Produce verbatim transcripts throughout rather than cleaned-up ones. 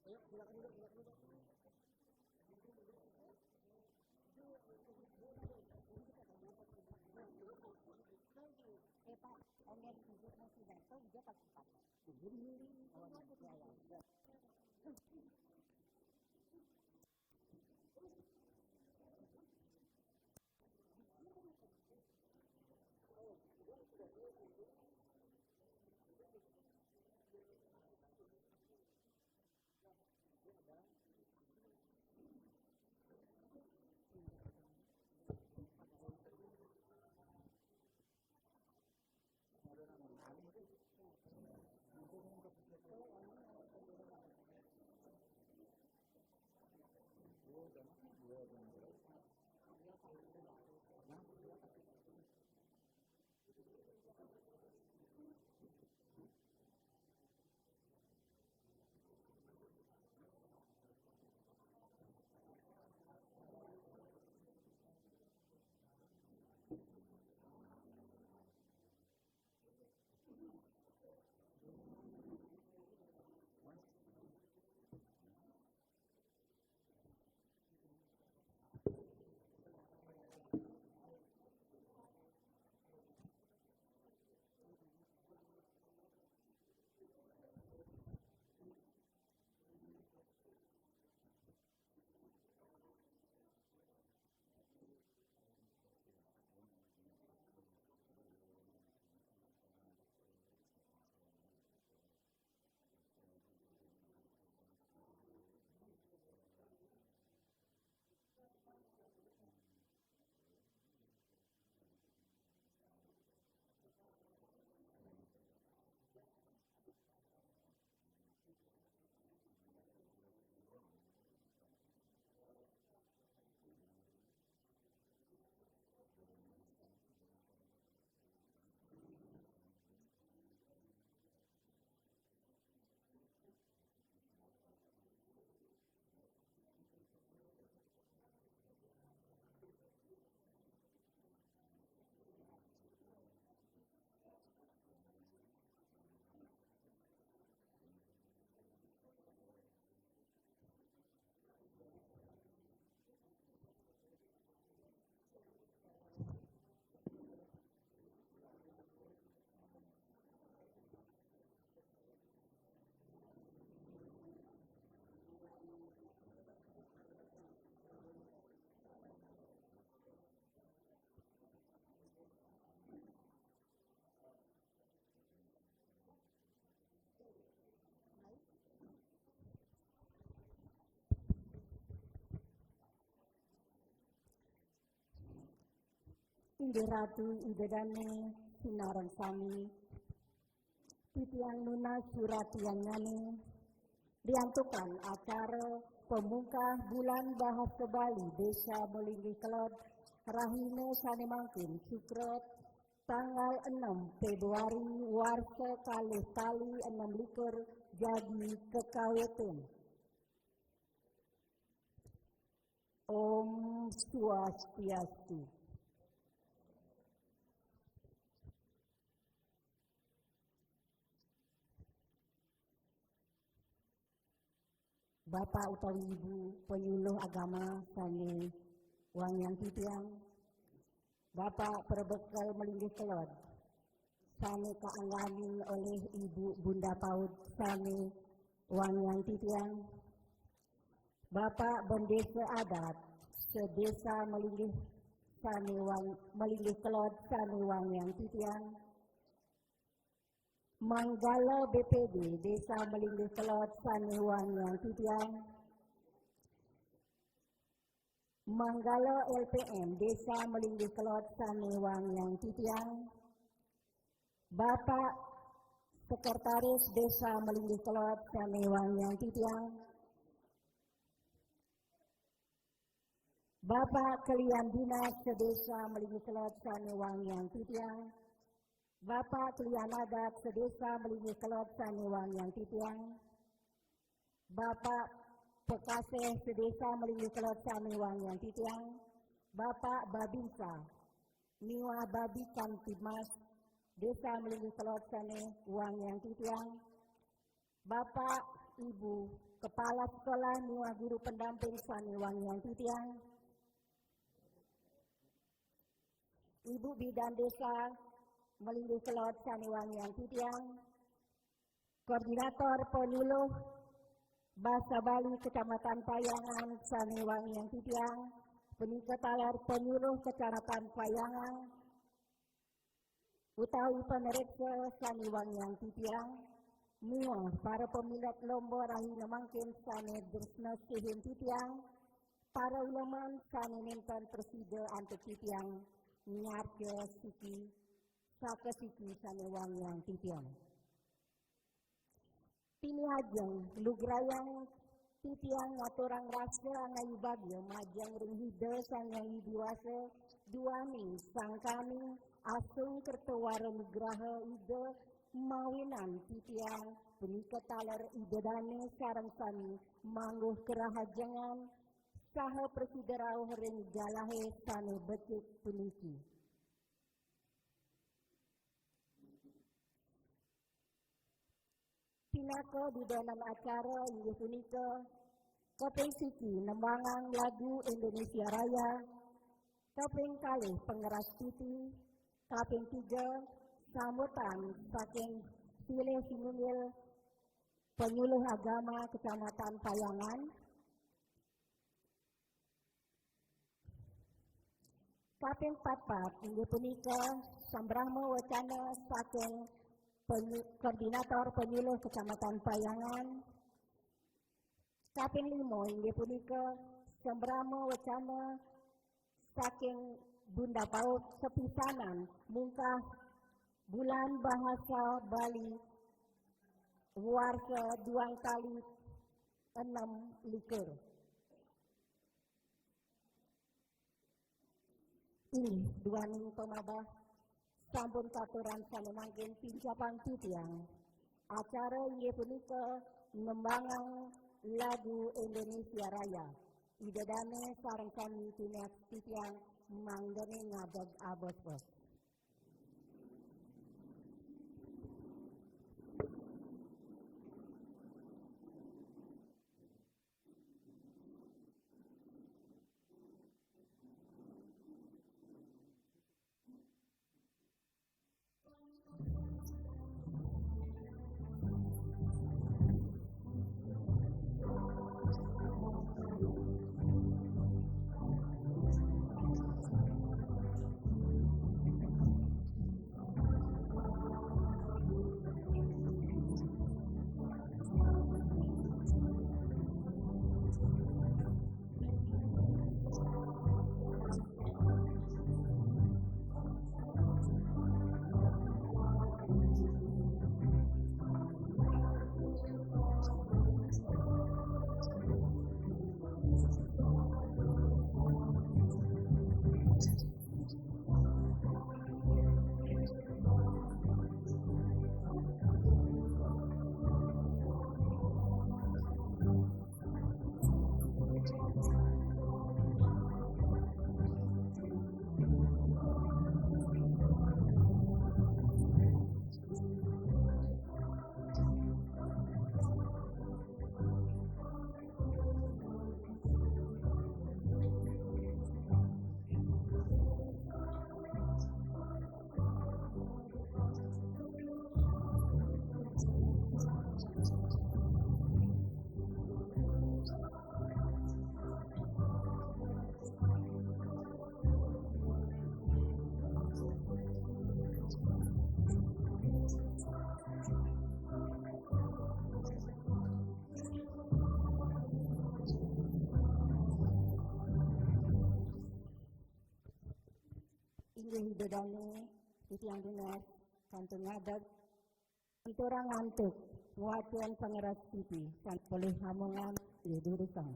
Eh, Pak, Om Deddy Ibu masih datang, dia pasti pakai. Oh, ya, ya. Inggih Ratu Ida Dane, sinareng sami, titiang nunas suratiannyane, riantukan acara pemungkah bulan Bahasa Bali Desa Melinggih Kelod, rahina sane mangkin Sukrot, tanggal enem Februari warsa kalih tali enem likur, jagi kekawitin. Om Swastiastu. Bapak utawi Ibu penyuluh agama sane wangiang titiang, Bapak Perbekel Melinggih Kelod sane kaangganin olih Ibu Bunda Paud sane wangiang titiang, Bapak Bendesa Adat sedesa Melinggih sane wang-, Melinggih Kelod sane wangiang titiang, Manggala B P D Desa Melinggih Kelod sane wangiang titiang, Manggala L P M Desa Melinggih Kelod sane wangiang titiang, Bapak Sekretaris Desa Melinggih Kelod sane wangiang titiang, Bapak Kelian Dinas Sedesa Melinggih Kelod sane wangiang titiang, Bapak Kelian Adat Sedesa Melinggih Kelod sane wangiang titiang, Bapak Pekaseh Sedesa Melinggih Kelod sane wangiang titiang, Bapak Babinsa miwah Babi Kamtibmas Desa Melinggih Kelod sane wangiang titiang, Bapak, Ibu, Kepala sekolah miwah guru pendamping sane wangiang titiang. Ibu Bidan Desa melinggih kelod sane wangiang titiang. Koordinator penyuluh Basa Bali Kecamatan Payangan sane wangiang titiang. Punika taler penyuluh Kecamatan Payangan utawi pameriksa sane wangiang titiang, miwah para pamilet lomba rahina mangkin sane tresna sihin titiang, para uleman sane nenten prasida antuk titiang, nyarca siki, saka siki sane wangiang titiang. Tini ajeng lugrayang titiang ngaturang rasa angayu bagia majeng ring Ida Sang Hyang Widi Wasa, duaning sangkaning asung kerta wara nugraha Ida, mawinan titiang punika taler Ida dane sareng sami mangguh karahajengan saha prasida rauh ring galahe sane becik puniki. Pinaka dudonan acara inggih punika, kaping siki nembangang lagu Indonesia Raya, kaping kalih pangeras titi, kaping tiga sambutan saking silih sinunggil penyuluh agama Kecamatan Payangan, kaping patpat inggih punika sambrama wacana saking penyu-, koordinator penyuluh Kecamatan Payangan. Kaping lima inggih punika sambrama wacana saking Bunda Paut sepisanan mungkah Bulan Bahasa Bali warsa duang tali enam likur. Inggih, duaning pamabah sampun katuran sane mangkin pincapang titiang. Acara inggih punika nembangang lagu Indonesia Raya. Ida dane sareng sami tiniak titiang mangdane ngadeg abos-bos. Inggih Ida dane, titiang dunas, kantun ngadeg, aturang antuk, wacen pangeras titi, tan polih hamongan, inggih durusang.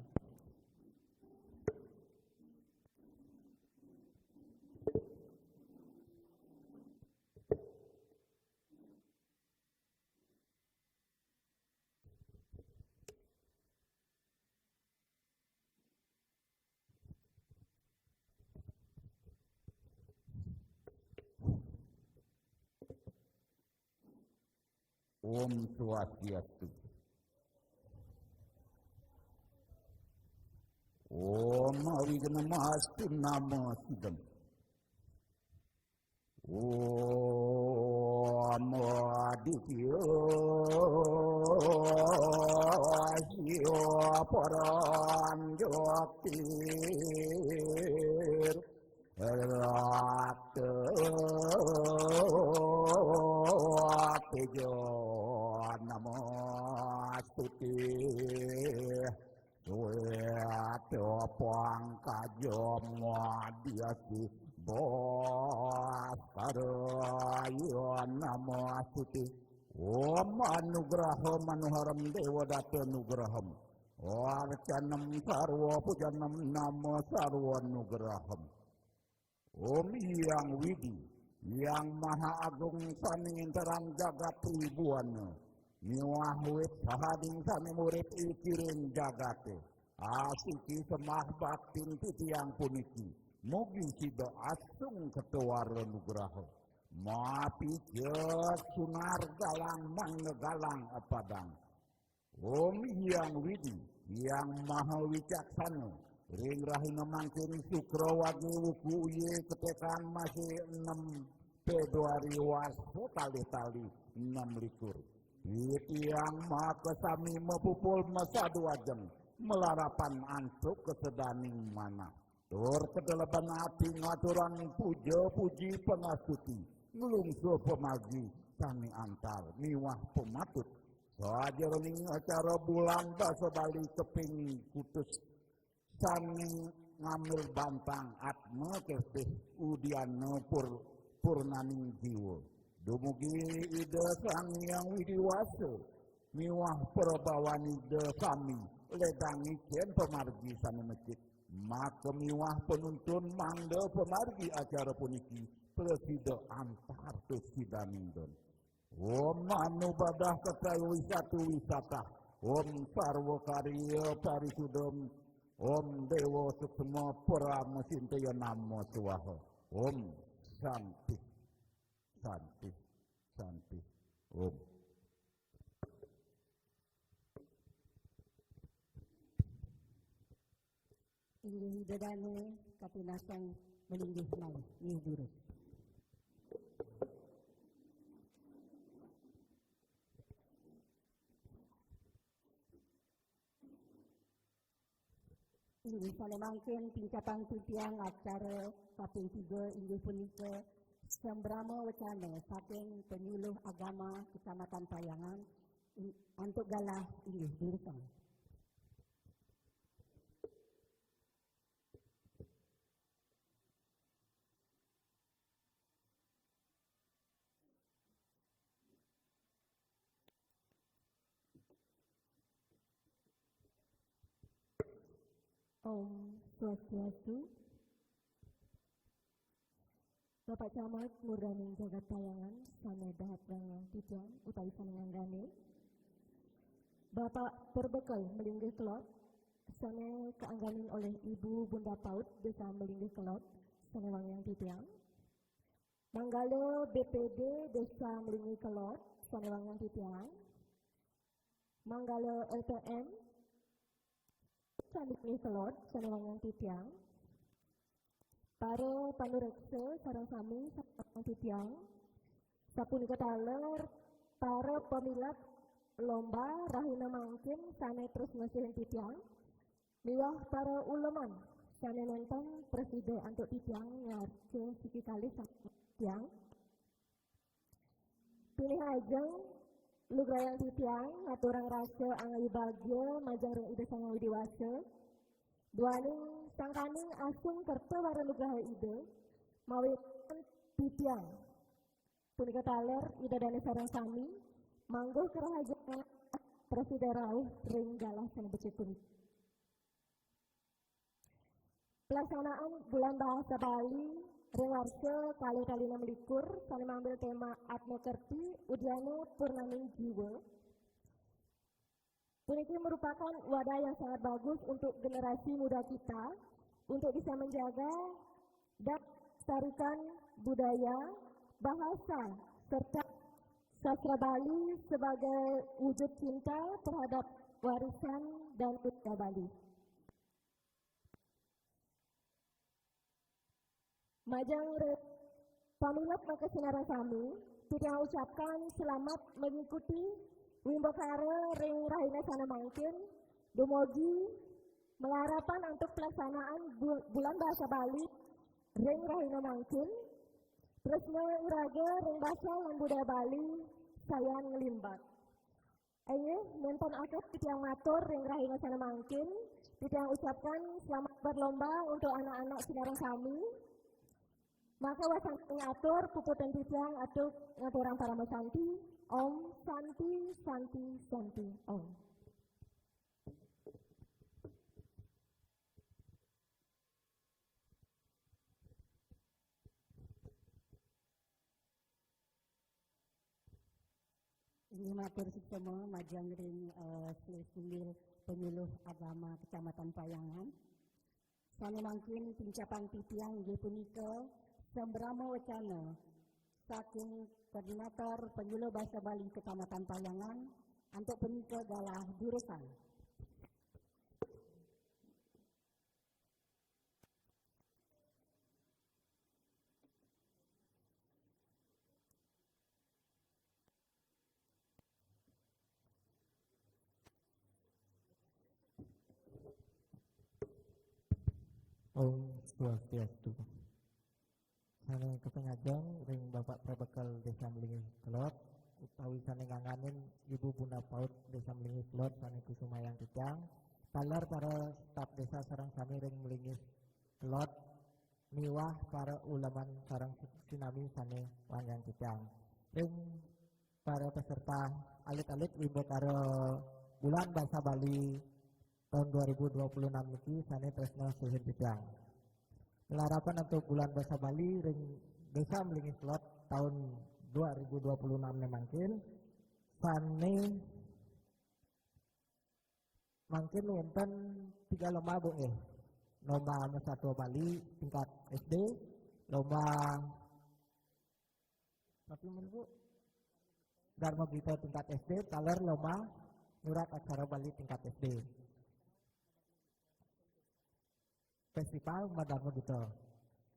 Om Swastiastu. Namastu namo sidam. Om aditya siwa paranjyotir rakta tejo namastute. Dweta pangkaja madhyasi bhaskaraya namastute. Om anugraha manuharam deva datta nugraham. Arcanam sarva pujanam nama sarva nugraham. Om Hyang Widhi, Hyang Maha Agung sané nginteran jagat tribuana, miwah wit sahading sané murip ikiring jagaté, asiki semah baktin titiang puniki, mugi sida asung ketawara nugraha, mapijet sunar galang mangga galang apadang. Om Hyang Widhi, Hyang Maha Wicaksana, ring rahina mangkin Sukra wage wuku uye ketekan masih enam Februari warsa kalih tali enam likur. Titiang makasami mapupul masadu ajeng, malarapan antuk kesedaning manah. Tur kedeleban ati ngaturang puja puji pangastuti, nglungsuh pamargi sané antar miwah pamatut. Sajeroning acara bulan basa Bali kaping kutus sané ngambil bantang Atma Kertih Udiana Pur-, Purnaning Jiwa. Dumugi Ida Sang Hyang Widhi Wasa miwah prabawan Ida sami ledang icén pamargi sané mecik. Maka miwah panuntun mangda pamargi acara puniki prasida antar tus sidaning don. Om anubadah kekal wisatu wisata. Om sarwa karya parisudam. Om dewa suksma parama sintaya nama swaha. Om santi, santi, santi. Om. Inggih Ida Dané kapinasang malinggih malih. Inggih durus. Inggih sané mangkin pincapang titiang acara kaping tiga inggih punika sambrama wecana saking Penyuluh Agama Kecamatan Payangan, in-, antuk galah inggih durusang. Om Swastiastu. Bapak Camat murdaning jagat Payangan sané dahat rangyang titiang utawi sané nganggani. Bapak Perbekel malinggih kelod sané kaangganin olih Ibu Bunda Paut Desa malinggih kelod sané wangiang titiang. Manggala B P D Desa malinggih kelod sané wangiang titiang. Manggala L P M sané malinggih kelod sané wangiang titiang. Para panureksa sareng sami sané wangiang titiang. Sapunika taler para pamilet lomba rahina mangkin sané terus ngasihin titiang. Miwah para uleman sané nénten prasida antuk titiang ngarca siki kalih saking titiang. Pinih ajeng lugrayang titiang ngaturang rasa angayu bagia majeng ring Ida Sang Hyang Widhi Wasa. Duaning sangkaning asung kerta wara nugraha Ida, mawinan titiang punika taler Ida Dané sareng sami, mangguh karahajengan prasida rauh ring galah sané becik puniki. Pelaksanaan Bulan Bahasa Bali ring warsa kalih tali enam likur sané mambil tema Atma Kerti Udiana Purnaning Jiwa puniki merupakan wadah yang sangat bagus untuk generasi muda kita untuk bisa menjaga dan melestarikan budaya, bahasa, serta sastra Bali sebagai wujud cinta terhadap warisan dan budaya Bali. Majeng ring pamilet makasinaran sami, titiang ucapkan selamat mengikuti wimbakara ring rahina sane mangkin, dumugi malarapan antuk pelaksanaan bu-, Bulan Basa Bali ring rahina mangkin, tresna iraga ring basa lan budaya Bali sayan nglimbat. Inggih, nenten akéh titiang matur ring rahina sane mangkin, titiang ucapkan selamat berlomba untuk anak-anak sinareng sami. Maka wasananing atur, puputang titiang antuk ngaturang parama santi. Om Santi, Santi, Santi, Om. Inggih matur suksma majeng ring, eh, Sri Sumil Penyuluh Agama Kecamatan Payangan. Sane mangkin pincapang titiang inggih punika sambrama wacana saking Koordinator Penyuluh Basa Bali Kecamatan Payangan antuk punika galah durusang. Om Swastiastu. Sane kasengajang ring Bapak Prabekel Desa Melingis Kelod, utawi sane nganganin Ibu Bunda Paut Desa Melingis Kelod sane kusumayang titiang, taler para staf desa sareng sami ring Melingis Kelod, miwah para uleman sareng sinami sane wangiang titiang. Ring para peserta alit-alit wimbakara Bulan Basa Bali tahun dua ribu dua puluh enam niki sane tresna sihin titiang. Malarapan antuk Bulan Basa Bali ring Desa Melingis Kelod tahun dua ribu dua puluh enam ne mangkin, sane mangkin wenten tiga lomba, Bu, nggih. Lomba Masatua Bali tingkat S D, lomba, tapi men, Bu, Darma Gita tingkat S D, taler lomba nyurat aksara Bali tingkat S D. Festival Madarma Gita.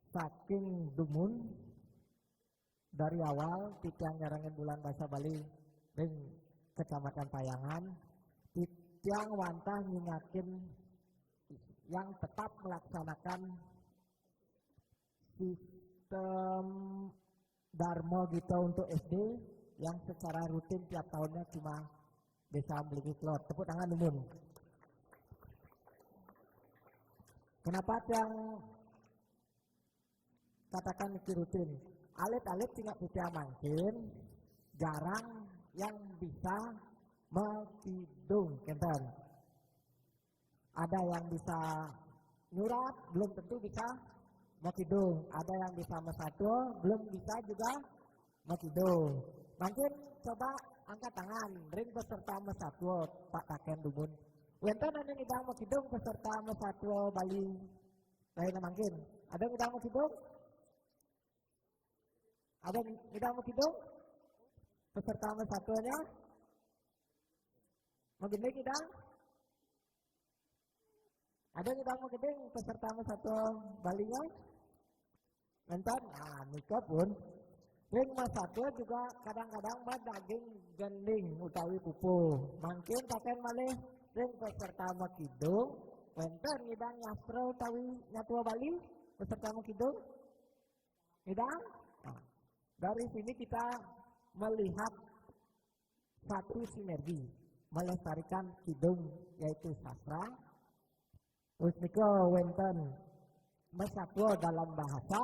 Saking dumun, dari awal titiang nyarengin Bulan Basa Bali ring Kecamatan Payangan, titiang wantah ngingakin yang tetap melaksanakan sistem Darma Gita untuk S D yang secara rutin tiap tahunnya cuma Desa Melingis Kelod. Tepuk tangan dumun. Kenapa tiang katakan niki rutin? Alit-alit tingkat titiang mangkin jarang yang bisa makidung, kenten. Ada yang bisa nyurat, belum tentu bisa makidung. Ada yang bisa masatua, belum bisa juga makidung. Mangkin coba angkat tangan, ring peserta masatua, Pak, taken dumun. Wenten ane ngidang makidung peserta masatua Bali? Lain mangkin. Ada ngidang makidung? Ada ngidang makidung? Peserta masatuanya? Magending ngidang? Ada ngidang magending peserta masatua Balinya? Nenten, nah, nika pun. Ring masatua juga kadang-kadang madaging gending utawi pupuh. Mangkin taken malih ring peserta makidung, wenten ngidang nyastra utawi nyatua Bali peserta makidung? Ngidang? Nah, dari sini kita melihat satu sinergi, melestarikan kidung yaitu sastra. Terus nika wenten masatua dalam bahasa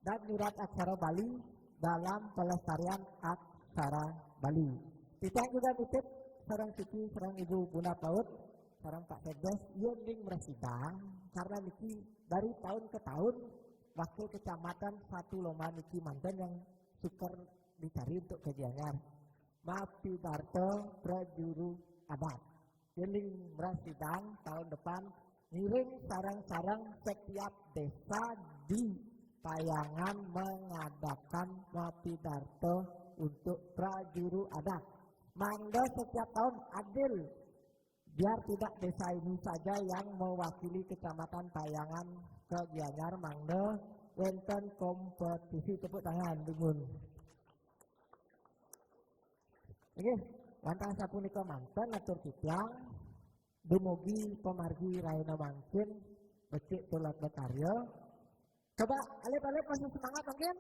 dan nyurat aksara Bali dalam pelestarian aksara Bali. Titiang juga nitip sareng Siti, sareng Ibu Bunda Paut, sareng Pak Sekdes, yen ring mrasidang, karena niki dari tahun ke tahun wakil kecamatan satu lomba niki manten yang suker dicari untuk ke Gianyar. Mapidarta prajuru adat. Yen ring mrasidang tahun depan, ngiring sareng-sareng setiap desa di Payangan mengadakan mapidarta untuk prajuru adat. Mangga setiap tahun adil, biar tidak desa ini saja yang mewakili Kecamatan Payangan ke Gianyar, mangga wénten kompetisi. Tepuk tangan, dumun. Nggih, wantah sapunika manten atur titiang, dumugi pamargi rahina mangkin becik tur lek bekarya. Coba alit-alit masih semangat mungkin?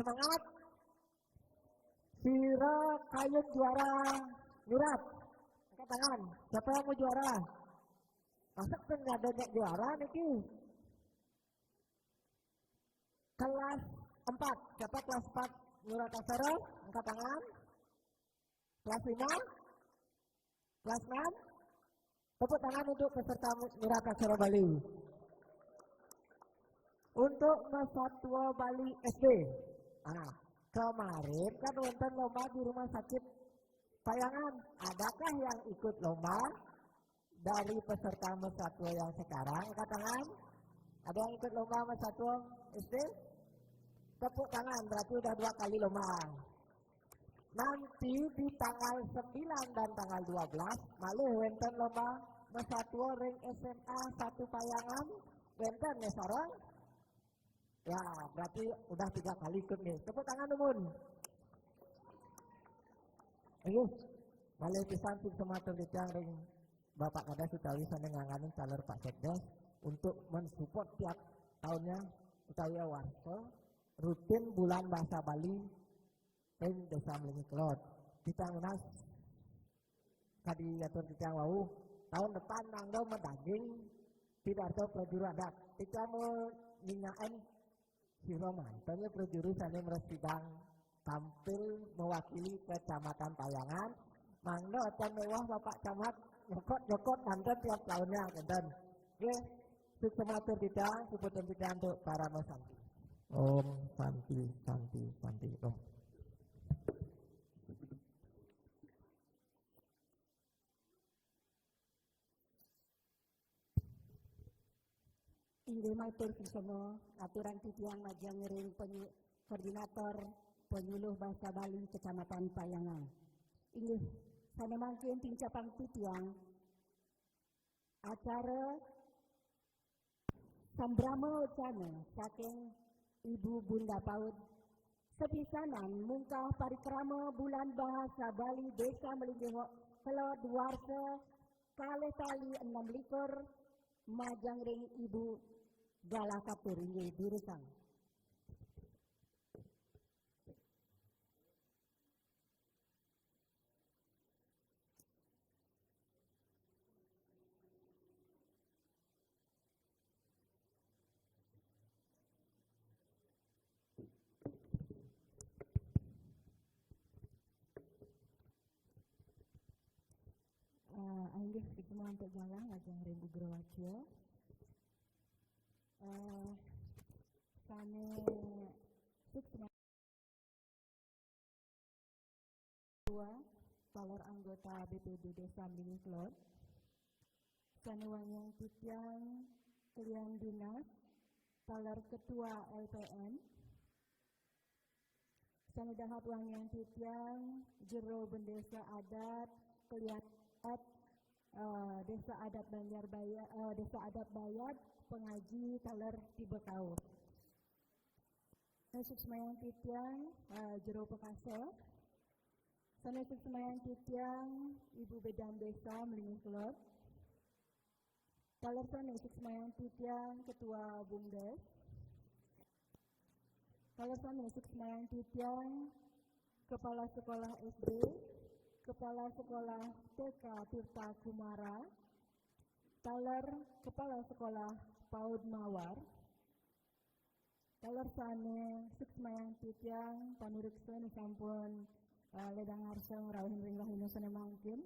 Semangat. Sira kayun juara nyurat. Angkat tangan. Siapa yang mau juara? Masa pun ada yang juara niki? Kelas empat. Siapa kelas empat nyurat aksara? Angkat tangan. Kelas lima? Kelas enam? Tepuk tangan untuk peserta nyurat aksara Bali. Untuk Masatwa Bali S D. Nah, kemarin kan wonten lomba di rumah sakit Payangan. Adakah yang ikut lomba dari peserta Masatwa yang sekarang? Angkat tangan. Ada yang ikut lomba Masatwa S D? Tepuk tangan, berarti udah dua kali lomba. Nanti di tanggal sembilan dan tanggal dua belas malih wénten lomba Masatwa ring S M A satu Payangan. Wénten ya sareng? Ya, berarti udah tiga kali ikut nih. Tepuk tangan, dumun. Ayo, malih pisan suksma atur titiang ring Bapak Kadés utawi sané nganganin taler Pak Sekdes untuk mensupport tiap tahunnya utawi warsa rutin bulan bahasa Bali ring Désa Mlingih Kelod. Titiang nunas kadi atur titiang wau, tahun depan mangga madaging pidarta prajuru adat. Titiang mau ningakin sira manten ya prajuru sané mrasidang tampil mewakili Kecamatan Payangan. Mangda acan mewah Bapak Camat nyokot-nyokot manten tiap tahunnya, kénten. Nggih, suksma atur titiang, supados titiang untuk parama santi. Om Santi, Santi, Santi, Om. Inggih matur suksma, aturang titiang majeng ring penyu-, koordinator penyuluh bahasa Bali Kecamatan Payangan. Inggih, sané mangkin tincapang titiang acara sambrama wacana saking Ibu Bunda Paud, sapisanan mungkah parikrama Bulan Bahasa Bali Désa Mlingih Kelod warsa kalih tali enam likur, majeng ring Ibu Galah Katur, inggih durusang. Eh, inggih, suksma antuk galah majeng ring Ugrawacia. Eh, sané suksma ketua, taler anggota B P D Désa Mlingih Kelod. Sané wangiang titiang kelian dinas, taler ketua L P M. Sané dahat wangiang titiang jero bendésa adat, kelian adat, eh, Désa Adat Banjar Baya-, eh, Désa Adat Bayat, pangaji taler tiba kauh. Sané suksmayang titiang, eh, jero pekasa. Sané suksmayang titiang Ibu Bedan Désa Mlingih Kelod. Taler sané suksmayang titiang Ketua BUMDes. Taler sané suksmayang titiang Kepala Sekolah S D, Kepala Sekolah T K Tirta Kumara, taler Kepala Sekolah PAUD Mawar. Taler sané suksmayang titiang panureksa sampun, eh, ledang ngarsa ngrauhin ring rahina sané mangkin.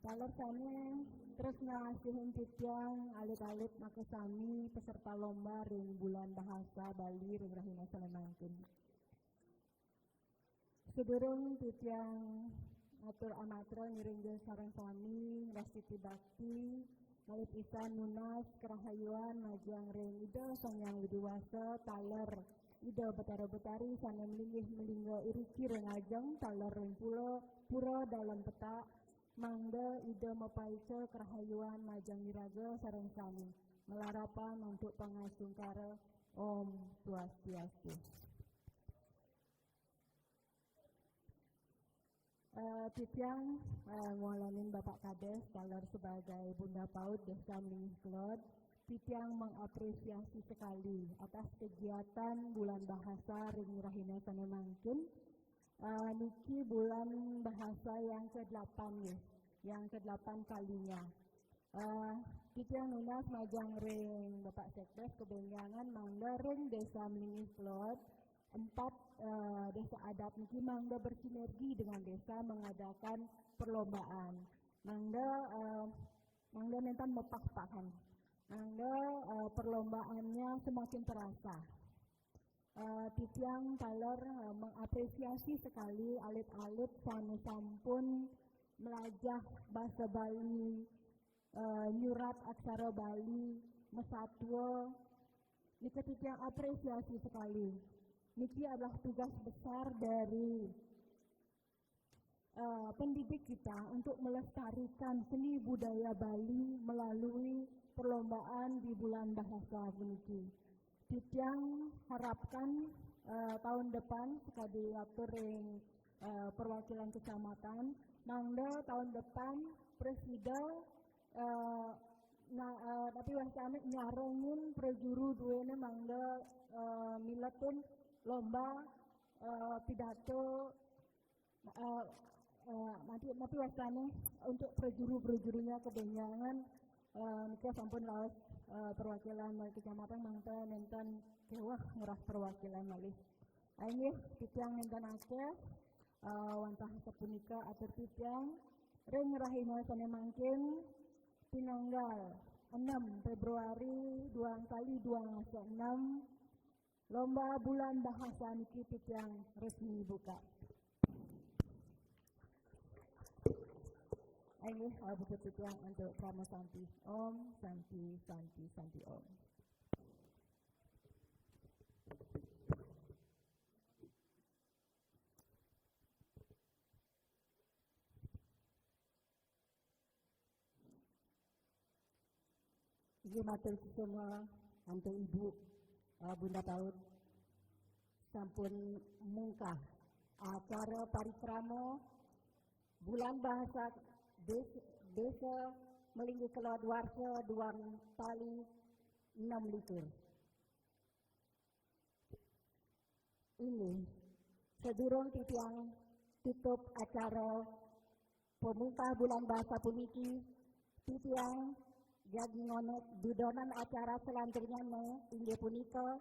Taler sané tresna asihin titiang alit-alit makasami peserta lomba ring Bulan Bahasa Bali ring rahina sané mangkin. Sadurung titiang atur amatra ngiring sareng sami ngastiti bakti, malih pisan nunas karahayuan majeng ring Ida Sang Hyang Widhi Wasa, taler Ida Batara Batari sané malinggih malingga iriki ring ajeng, taler ring pura, pura Dalem Petak, mangda Ida mapaica karahayuan majeng iraga sareng sami. Malarapan antuk pangastungkara. Om Swastiastu. Eh, titiang, eh, ngulanin Bapak Kades taler sebagai Bunda Paut Desa Melingih Kelod. Titiang mengapresiasi sekali atas kegiatan Bulan Bahasa ring rahina sane mangkin. Eh, niki Bulan Bahasa yang kedelapan, nggih, yang kedelapan kalinya. Eh, titiang nunas majeng ring Bapak Sekdes kabenjangan mangda ring Desa Melingih Kelod, empat, eh, desa adat niki mangda bersinergi dengan desa mengadakan perlombaan. Mangda, eh, mangda nentan mepah-pahan. Mangda, eh, perlombaannya semakin terasa. Eh, titiang taler, eh, mengapresiasi sekali alit-alit sane sampun melajah basa Bali, eh, nyurat aksara Bali, masatua. Nika titiang apresiasi sekali. Niki adalah tugas besar dari eh, pendidik kita untuk melestarikan seni budaya Bali melalui perlombaan di Bulan Bahasa puniki. Titiang harapkan, eh, tahun depan, sakadi atur ring, eh, perwakilan kecamatan, mangda tahun depan prasida, eh, na-, eh, napi wastane nyarengin prajuru duene mangda, eh, miletin lomba, eh, pidato, eh, eh, napi, napi wastane untuk prajuru-prajurunya kabenjangan, eh, nika sampun raos, eh, perwakilan malih kecamatan mangda nenten keweh ngerah perwakilan malih. Inggih, titiang nenten akeh, eh, wantah sapunika atur titiang ring rahina sane mangkin pinanggal enam Februari duang kali duang dasa enam, Lomba Bulan Bahasa niki titiang resmi buka. Inggih, eh, buka titiang untuk Parama Santi. Om Santi, Santi, Santi Om. Inggih, matur suksma antuk Ibu, eh, Bunda Paut sampun mungkah acara parikrama Bulan Bahasa Des-, Desa Melinggi Kelod warsa duang tali enam likur. Inggih, sadurung titiang tutup acara pamungkah Bulan Bahasa puniki, titiang jagi ngonek dudonan acara selanturnyane, inggih punika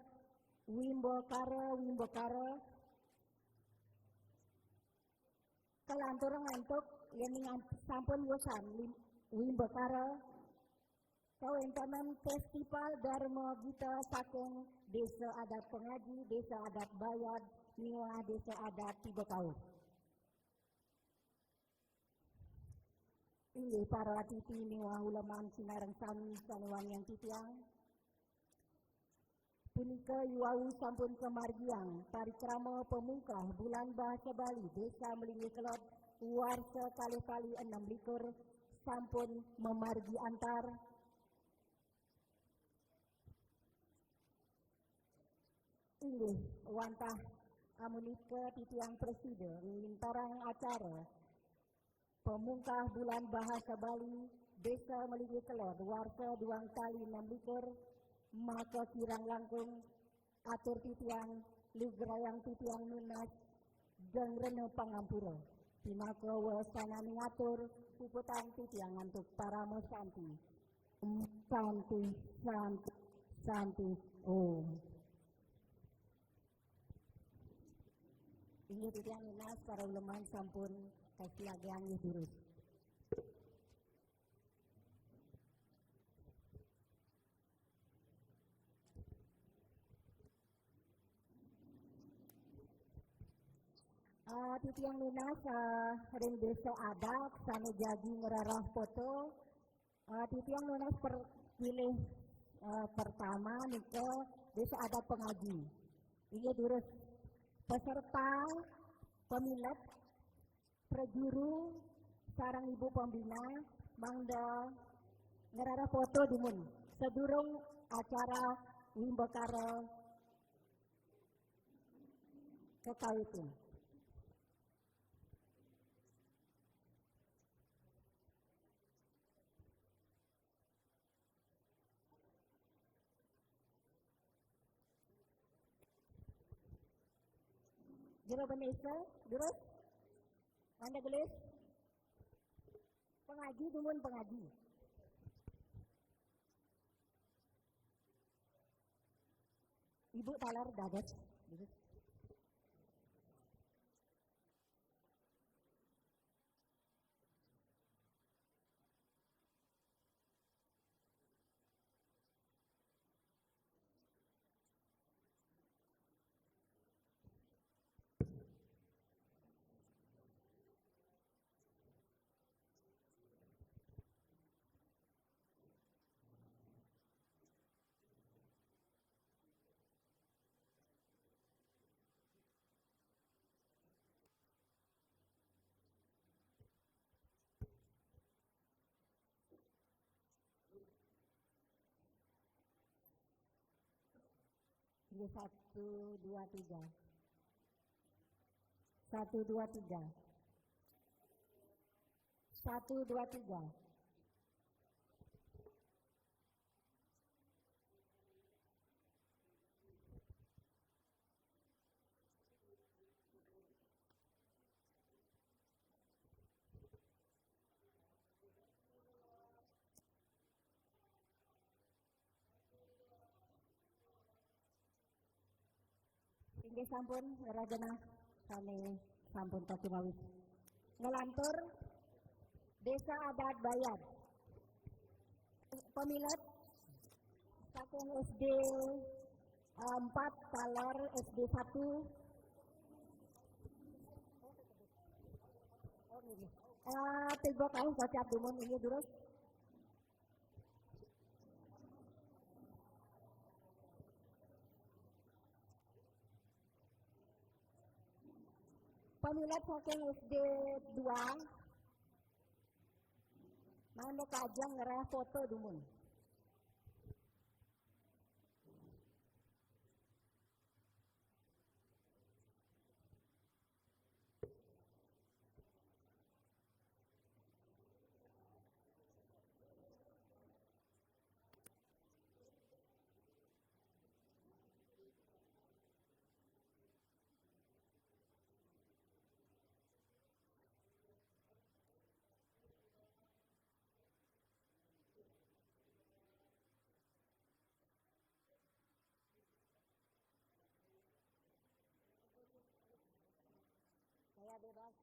wimbakara, wimbakara. Kalanturang antuk, yen ing-, sampun wusan lim-, wimbakara, kawéntenan Festival Dharma Gita saking Desa Adat Pengaji, Desa Adat Bayad, miwah Desa Adat Tibakauh. Inggih para atiti miwah uleman sinareng sami sané wangiang titiang. Punika iwau sampun kamargiang parikrama pamungkah Bulan Bahasa Bali Desa Melinggi Kelod warsa kalih tali enam likur sampun mamargi antar. Inggih, wantah amunika titiang prasida ngwintarang acara pamungkah Bulan Bahasa Bali Desa Melinggi Kelod warsa duang tali enam likur, maka kirang langkung atur titiang, lugrayang titiang nunas geng rena pangampura. Pinaka wasananing atur, puputang titiang antuk Parama Santi. Santi, Santi, Santi, Om. Inggih titiang nunas para uleman sampun kasiagang nggih durus. Ah, titiang nunas, ah, ring Desa Adat sané jagi ngrereh foto. Ah, titiang nunas per-, pilih, ah, pertama nika Desa Adat Pengaji. Inggih durus peserta pamilet, prajuru sareng ibu pembina mangda ngrereh foto dumun. Sadurung acara wimbakara kakawitin. Jero bendesa, durus. Mangda gelis. Pangaji, dumun pangaji. Ibu taler dados. Ini satu, dua, tiga. Satu, dua, tiga. Satu, dua, tiga. Inggih sampun, Rajana sami sampun kasimawis. Nglantur Desa Adat Bayad. Pamilet saking S D empat taler S D satu. Eh, tiga kali kocap dumun ini durus. Pamilet saking S D dua. Mangda kajeng ngrereh foto dumun. Saya bebas.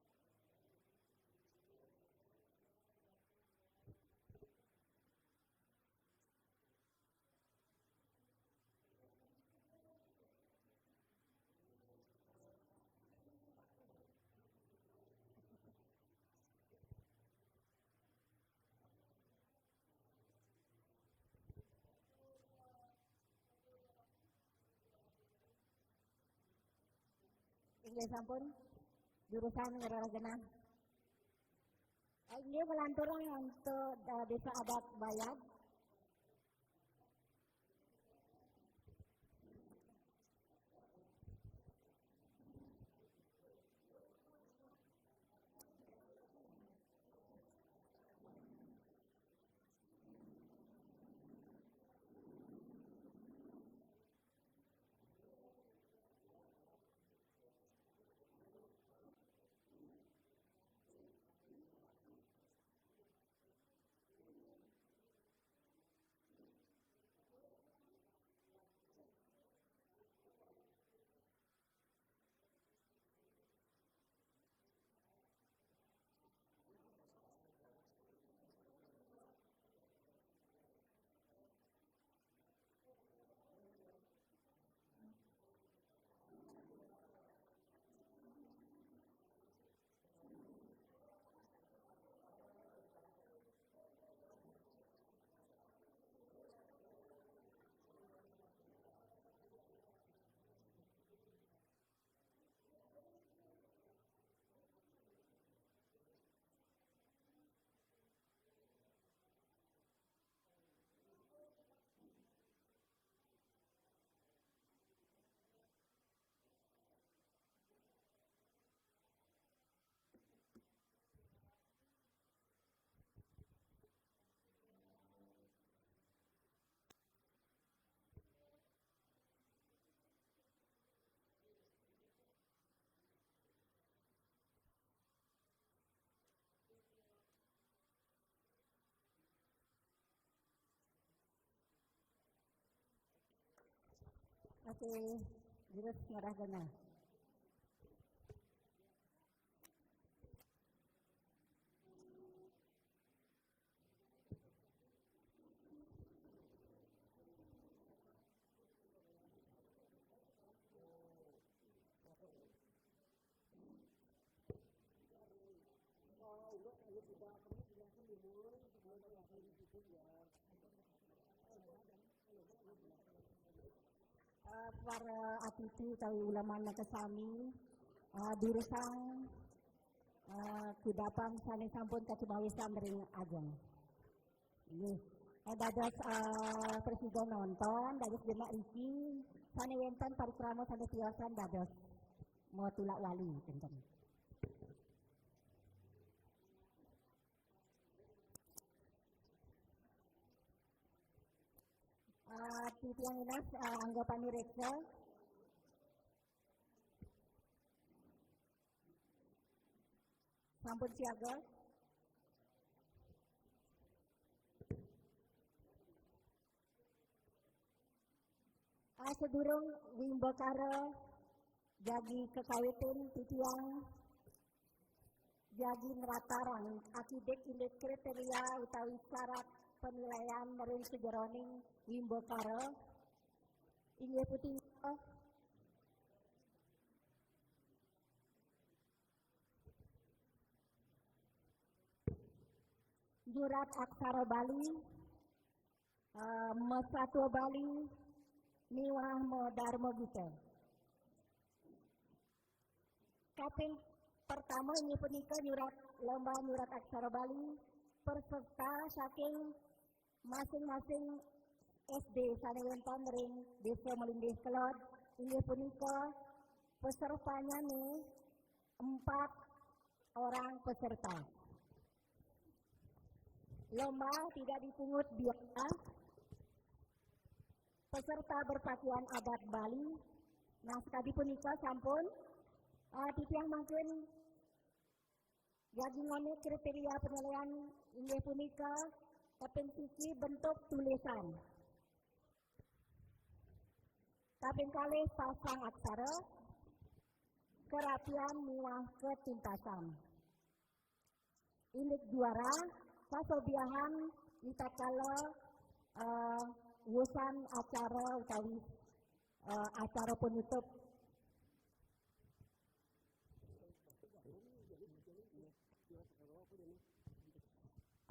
Inggih sampun, jurusan ngrereh genah. Inggih, melanturang untuk, eh, Desa Adat Bayad. Oke, terus ngarah kena. Eh, para atiti utawi ulama kesami, eh, durusang, eh, kudapang sane sampun kacimawisan ring ajeng. Nggih. Eh, dados, eh, prasida nonton, dados jemak riki, sane wenten parikrama sane tiosan dados matulak wali, kinten. Eh, titiang inas, eh, angga pamireksa. Sampun siaga? Ah, sadurung wimbakara jagi kakawitin, titiang jagi nratarang akidik indik kriteria utawi syarat penilaian ring sajeroning wimbakara, inggih punika nyurat aksara Bali, eh, masatua Bali, miwah madarma gita. Kaping pertama inggih punika nyurat lomba nyurat aksara Bali, peserta saking masing-masing S D sane wenten ring Desa Melinggih Kelod, inggih punika pesertanyane empat orang peserta. Lomba tidak dipungut biaya. Peserta berpakaian adat Bali. Nah, sakadi punika sampun, eh, titiang mangkin jagi ngone kriteria penilaian inggih punika kaping siki bentuk tulisan. Kaping kalih pasang aksara, kerapian miwah ketuntasan. Indik juara, pasobiahan ritatkala, eh, wusan acara utawi, eh, acara penutup.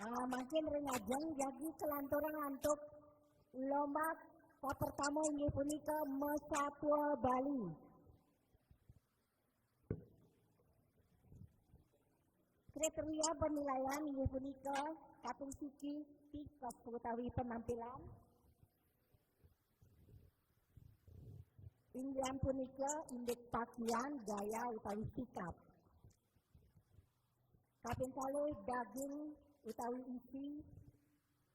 Ah, mangkin ring ajeng jagi kalanturang antuk lomba kapertama inggih punika Masatua Bali. Kriteria penilaian inggih punika kaping siki tikes utawi penampilan. Inggih punika indik pakaian, gaya utawi sikap. Kaping kalih daging utawi isi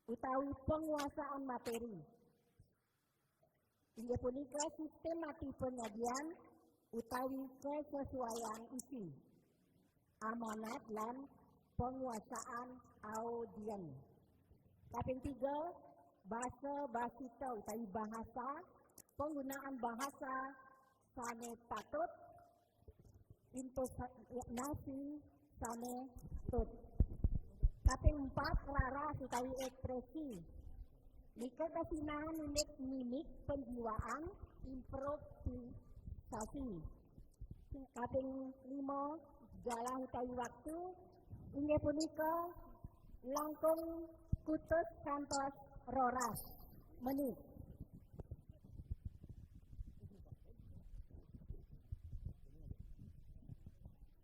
utawi penguasaan materi. Inggih punika sistematik penyajian utawi kesesuaian isi, amanat lan penguasaan audien. Kaping tiga, basa basita utawi bahasa, penggunaan bahasa sane patut, intonasi sane tut. Kaping empat, raras utawi ekspresi. Nika kasinahan indik mimik penjiwaan improvisasi. Kaping lima, galah utawi waktu, inggih punika langkung kutus kantos roras menit.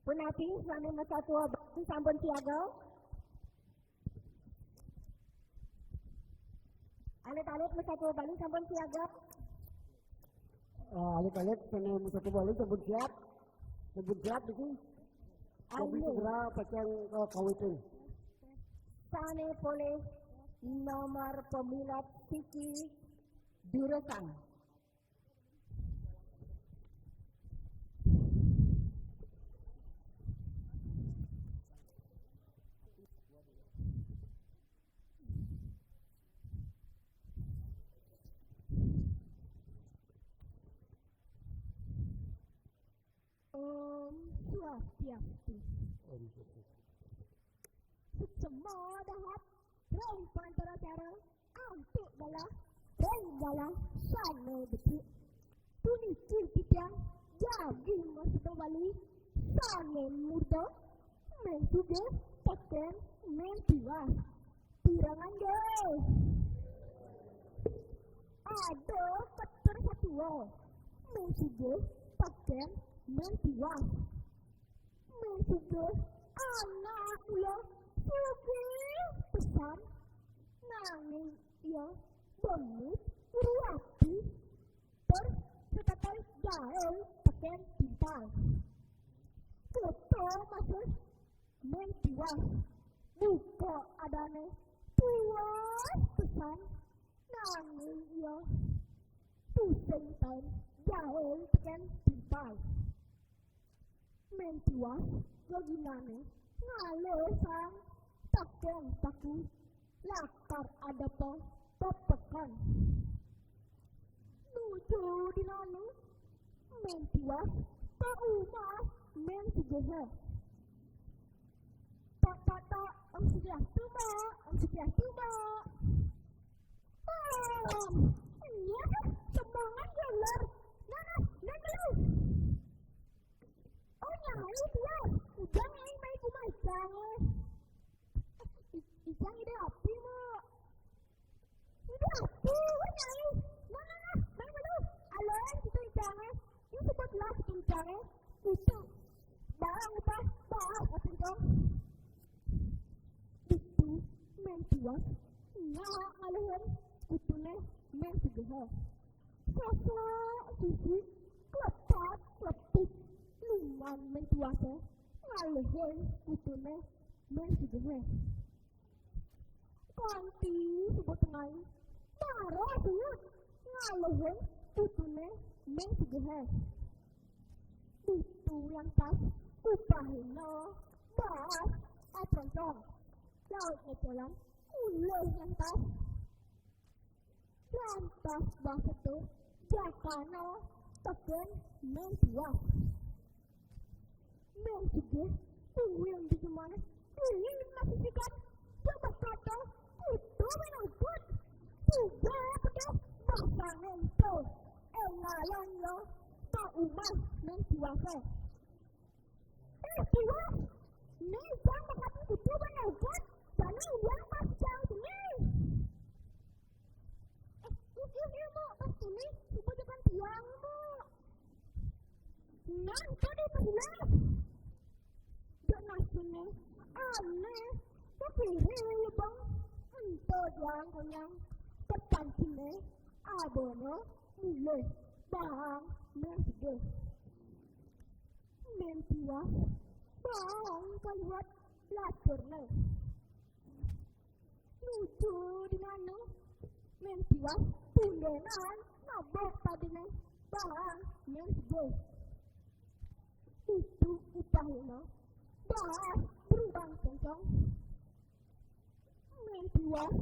Punapi, sami Masatua Bali sampun siaga? Alit-alit Masatua Bali sampun siaga? Ah, alit-alit sami Masatua Bali sampun siap? Sampun siap niki? Kami segera pacang, eh, kawitin. Sane polih nomor pemilet siki durusang. Swastiastu. Om Swastiastu. Suksma dahat ring pangantara cara, antuk galah ring galah sané becik. Puniki titiang jagi masedo Bali sané murda, Mén Sugih tekén Mén Tiwas. Pirengang nggih? Ada keter satua, Mén Sugih tekén Mén Tiwas. Mén Sugih anak mula sugih pesan, nanging ia bengis iri ati, tur setatai jail tekén timpal. Kéto masih Mén Tiwas, buka adané tiwas pesan, nanging ia tusing taén jail tekén timpal. Mén Tiwas geginané ngalih saang tekén paku lakar adepa pepeken. Nuju dina anu, Mén Tiwas ka umah Mén Sugihé. Tok, tok, tok, Om Sugih, tumba, Om Sugih, tumba. Om, iya, semangat ya, Lur. Nah, nah, nah, nah. Oh, Nyai, Tiwas. Ujang, Nyai, mai ka umah Icang. I-, Icang ida api, Mbok? Ida api, wah, Nyai. Nah, nah, nah, mai malu. Alon, kita Icang, eh. Ini sebut lah kita Icang, eh. Itu. Barang upah, bahas, kata Icang. Ditu, Mén Tiwas nyak ngalihin kutuné Mén Sugihé. Sosok sisi klepat klepit, lingan Mén Tiwasé ngalihin kutuné Mén Sugihé. Kanti suba tengai, mara suud ngalihin kutuné Mén Sugihé. Ditu lantas upahina baas acroncong, laut ngecolan mulih lantas. Lantas baas to jakana tekén Mén Tiwas. Mén Sugih, kuing di jumahné, kuing masisikan, coba kato, kutu mén ubut. Tiga pedas basangin to, énggalan lo ka umah Mén Tiwasé. Eh, Tiwas, né Icang bakal kutu mén ubut, jani uliang pas Icang sini. Eh, yuk, yuk, yuk, Mbok, pas sini, suba jakan tiang, Mbok. Nah, tadi pas jelas. Dek nasiné ané, kepirih ya, Bang. Ento diang konyang, ketansiné, abono, mulih, Bang, Mén Sugih. Mén Tiwas, Bang, kaliwat, laturné. Nuju dina anu, Mén Tiwas tundénan nabuk padiné, Bang, Mén Sugih. Itu upahina, baas berubang kencong. Mén Tiwas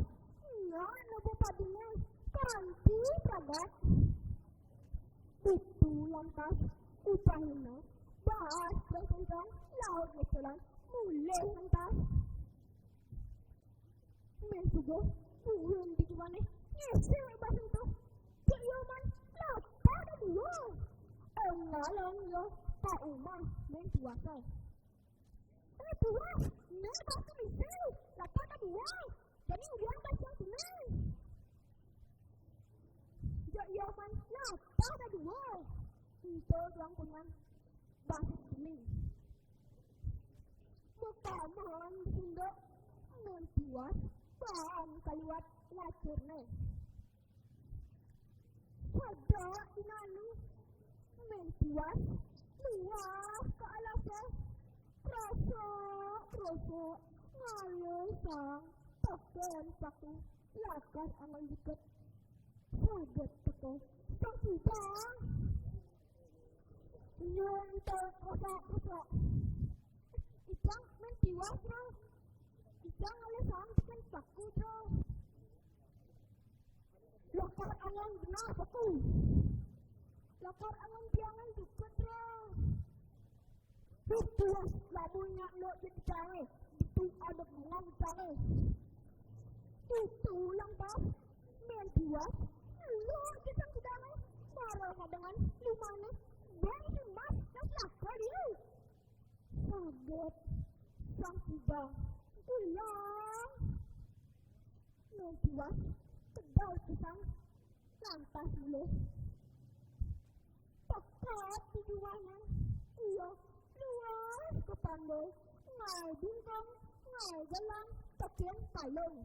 nyak nabuk padiné kanti pragat. Ditu lantas upahina, baas berubang kencong, laut ngecolan, mulih lantas. Mén Sugih, buin di jumahné, ngisi baas to. Cék Yoman, lapar dadua. Énggalan ia ka umah Mén Tiwasé. Eh, Tiwas, né baas misi, lapar dadua. Jani uliang baas sini. Cék Yoman, lapar dadua. Ento tuang kunyang baas sini. Makaman sunda Mén Tiwas, Bang, kaliwat, laturné. Sada dina anu, Mén Tiwas luas ka alasé, krosok-krosok, ngalih saang tekén paku, lakas anggon jukut. Saget teka Sang Kidang. Nyuntul krosok-krosok. Icang Mén Tiwas, Bro. Icang ngalih saang tekén paku, Bro. Lakar anggon genah paku. Lakar anggon piangan jukut, Bro. Duh, duh, lamun nyak lok jit jange, ditu ada bunga jange. Ditu lantas, Mén Tiwas, lok jit sang kidange, mara kadengen lumane, beng si mas, nas lakar diu. Saget sang kidang, pulang. Mén Tiwas, kedal pisan, lantas mulih. Pekat di duwana. Iya, luas kepandai. Ngai bingkong, ngai gelang, tekén kalung.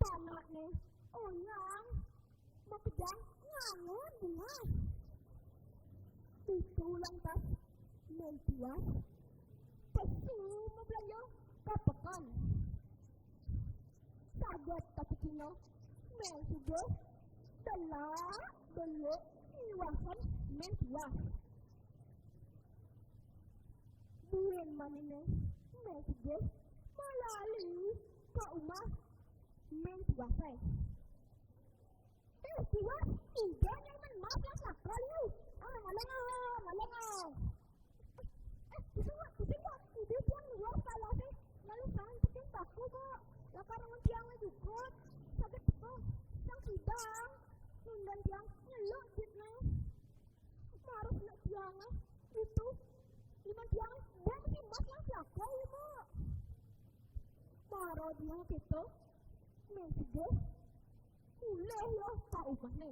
Panakne, onyang, makejang, ngangon bunga. Ditu lantas, Mén Tiwas, pesu mabelanja ka peken. Saget ka pekino, Mén Sugih, delak-delik, ngiwasan Mén Tiwas. Buin manine, Mén Sugih, malali ka umah Mén Tiwase. Eh, Tiwas, ida nyai men mas yang nakal yu. Ah, ngaleng ah, ngaleng ah. Eh, bisa nggak, bisa nggak? Ida tiang luas kalase, lalu sang tekin paku kok. Lakar angon tiang jukut, saget teko sang kidang. Nundan tiang nyeluk jitne. Marus nak tiang, eh, itu. Iman tiang, buang si mas yang siapa ya, Mak? Mara tiang gitu. Mén Sugih. Mulih yo ka umahne.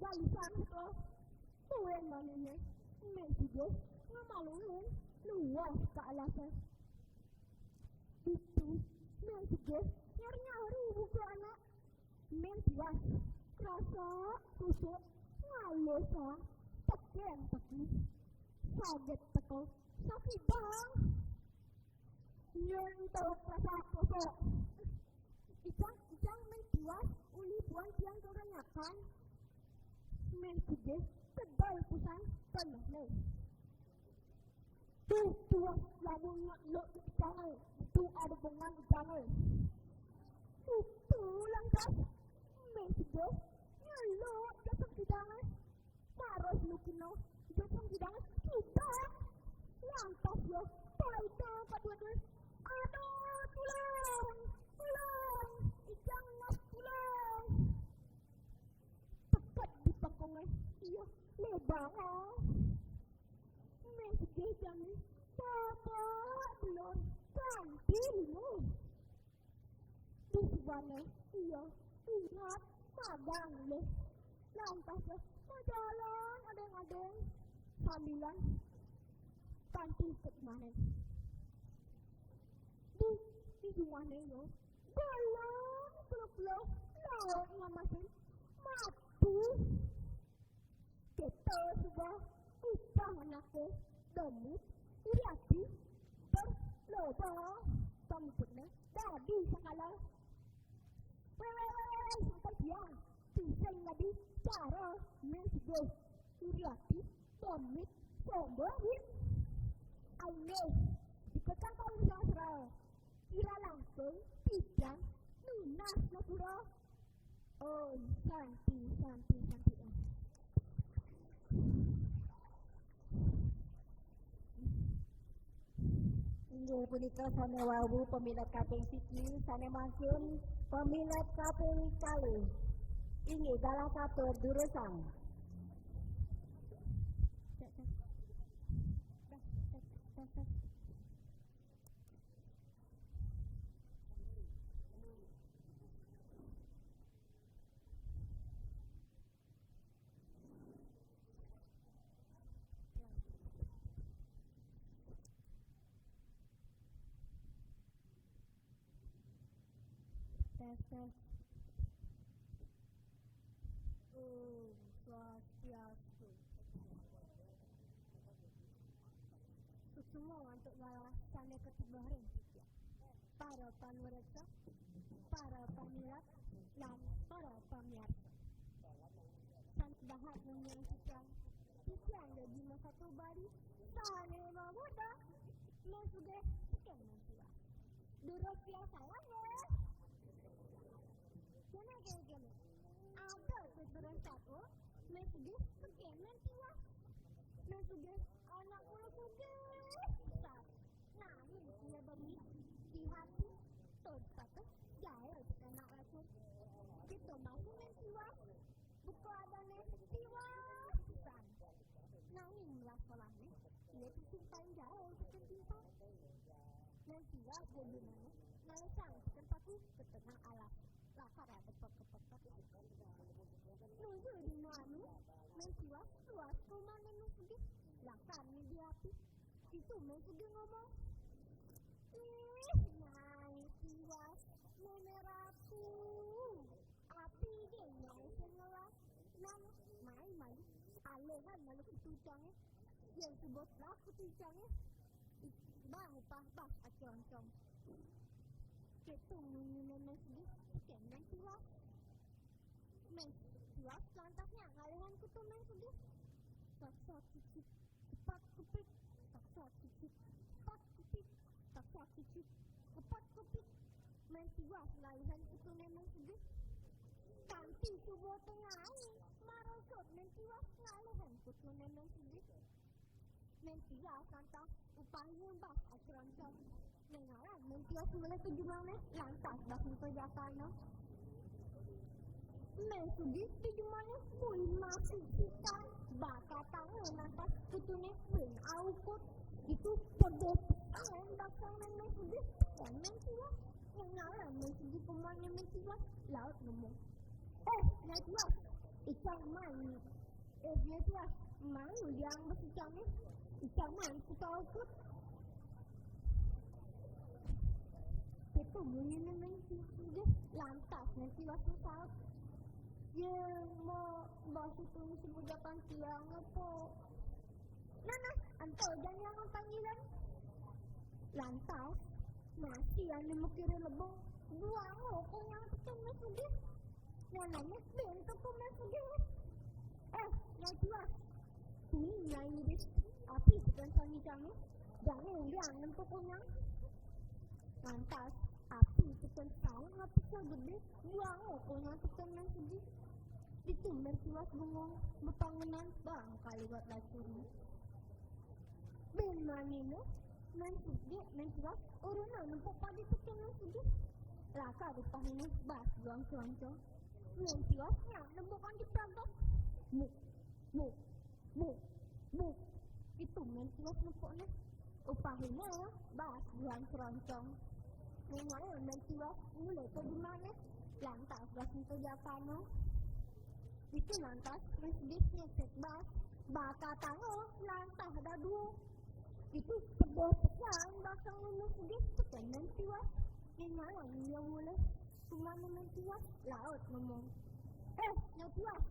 Walisan to. Buin manine, Mén Sugih, ngamalungin, luas ka alase. Ditu, Mén Sugih, nyari-nyari buku anak. Mén Tiwas, krasak-krusuk, ngalusa, tekén teki. Saget teko, sakidang. Nyén to krasak-krusuk. Icang, icang, Mén Tiwas, uli buan tiang keranyakan. Mén Sugih, kedal pisan, tandahne. Duh, Tiwas, lamun nyak lok icange, ditu ada bengan icange. Ditu lantas, Mén Sugih, nyeluk jit sang kidange. Marus lukino, jit sang kidange, sudah. Lantas yo, paida kadua-dua. Aduh, tulung, tulung, icang mas tulung. Tepet di pekonge, iya, lebang. Mén Sugih jani, bapak belon, kanti limo. Di subané, iya, ingat, magang lih. Lantas lih, majalan adéng-adéng, sambilan kanti ké imané. Di, di jumahné, yo, galang peluk-peluk, laut ngamasin, mati. Kéto suba utang anaké, demit, iri ati, berloba panguputna, dadi sakala. Wéh, wéh, wéh, wéh, sangkan tiang, tusing dadi cara Mén Sugih, iri ati, demit, sombong, win. Ané, dikecang paling sasra. Ira langkung, pidang, nunas, napura. Om Santi, Santi, Santi, Om. Inggih punika sané wau pamilet kaping siji, sané mangkin pamilet kaping kalih. Inggih, galah katur durusang. Tes, tes. Om Swastiastu. Suksma antuk galah sané katimbang ring titiang. Para panureksa, para pamilet, lan para pamiarsa. Sané dahat nunjang titiang, titiang Déwi Masatu Bali, sané mamuda, Mén Sugih, tekén Mén Tiwas. Durus piarsayang, ya. Kéné, kéné, kéné. Ada tuturan satua, Mén Sugih, tekén Mén Tiwas. Mén Sugih anak mula sugih pisan. Nanging sia bengis di hati, tur satus gaél dikena lacur. Kitu masih Mén Tiwas, buka adané Tiwas pisan. Nanging melah solahné, sia tusing paling gaél teken timpal. Mén Tiwas jadiné ngalesang teken paku ka tengah alas. Lakar ada pekepek tapi nunggu di anu, Mén Tiwas luas kumaha Mén Sugih. Lakar di api. Itu Mén Sugih ngomong, "Ih, Nyai Tiwas, Néné Ratu. Api gé Nyai sing ngelah. Nang, mai, mai. Aléhan malu ku tucangé. Yén sebut lah ku tucangé. Bang, upah, bah, aconcong." Kitu munyiné Mén Sugih, teken Mén Tiwas. Mén Tiwas lantas nya ngalihan kutu Mén Sugih. Taksa kicik, kepak kepik, taksa kicik, kepak kepik, taksa kicik, kepak kepik. Mén Tiwas ngalihan kutuné Mén Sugih. Kanti subuh tengah hari, marosot Mén Tiwas ngalihan kutuné Mén Sugih. Mén Tiwas lantas upah nyembah acroncong. Ning ngaran Mén Tiwas mulih ka jumahné, lantas bak muka jatahna. Mén Sugih ka jumahné, buin masih pisan, bakatangé lantas kutuné buin aukut. Itu pedih pisan bakatangé Mén Sugih, kan Mén Tiwas. Ning ngaran Mén Sugih kumaha Mén Tiwas, laut ngomong, "Eh, Nyai Tiwas, icang mah, eh, Nyai Tiwas, mah diang besi kami, icang mah ku saukut." Kitu munyiné Mén Sugih, lantas Mén Tiwas saut, "Yé, mah basi tuh si bujakan tiang apa?" "Nah, nah, ento jang yang panggilan." Lantas, masih anu mukiré lebong, buang kunyang teken Mén Sugih. Nah, nanya, bentuk ku Mén Sugih. "Eh, Nyai Tiwas. Ini Nyai Sugih. Api teken sami kamu. Jangan uliang ento kunyang." Lantas, api teken saung api gedé, buang kunyang teken Mén Sugih. Ditu Mén Tiwas bengong, bepangenan bang kaliwat lacurna. Bin maniné, Mén Sugih, Mén Tiwas, urutna nempuk padi teken Mén Sugih. Lakar upahina bas buang keroncong. Mén Tiwas nya nembukan di pragat. Buk, buk, buk, buk. Itu Mén Tiwas nempukna. Upahina bas buang keroncong. Ning ngaran Mén Tiwas mulih ka jumahné, lantas bas muka jatahna. Itu lantas Mén Sugih ngecek bas, bakatangé lantas daduh. Itu pedih pisan bakatangé Mén Sugih teken Mén Tiwas. Ning ngaran nya mulih kumaha Mén Tiwas, laut ngomong, "Eh, Nyai Tiwas.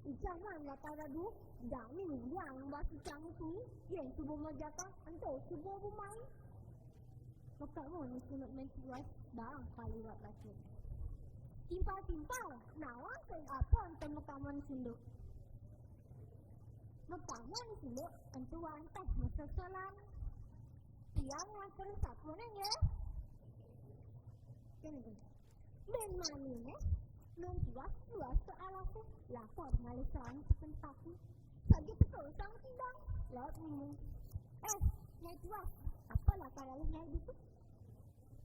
Icang mah lantas daduh, jani uliang bas icang itu, yén subuh mah jatah, ento subuh bumain." Makamun sunduk Mén Tiwas bang kaliwat lacur. "Timpal-timpal, naon sing apa ento makamun sunduk?" "Makamun sunduk ento wantah maseselan. Tiang nganter sapuning ya." Bin maniné, Mén Tiwas luas ka alasé, lakar ngalih sarang teken paku. Saja teka sang kidang, laut ngomong, "Eh, Nyai Tiwas, apa lakar alih Nyai ditu?"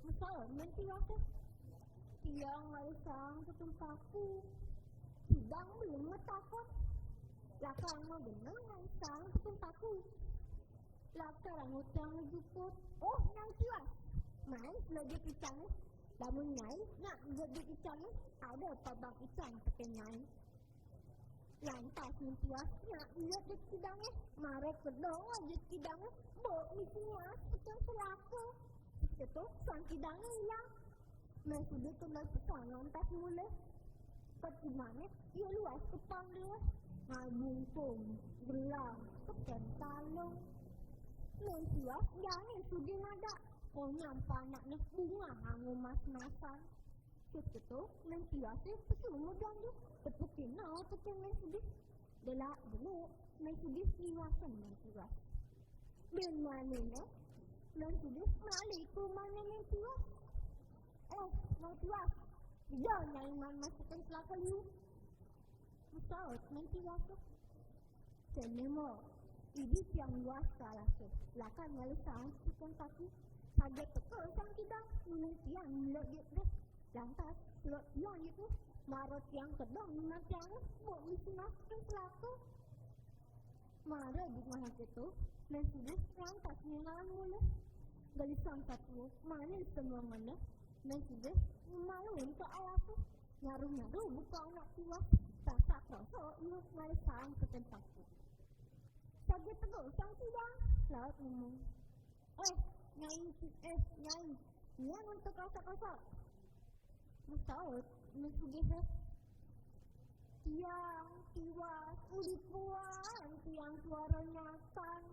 Masalah Mén Tiwas téh. "Tiang ngalih sarang teken paku." Kidang belum ngetakon. Lakar ngabener ngalih sarang teken paku. Lakar ngutang jukut. "Oh, Nyai Tiwas. Main lagi icangé. Lamun Nyai nak jadi icangé, ada pabang icang teken Nyai." Lantas Mén Tiwas nya lihat di kidangé, maré kedong aja kidangé, bok misi mas teken selaku. Itu sang kidangé ilang. Mén Sugih tundal pisan lantas mulih. Pertimané, ia luas kepang dia. Ngalbungkung, gelang, teken talung. Mén Tiwas jani sugih nada. Konyang panakné bunga nganggo mas-masan. Cut kitu, Mén Tiwas téh pesi umur jandi. Tepukina teken Mén Sugih. Dela dulu, Mén Sugih niwasan Mén Tiwas. Bin maniné, Mén Sugih malih ka umahna Mén Tiwas. "Eh, Mén Tiwas, dija Nyai man mas teken selaku liu?" Saut Mén Tiwas téh, "Kéné mah, Idi tiang luas ka alase, lakar ngalesang peken paku. Saget teka Sang Kidang, nulung tiang nyeluk duit deh. Lantas, seluk tiang ditu, mara tiang kedeng nunas tiange, mbok misi nasken selaka. Mara dingeh keto, Mén Sugih lantas ngenang mula. Gelisang satua, mane semengene, Mén Sugih malu ento alase, nyaru-nyaru buka anak tuah, sasak krosok, ngalesang peken paku. Saget teka Sang Kidang, laut ngomong, "Eh, Nyai, eh, Nyai, nyen ento kasak-kasak?" Masaut Mén Sugih, "Tiang Tiwas, udi puan tiang suara nyakan."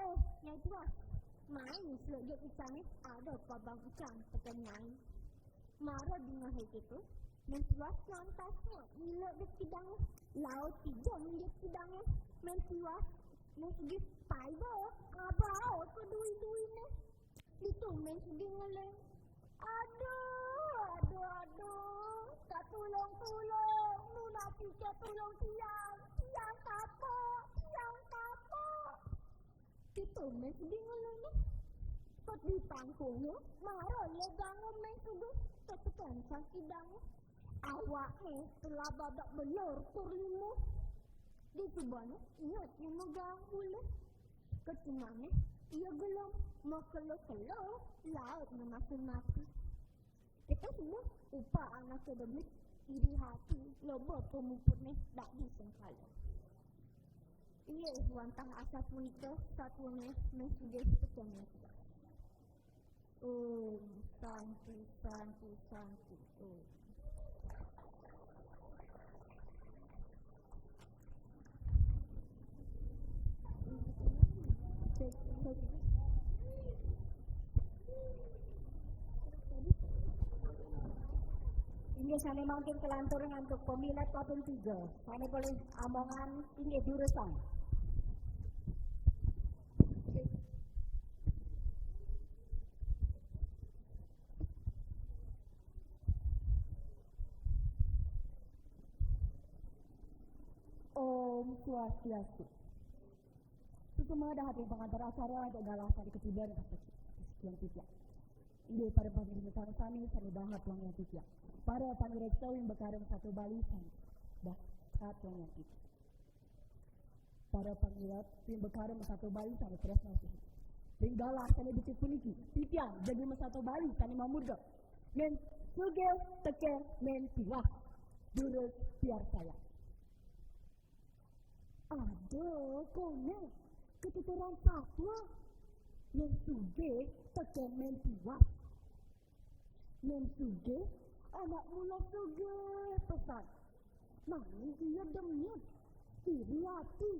"Eh, Nyai Tiwas, mai seluk duit icange, ada pabang ican peken Nyai." Mara dingeh keto, Mén Tiwas lantas nyeluk duit kidange, laut tijem duit kidange. Mén Tiwas, Mén Sugih paiba, ngabau kedui-duine. Ditu Mén Sugih ngeling. "Aduh, aduh, aduh, katulung-tulung, nunas ike tulung tiang, tiang kapok, tiang kapok." Ditu Mén Sugih ngeling. Pas di pangkunge, mara legange Mén Sugih, tetekan Sang Kidang. Awakne telah babak belur tur limo. Dicubane ia nyemegah ulih. Ketunane ia gelem, makelo-kelo laut nemasin mati. Kita semua upah anake demit, iri hati, loba pemuputne dak disengkala. Inggih wantah asapunika satuane Mén Sugih petengah. Om Santi, Santi, Santi, Om. Cek, cek. Inggih sane mangkin kelantur ngantuk pemilet kaping tiga. Sane polih amongan inggih durusang. Om Swastiastu. Suksma dahat ring pangantar acara, ajak galah sane katiba ring sekian titiang. Inggih para pamiarsa sami, sane dahat wangiang titiang. Para pamiarsa wimbakara Masatua Bali sane dahat wangiang titiang. Para pamiarsa wimbakara Masatua Bali sane tresna sihin. Ring galah sane becik puniki, titiang jagi Masatua Bali sane mamurda, Mén Sugih teken Mén Tiwas. Durus piarsayang. Ada, koné, ketuturan satua. Mén Sugih teken Mén Tiwas. Mén Sugih anak mula sugih pesan. Nanging ia demit, iri ati,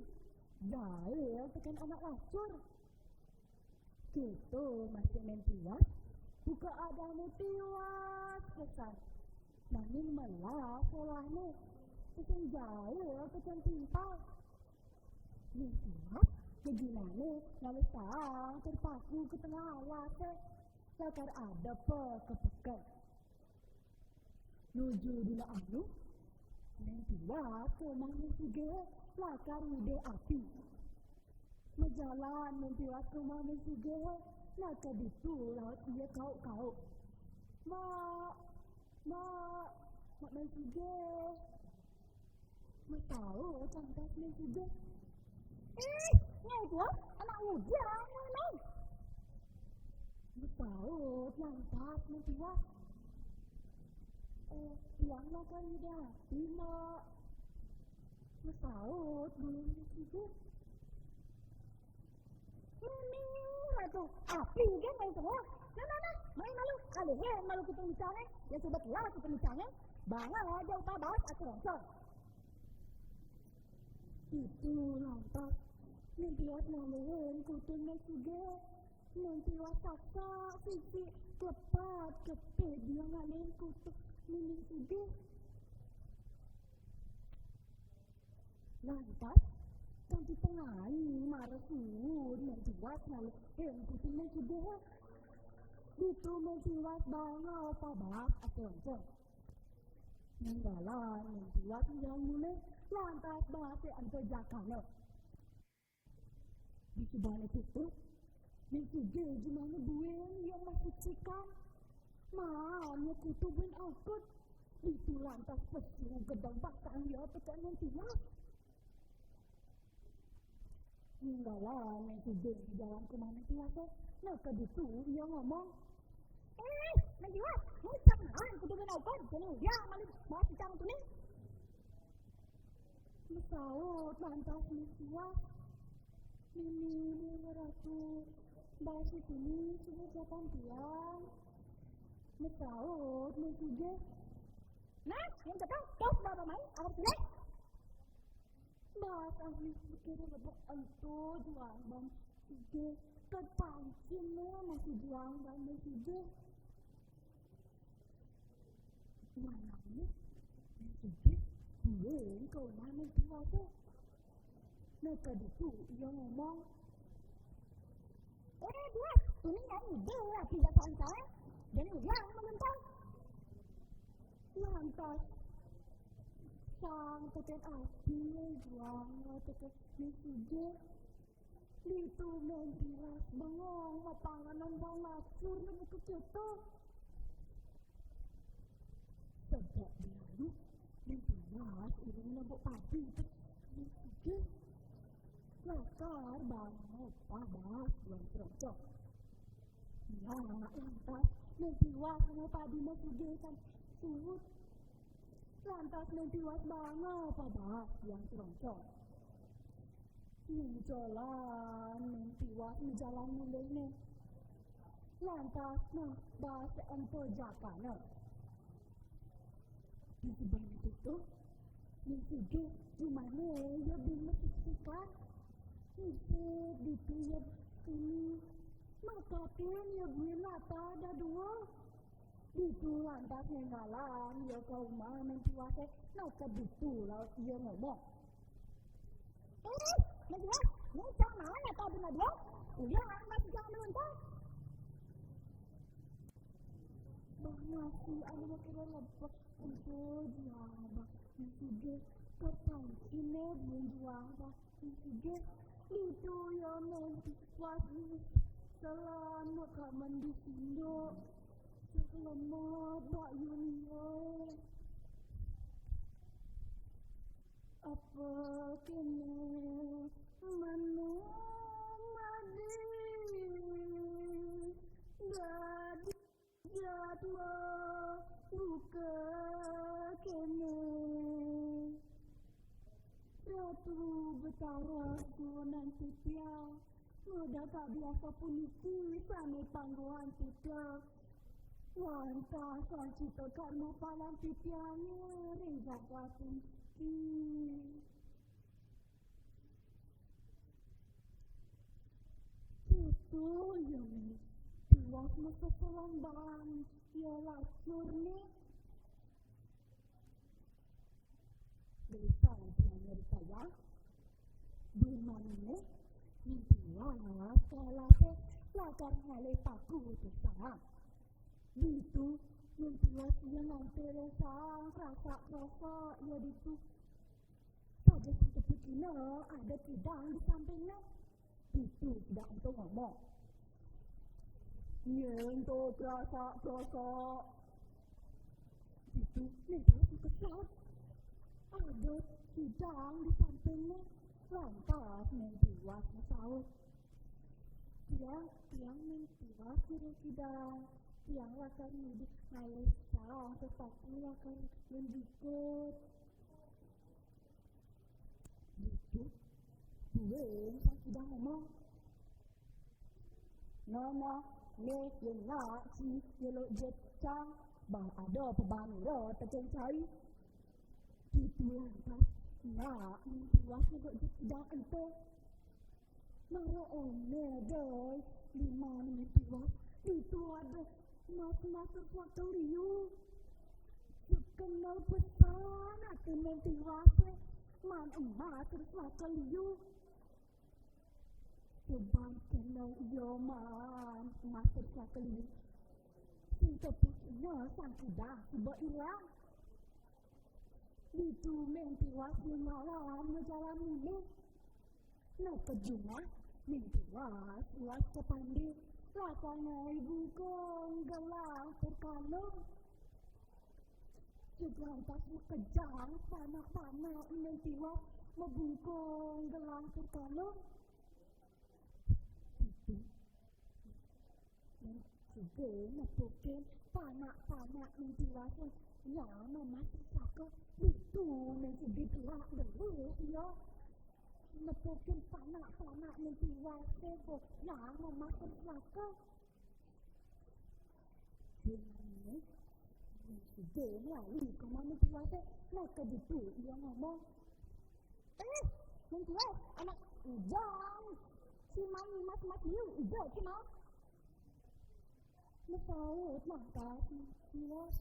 jail teken anak lacur. Kéto masih Mén Tiwas, buka adané Tiwas pesan. Nanging melah solahné, sing jail teken timpal. Mén Tiwas geginané ngalih saang tur paku ka tengah alasé, lakar adep ka peken. Nuju dina anu, Mén Tiwas ka umah Mén Sugih lakar ngidih api. Majalan Mén Tiwas ka umah Mén Sugih, nah ka ditu laut ia kauk-kauk. "Mak, Mak, Mak Mén Sugih." Masaut lantas Mén Sugih. "Ih, Nyai Tiwas, anak ngudi ané." Masaut lantas Mén Tiwas. "Eh, tiang lakar ngidih api, Mak." Masaut bulu Mén Sugih. "Mimih Ratu, api gén mai semua. Nah, nah, nah, mai malu, alihin malu kutun icangé, yén suba telah kutun icangé, banga jauh pabas akeroncong." Ditu lantas Mén Tiwas ngalihin kutun Mén Sugih. Mén Tiwas saksak sisi, klepat klepit ia ngalihin kutun Mén Sugih. Lantas, kanti pangani mara suud Mén Tiwas ngalihin kutun Mén Sugih. Ditu Mén Tiwas banga pabas akeroncong. Ninggalan Mén Tiwas ngiang mulih, lantas basé ento jakana. Di subané ditu, Mén Sugih jumahné buin ya masih cikan. Maan ya kutu buin aukut. Ditu lantas pesu gedeng batang ya tekén Mén Tiwas. Ninggalan Mén Sugih jalan ka umah Mén Tiwas. Nah, ka ditu ia ngomong, "Eh, Mén Tiwas, ngecang maan kutu buin aukut, jani uliang malih baas cicang tuni." Masaut lantas Mén Tiwas, "Nini, Déwa Ratu, baas tuni suba jakan tiang." Masaut Mén Sugih, "Nah, yén kéto, tos bapa mai, awak sini." Baas ahli pikir lebok ento juang ban Sugih, kepancing masih juang ban Mén Sugih. Malamné Mén Sugih buin ka umah Mén Tiwas. Nah, ka ditu ia ngomong, "Eh, Tiwas, tuni nyai ngidih lah, tidak santai. Jani uliang maluntar." Lantas sang tekén ati juang tekén Mén Sugih. Ditu Mén Tiwas bengong, mapanganan bang lacur, buka kéto. Sedek dianu, Mén Tiwas iring nebuk padi. Mén Sugih lakar bangau pabas buan keroncong. Nah, lantas Mén Tiwas nebuk padi Mén Sugih kan suud. Lantas Mén Tiwas bangau pabas buan keroncong. Nguncolan Mén Tiwas majalan mulihné. Lantas nah, baas ento jakané. Di subané ditu, Mén Sugih jumahné ya buin masiksikan. Isuk ditu ya tuni. Makatin ya buin latah dadua. Ditu lantas ninggalan ia ka umah Mén Tiwasé. Nah, ka ditu lah ia ngomong, "Eh, Mén Tiwas, ngecang maan latah buin dadua? Uliang maan baas cicang maluntar." Bah nasi anu makira lebek ento juang ban Mén Sugih, kepancing buin juang ban Mén Sugih. Ditu ia Mén Tiwas selama ka mandi sinduk. Selamat, Pak Yunio. Apa kéné menu madi dadi jadwal buka kéné? Ratu Betara suunan titiang, madak kabiasa puniki sané pangguhan titiang. Wantah sancita karma palang titiangé ring jagat puniki. Kéto ya Mén Tiwas maseselan baan ya lacurné. Beli tahu dia nyerita ya. Di mana nih? Mén Tiwas sekolah teh lakar ngalih paku tuh sarang. Ditu Mén Tiwas ia ngantil sarang, kerasa-kerasa ia ditu. Pada santepukina ada kidang di sampingné. Ditu kidang ento ngomong, "Nyén to kerasa-kerasa." Ditu Mén Tiwas kesel. Ada kidang di sampingné. Lantas Mén Tiwas masaut, "Tiang, tiang Mén Tiwas, Jero Kidang. Tiang lakar ngidih ngalih sarang, tetapi lakar ngalih jukut." Ditu buin Sang Kidang ngomong, "Nah, nah, né, yén nak ci nyeluk jit cang, bah ada pabanira tekén cai." Ditu lantas nak Mén Tiwas nyeluk jit kidang ento. Mara oméh doi limané Mén Tiwas, ditu ada emas-emas saka liu. Kenel pesan atin Mén Tiwas, maan emas saka liu. Coban kenel ia maan emas saka liu. Sing tepukina Sang Kidang suba ilang. Ditu Mén Tiwas ninggalan majalan mulih. Nah, ka jumah, Ming Tiwas, Tiwas ka pande, lakar ibu kong gelang tur kalung. Jug lantas makejang panak-panak Ming Tiwas mabungkung gelang tur kalung. Ditu Ming Sugih nepukin panak-panak Ming Tiwas nyang mamas pusaka. Ditu Ming Sugih tuak dulu, iya. Nepukin panak-panak Ming Tiwas nyang mamas pusaka. Dene Ming Sugih lali ka Ming Tiwas. Nah, ka ditu iya ngomong, "Eh, Ming Tiwas, anak ujang. Siman mas-mas liu, ija ki mau." Masaut lantas Ming Tiwas,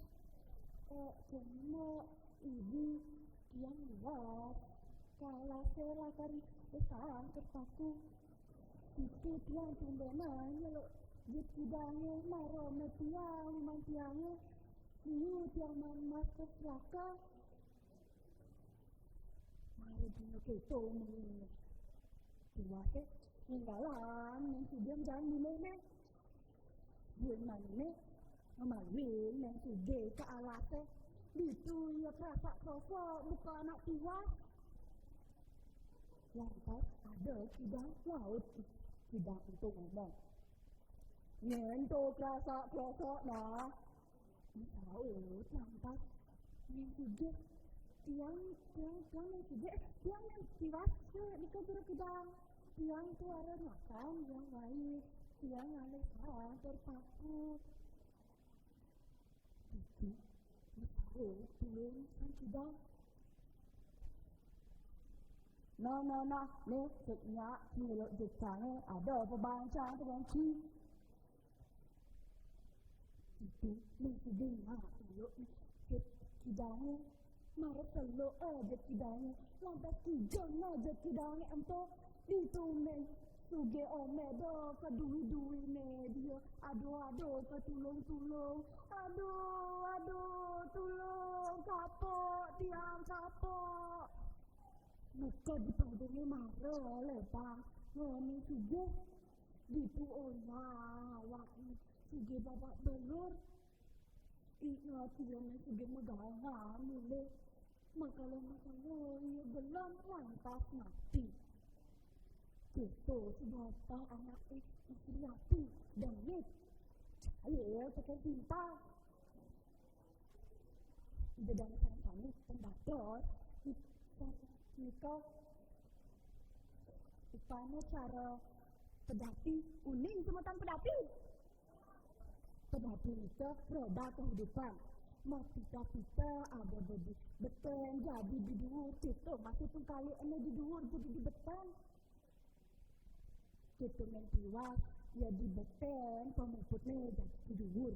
"Eh, kena ibu tiang liwat. Kalase lakar usang kertaku. Ditu tiang tumbenan nyeluk jit kidange mara metiang liman tiange. Liu tiang mamas pusaka." Mara dina keto Ming Tiwase ninggalang Ming Sugih jalan mulihne. Buin manine ngemaluin Ming Sugih ka alase. Ditu iya krasak-krosok muka Anak Tiwas. Lantas ada kidang nyaut. Kidang ento ngomong, "Nyén to krasak-krosok nah?" Nyaut lantas Ming Sugih, "Tiang, tiang, tiang Ming Sugih, tiang Ming Tiwas, nika jero kidang. Tiang tuara makan yang baik, tiang ngalih sarang tur paku." Ditu masaut tulung sang kidang, "Nah, nah, nah, nih, sik nyak nyeluk jit sange, ada pabancang pengungsi." Ditu Ming Sugih nyak nyeluk jit kidange. Mara teluk aja kidange, lantas tiga aja kidange ento. Ditu Ming Sugih omeda ka dui-duine dia, "Aduh, aduh, ka tulung-tulung. Aduh, aduh, tulung, kapok, tiang kapok." Muka di padunge mara lepang Ming Sugih. Ditu onyang awakne Sugih babak belur. Inget iya Ming Sugih magawang mulih. Makala-makala iya gelem lantas mati. Kéto sujatah anaké Mistri Ati, dengit, jail tekén timpal. Ida dané sareng sami pembados. Nika upama cara pedati, uning semeton pedati. Pedati nika roda kehidupan. Mapita-pita ada bedi betén, jadi di duur, kita masih pengkali ene di duur, jadi di betén. Kita mén tiwas, ya di betén, pamuputné jadi di duur.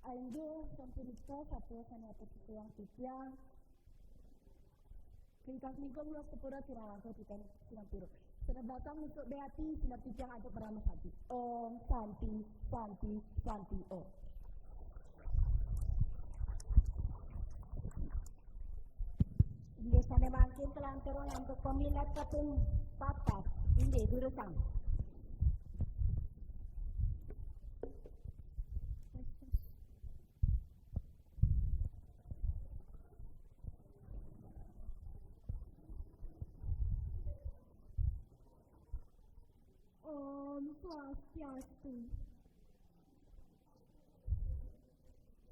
Inggih, sapunika satua sané atur titiang. Ringkas nika kula sepura kirang langkung titiang sinampura. Sanebatan untuk béati, sineb titiang antuk parama santi. Om Santi, Santi, Santi, Om. Inggih, sané mangkin kalanturang antuk pamilet kaping papat. Inggih, durusang. Om Swastiastu.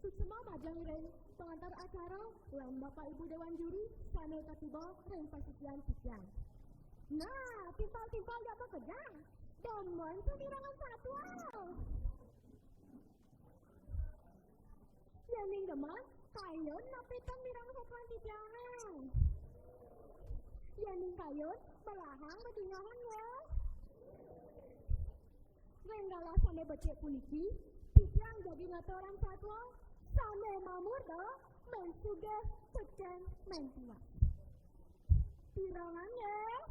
Suksma majeng ring pangantar acara lan Bapak Ibu Dewan Juri sané katiba ring pasisian titiang. Nah, timpal-timpal jak makejang. Demen samirengan satua. Yéning demen, kayun napi ten mireng satuan titiang. Yéning kayun, belahang bedingahan ya. Ring galah sané becik puniki, titiang jagi ngaturang satua sané mamurda Mén Sugih tekén Mén Tiwas. Pirengang nggih?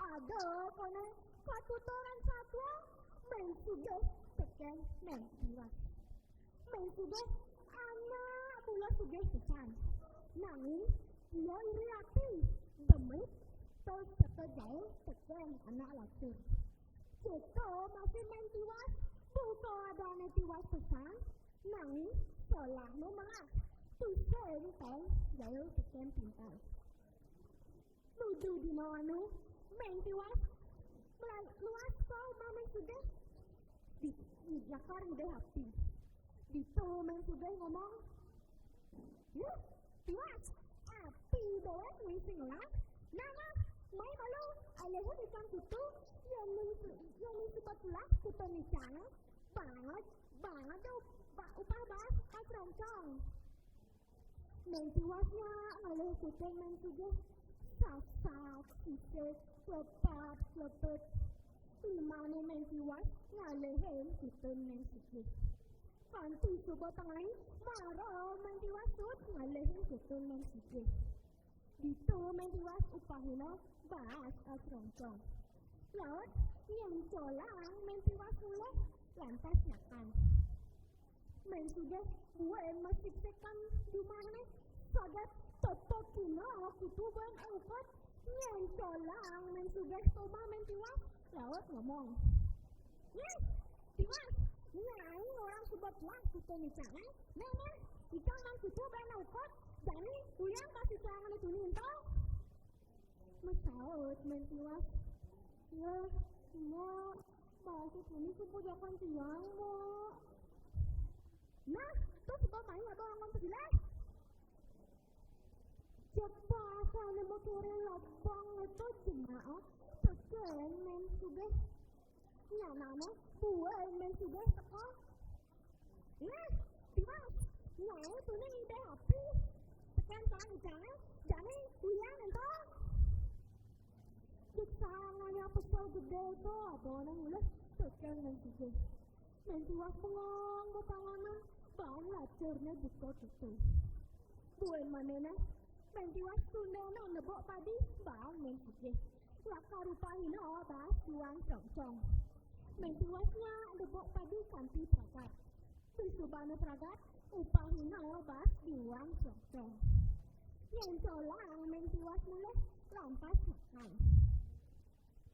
Ada koné katuturan satua Mén Sugih tekén Mén Tiwas. Mén Sugih anak mula sugih pisan. Nanging ia iri ati. Demit, to ceto jaé tekén anak lacur. Ceto masih Mén Tiwas, buka adané Tiwas pesan, nanging solahné melah. Tusing tong jaé tekén pintal. Nuju dina anu, Mén Tiwas mela-, luas ka umah Mén Sugih. Di, di lakar ngidih api. Ditu Mén Sugih ngomong, "Yuh, Tiwas, api déwék ngising lah. Nah, nah, mai malu, alihin ikan kutu, yén ning, yén ning suba telah kutu nicang, banget, banget deh upah, upah baas ka keroncong." Mén Tiwas nyak ngalih kuping Mén Sugih. Sasak, sisik, slepap, slepet. Limané Mén Tiwas ngalihin kutun Mén Sugih. Kanti suba tengai, mara Mén Tiwas suud ngalihin kutun Mén Sugih. Ditu Mén Tiwas upahina baas ka keroncong. Laut nyencolang Mén Tiwas mulih lantas nyakan. Mén Sugih buin masiksikan jumahné, saget tepukina kutu buin ukut, nyencolang Mén Sugih ka umah Mén Tiwas, laut ngomong, "Yéh, Tiwas, nyai orang suba telah kutu nicang, éh? Nah, nah, icang maan kutu buin ukut, jani uyang ka sicang ané tuni ento." Masaut Mén Tiwas, "Yéh, Mbok, baasé tuni suba jakan tiang, Mbok." "Nah, to suba mai aba angon pepilih." Jeg baasané makérin lebang to jemaah, tekén Mén Sugih. Nyanané buin Mén Sugih teka. "Nah, Tiwas, nyai tuni ngidih api tekén saang icangé, jani uyang ento." Jeg saangé pesel gedé to, abané mulih tekén Mén Sugih. Mén Tiwas bengong bepanganan, baan lacurné buka kéto. Buin maniné, Mén Tiwas tundéna nebuk padi, baan Mén Sugih. Lakar upahina baas duang keroncong. Mén Tiwas nyak nebuk padi kanti pragat. Disubané pragat, upahina baas duang keroncong. Nyencolang Mén Tiwas mulih lantas nyakan.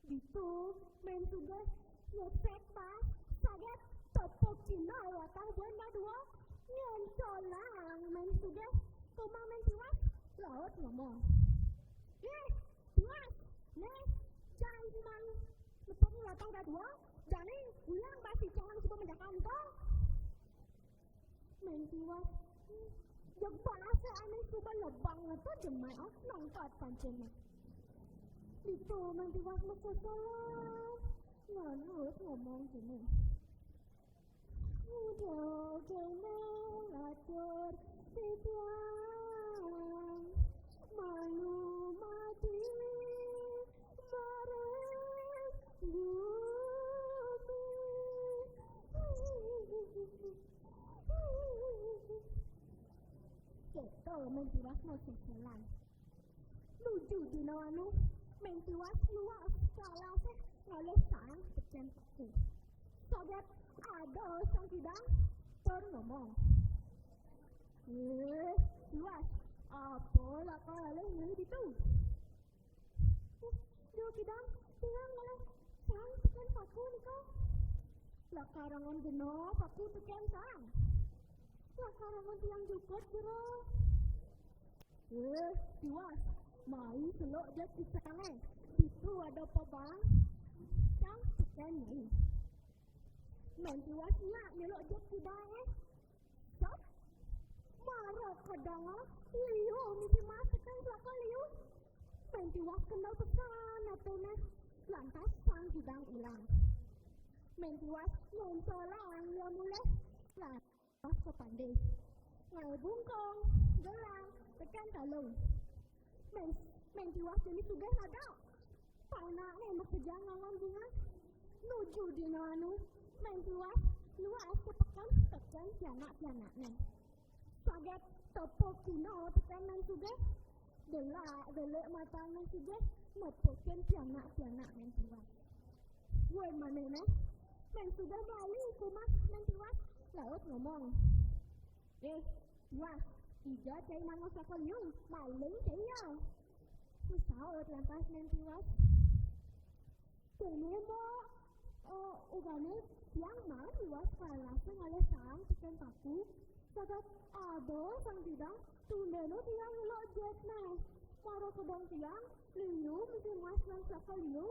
Ditu Mén Sugih nyesek baas, saget tepukina watah buin dadua, nyencolang Mén Sugih ka umah Mén Tiwas, laut ngomong, "Yéh, Tiwas, né, cai maan nepuk watah dadua, jani uyang baas icang ané suba majakan ento." Mén Tiwas, jeg baasé ané suba lebang to jemaah, nangkat pancéné. Ditu Mén Tiwas makeselan, laut ngomong kéné, "Udah kéné lacur titiang, malu mati bareng bumi." Kéto Mén Tiwas makeselan. Nuju dina anu, Mén Tiwas luas ka alasé ngalih saang tekén paku. Saget ada Sang Kidang tur ngomong, "Éh, Tiwas, apa lakar alih ngalih ditu?" "Uh, Jero Kidang, tiang ngalih saang tekén paku nika." "Lakar angon genep paku tekén saang?" "Lakar angon tiang jukut, Jero." "Éh, Tiwas, mai seluk jeg pisangé. Ditu ada pabaang saang tekén nyai." Mén Tiwas nyak nyeluk jeg kidangé. Sop, mara kadanga liu misi maas tekén selaka liu. Mén Tiwas kendel pesan atiné, lantas Sang Kidang ilang. Mén Tiwas nyencolang ia mulih, lantas ka pandé. Ngaé bungkung, gelang, tekén kalung. Mén, Mén Tiwas jani sugih naga. Panakné makejang angon bungah. Nuju dina anu, Mén Tiwas luas ka peken, tekén pianak-pianakné. Saget tepukina tekén Mén Sugih, delak-delik matan Mén Sugih, nepukin pianak-pianak Mén Tiwas. Buin maniné, Mén Sugih mali ka umah Mén Tiwas, laut ngomong, "Éh, Tiwas, dija cai maan ngosaka liu, maling cai ia." Saut lantas Mén Tiwas. Déné, Mbok, eh, ugané tiang maan Tiwas kalasé ngalih saang tekén paku. Saget ada Sang Kidang, tundéna tiang nyeluk jitné. Mara kedeng tiang, liu mesti mas lan saka liu.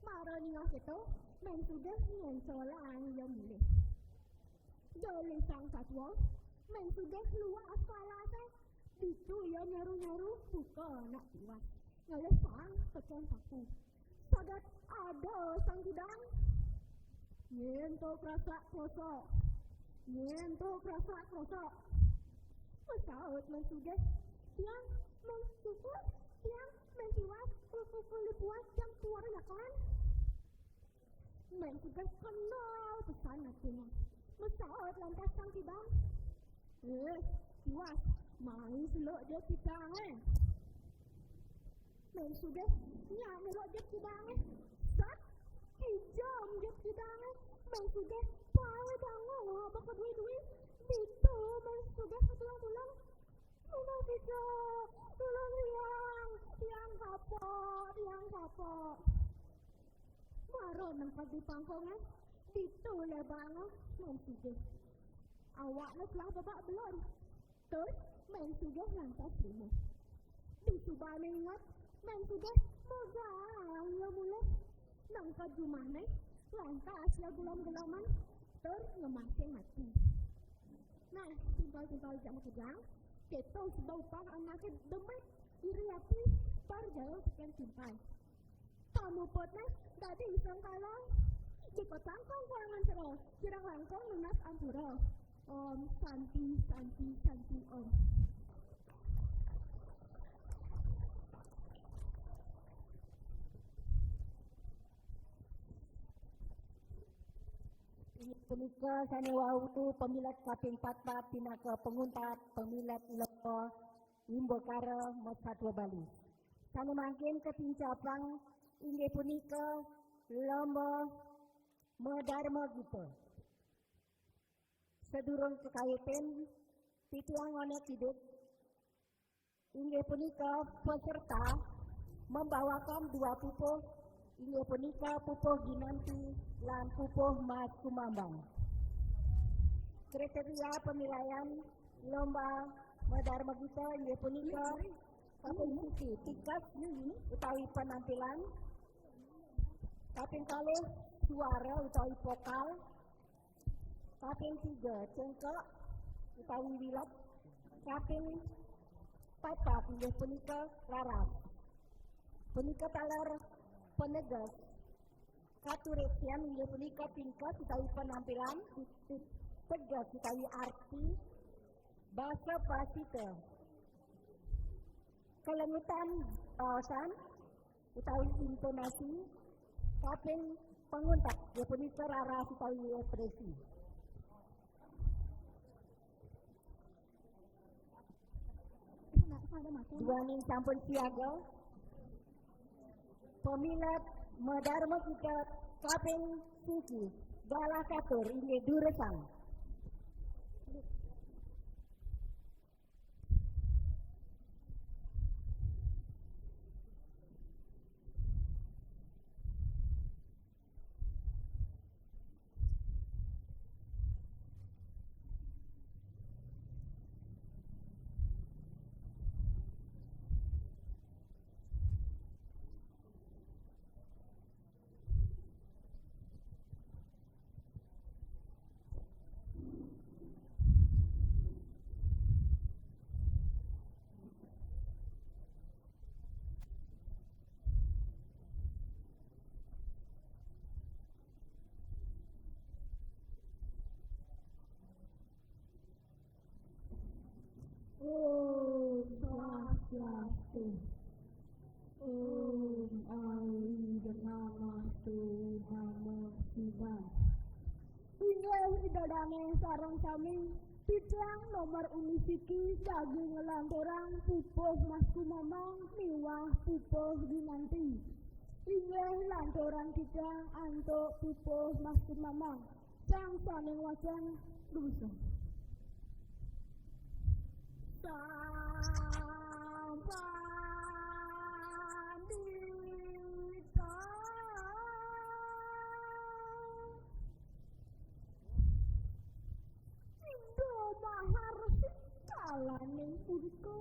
Mara ningeh kéto, Mén Sugih ngéncolang ia mulih. Gelisang satua, Mén Sugih luas kalasé. Ditu ia nyaru-nyaru buka anak Tiwas. Ngalih saang tekén paku. Saget ada Sang Kidang. Nyén to krasak-krosok. Nyén to krasak-krosok. Masaut Mén Sugih. Tiang Mén Sugih, tiang Mén Tiwas, kuku lipuan tiang tuara yakan. Mén Sugih kenal pesan atiné. Masaut lantas Sang Kidang. Eh, Tiwas, mai seluk jit kidangé. Mén Sugih nyak nyeluk jit kidangé. Sat, kijam jit kidangé. Mén Sugih paé dangu baka dui-dui. Ditu Mén Sugih katulung-tulung. Mén Sugih, tulung tiang, tiang kapok, tiang kapok. Mara nengkad di pangkongé, ditu lebanga Mén Sugih. Awakné telah bebak belon. Tur Mén Sugih lantas lima. Disubané inget, Mén Sugih megang ia mulih. Nengkad jumahné, lantas ia gelom-geloman, tur ngemasin ati. Nah, timpal-timpal jak makejang, kéto suba upah anaké demit, iri ati, tur jauh tekén timpal. Pamuputné dadi sengkala. Jukut langkung kuangan sera, kirang langkung nunas ampura. Om Santi, Santi, Santi, Om. Inggih punika sané wau pamilet kaping patpat pinaka panguntat pamilet Lomba Wimbakara Matsatwa Bali. Sané mangkin katincapang inggih punika Lomba Madarma Gita. Sadurung kakawitin, titiang ngonék kidik, inggih punika peserta membawakan dua pupuh, inggih punika pupuh Ginanti lan pupuh Mas Kumambang. Kriteria penilaian Lomba Madarma Gita inggih punika kaping siji, tingkat utawi penampilan, kaping kalih, suara utawi vokal, kaping tiga, cengkok utawi wilet, kaping papat inggih punika raras. Punika taler peneges. Katuritian inggih punika tingkat utawi penampilan, teges utawi arti, basa pasita, kelengutan baosan utawi intonasi, kaping panguntat, inggih punika raras utawi ekspresi. Duaning sampun siaga, pamilet Madarma Gita kaping siji, galah katur inggih durusang. Om Swastiastu. Om Awighnamastu Namo Siddham. Inggih Ida dané sareng sami, titiang nomor unggul siki jagi nglanturang pupuh Mas Kumambang miwah pupuh Ginanti. Inggih lanturang titiang antuk pupuh Mas Kumambang. Sang sané wacén dusa. Sampun. Laning punika.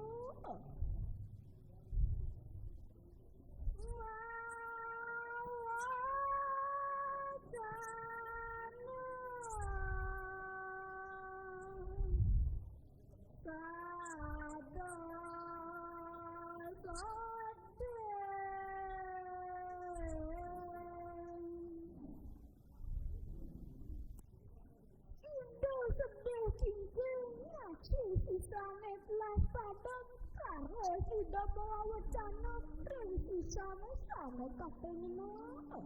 Indah sedih kingking, ngaji sisane telas padam, karo sida mawacana, ring sisane sane kaping enam.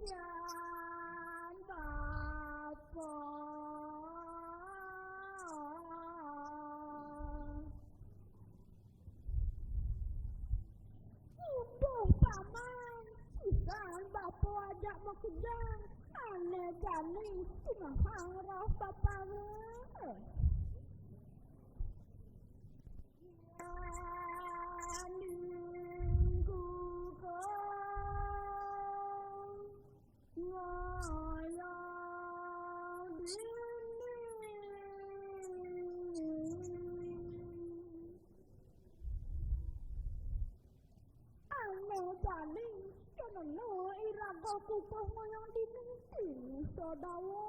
Pamajikan bapa. Uduh paman, sisan bapa ajak makejang, ane jani sumahang rauh bapané. Yan minggu kang ngoyong dini. Ane jani, kenena iraga kukuh ngoyong dini, dini sadawa.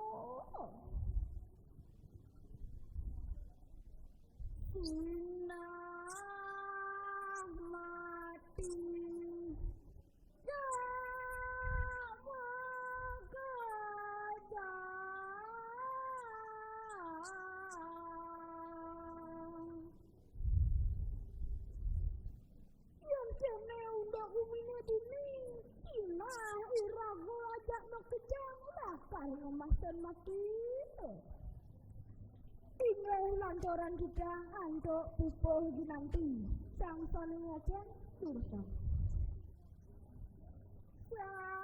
Sinah mati. Yen kene unduk umine dini, sinah iraga ajak makejang lakar ngemasen mati. Inggih lantaran kita antuk pupuh ginanti, sang sane ngajeng dursa. Sapupuh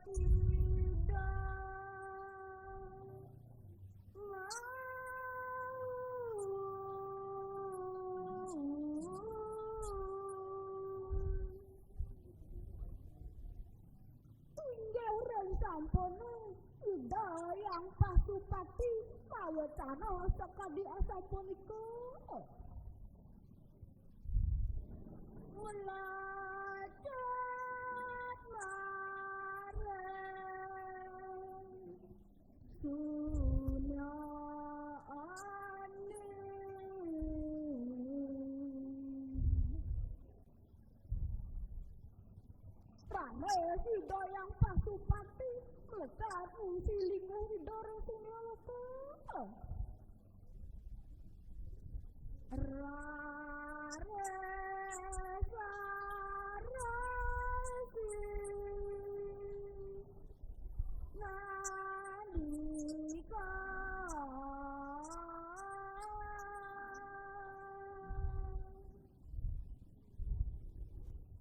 tidak mau. Inggih ring sampune Ida Hyang Pasupati mawecana sakadi asapunika. Mlacet marang sunyane. Prane Ida Hyang Pasupati mlesat ngungsi linggih Ida ring sunyalaka. Raris, raris nandika.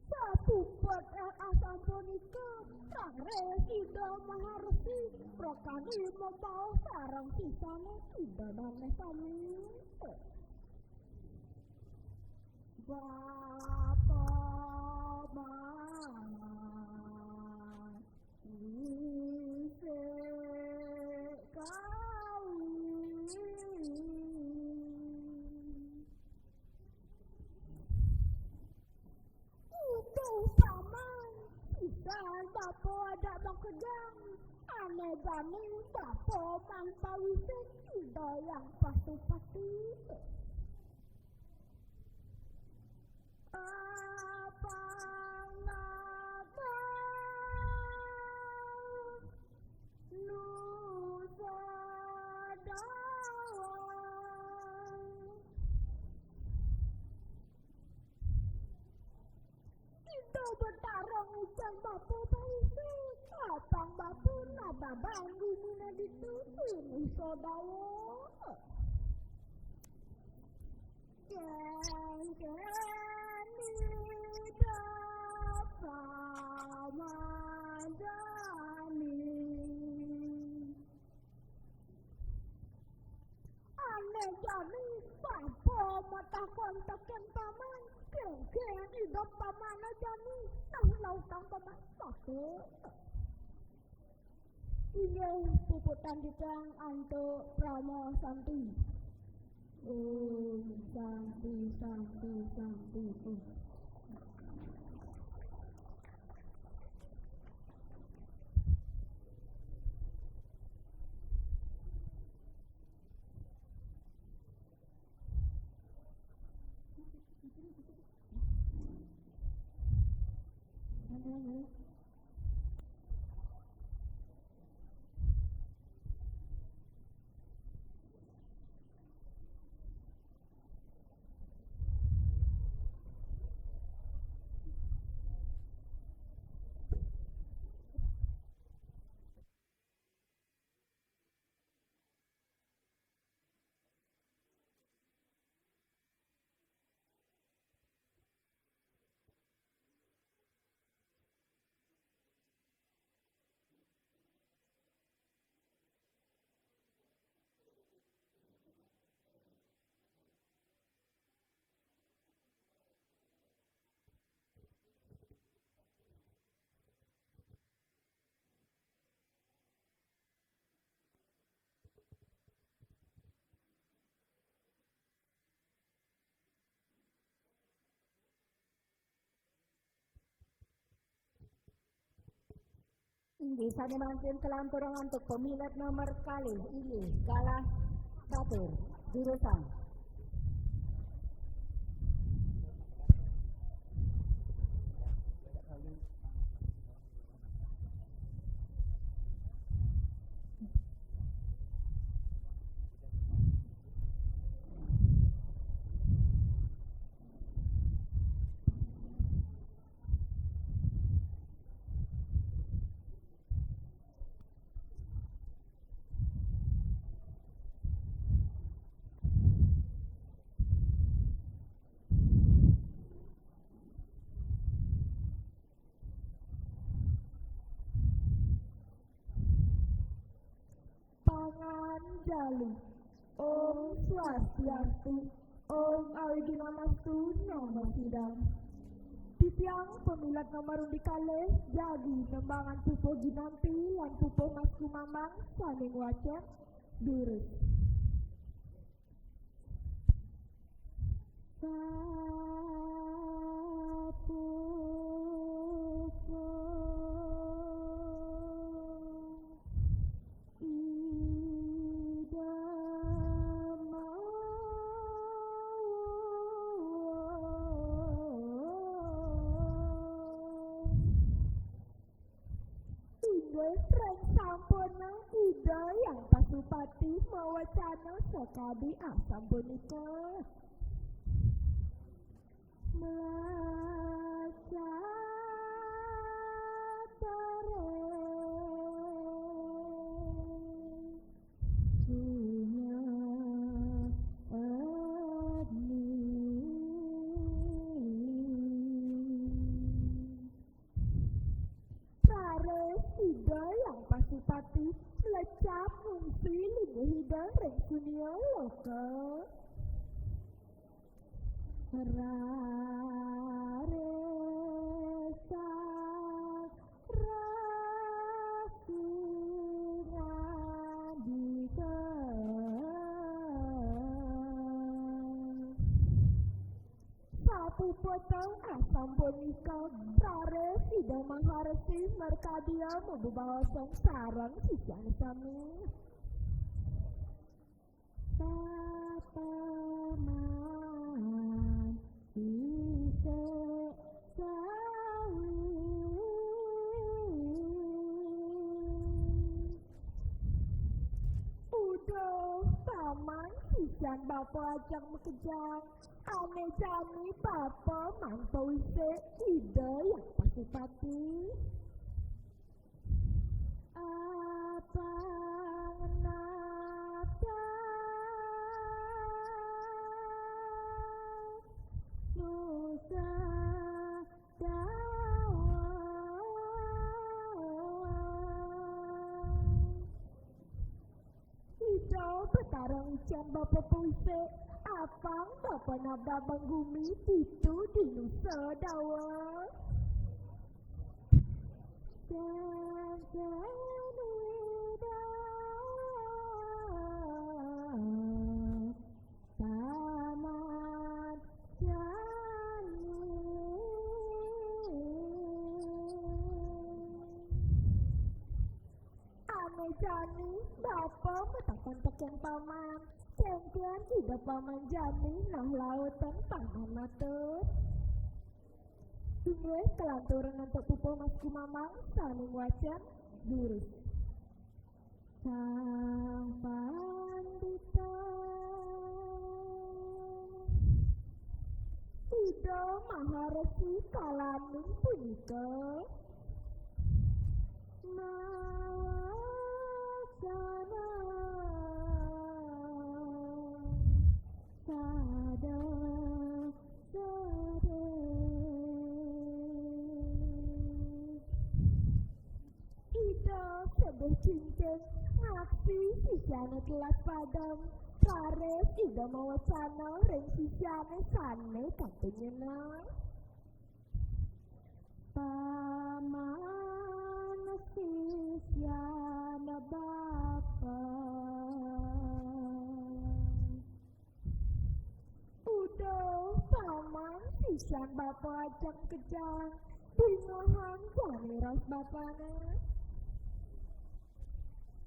Sapuput asapunika, raris Ida Maharesi rakani mabaos sareng sisane Ida dane sami. Bapa mah wisik kawin. Utuh paman, pisan bapa ajak makejang, ane jani bapa mang pawisik Ida Hyang Pasupati. Apang nabang nusa dawang. Ida Betara ngucap bapa pawisik, apang bapa nababang gumina ditu, nusa dawang. Kengken Ida Pramajani. Ane jani bapa matakon teken paman, keng Kaya di dapat mana jani, nang lautang paman satu. Inggih puput tandikang antuk Parama Santi. Om Santi, Santi, Santi, Om. Inggih, sané mangkin kalampurang antuk pamilet nomor kalih, inggih, Galah Batur, durusang. Panganjali. Om Swastiastu. Om Awighnamastu Namo Sidam. Titiang pamilet nomor undi kalih, jagi nembangan pupuh ginanti lan pupuh mas kumambang sané ngwacén durus. Sapupuh Ida mawon. Inggih ring sampun Ida Hyang Pasupati mawacana sakadi asapunika. Mlacatare sunyatni. Raris Ida Hyang Pasupati mlecap ngungsi linggih Ida ring sunia loka. Raris sang Ratu ngandika. Sapuputan asapunika, raris Ida Maharesi Merkadia mabebaosan sareng sisian sami. Papaman isik sawi. Uduh, paman sisian bapa ajeng makejang, ané jani bapa mantu isik Ida Hyang Pasupati. Apang nata nusa dawa. Ida Betara Can bapa puisi, apang bapa nabda bang gumi, ditu di nusa dawa. Can, can wida paman jani. Ane jani, bapa matakon tekén paman. Kénkén ida paman jani, nah lautan paman matur. Inggih, kalanturan antuk pupuh Mas Kumamang sané ngwacén durus. Sang Pandita. Ida Maharesi kalaning punika mawasana sada, sada. Ida sedih cingking ngaksi sisiané telas padem, raris Ida mawasana ring sisiané sané kantun nyeneng. Paman sisian bapa. Uduh, paman sisian bapa ajak makejang, dingehan jani raos bapané.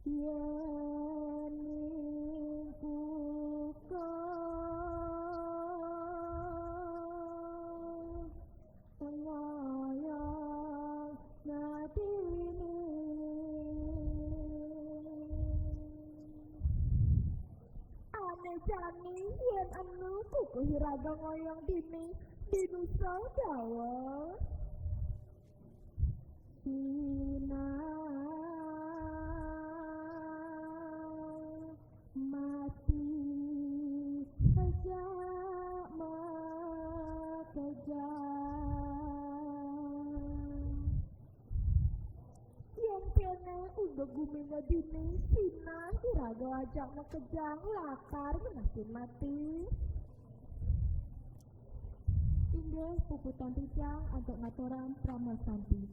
Yéning kukuh ngoyong ngadini. Ané jani yén enu kukuh iraga ngoyong dini, dinusa dawa. Sinah mati ajak makejang. Yén kéné, unduk guminé dini, sinah iraga ajak makejang lakar ngenasin mati. Inggih, puputang titiang antuk ngaturang parama santi.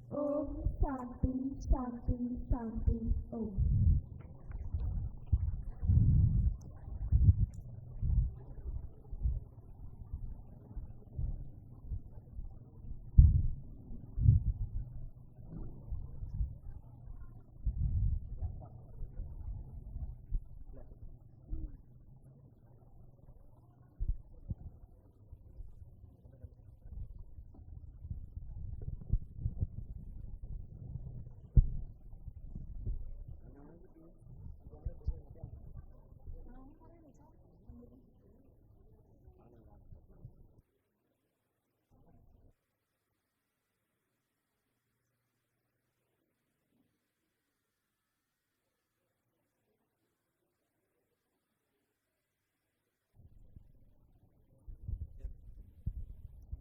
Om Santi, Santi, Santi, Om.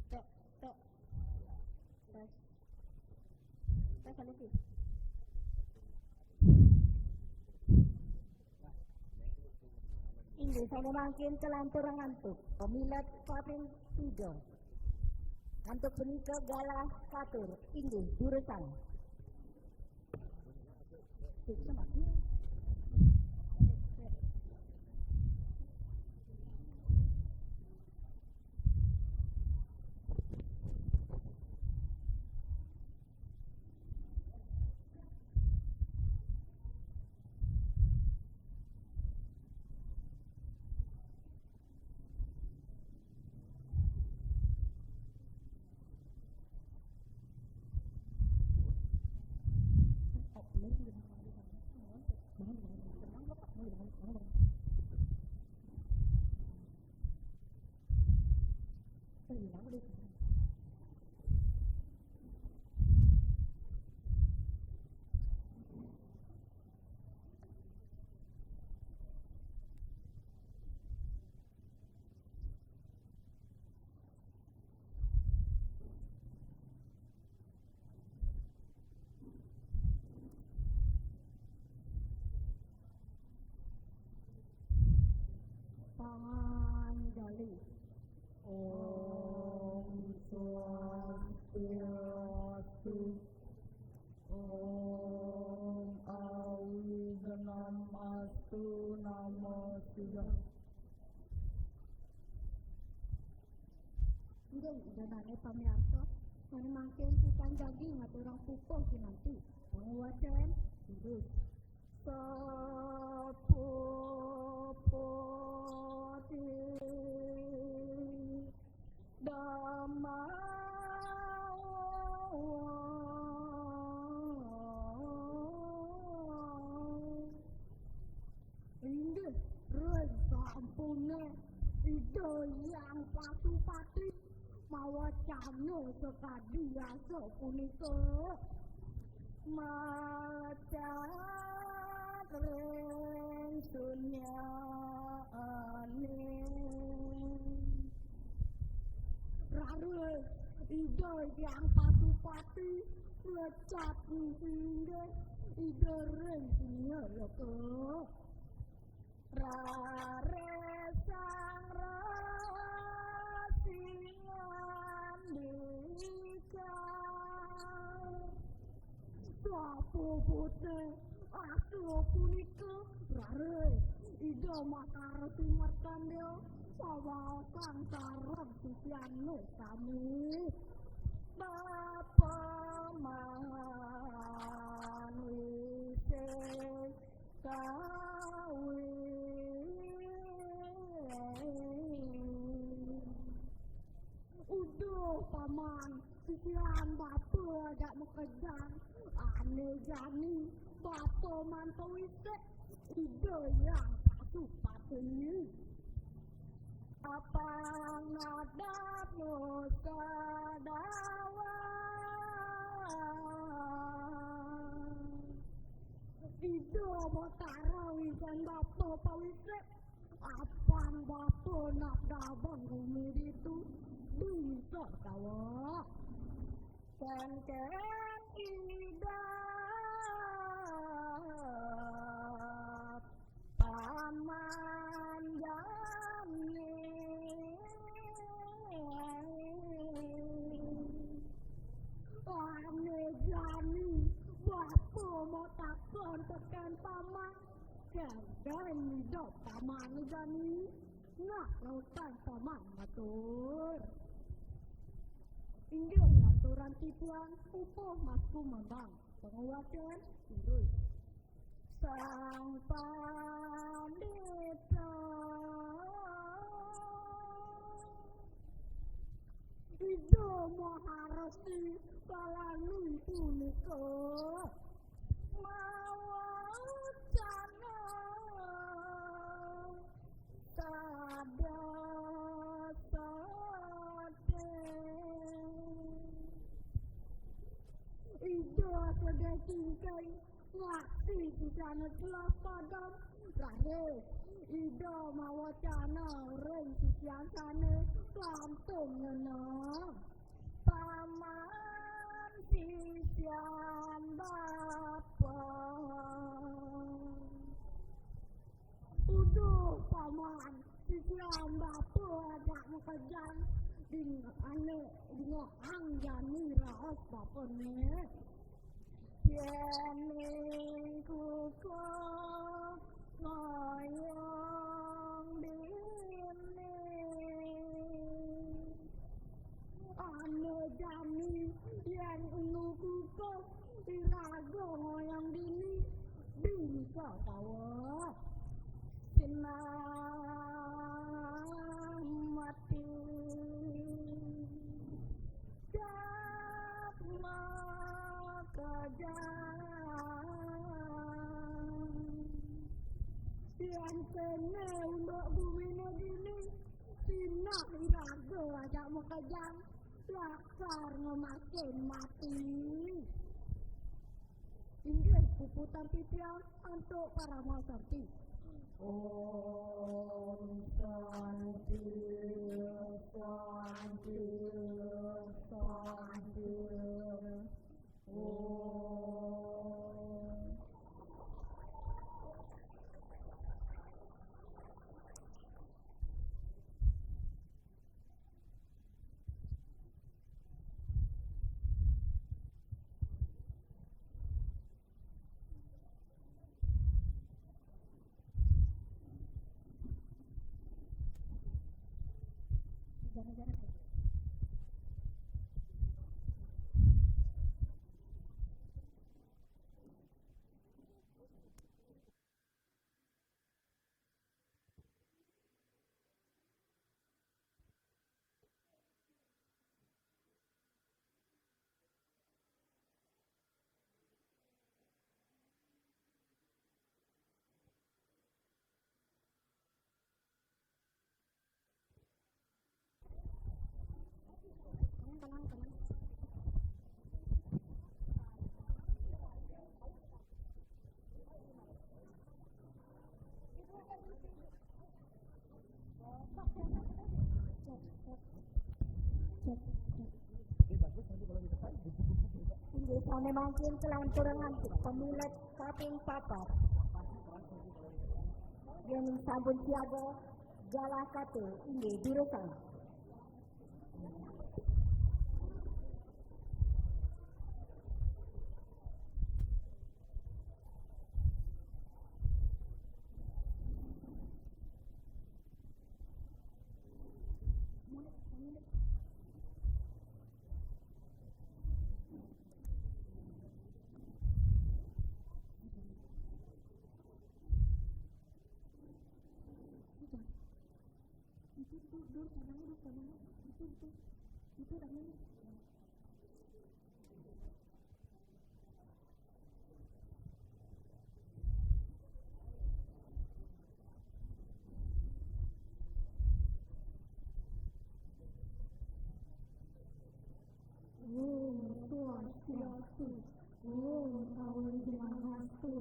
Tek, tek. Tes. Tes, halo, Ki. Inggih, sané mangkin kalanturan antuk pamilet kaping tiga. Antuk punika galah katur, inggih, durusang. Bali. Om Swastiastu. Om Awignamastu Namo Siddham. Inggih, Ida dané pamiarsa, sané mangkin titiang jagi ngaturang pupuh kinanti. Pangwacén, terus. Sapuputi damawa. Inggih, ring sampuné Ida Hyang Pasupati mawacana sakadi asapunika. Macat ring sunyané. Raris Ida Hyang Pasupati macat inggih Ida ring sunyalaka. Raris Sang Resi ngandika. Sapuputé asapunika, raris Ida Makaresi martanda pawaosan sareng sisiané sami. Bapa manusa kawi. Uduh, Paman, sisian bapa ajak makejang. Ané jani, bapa mantu isik, Ida Hyang Pasupati. Apang nadap muka dawa. Ida Batara wisan bapa pawisik. Apang bapa nak dabang bumi ditu, bisa kawa. Kénkén Ida Paman jani. Ané jani, bapa matakon tekén Paman. Kénkén Ida Paman jani. Nah, lautan Paman matur. Inggih, ngaturan titiang pupuh Mas Kumambang. Pangwacén, terus. Sang Pandita. Ida Maharesi kalani punika mawacana sada sadé. Ida sedih cingking. Ngakti sisiané telah padam, raris Ida mawacana ring sisian sané kantun ngeneng. Paman sisian bapa. Uduh, Paman, sisian bapa ajak makejang, dingehang jani raos bapané. Yéning kukuh ngoyong dini. Ané jani yén enu kukuh iraga ngoyong dini, bisa kawa. Sinah mati. Jat makejang. Yén kéné unduk guminé dini, sinah iraga ajak makejang, lakar ngemasin mati. Inggih, puputang titiang antuk parama santi. Om Santi, Santi, Santi. Om. Mangkin kelanturan antuk pemilet kaping papat. Yen sampun siaga, galah kata inggih durusang. Oh, Swastiastu. Oh, Swastiastu.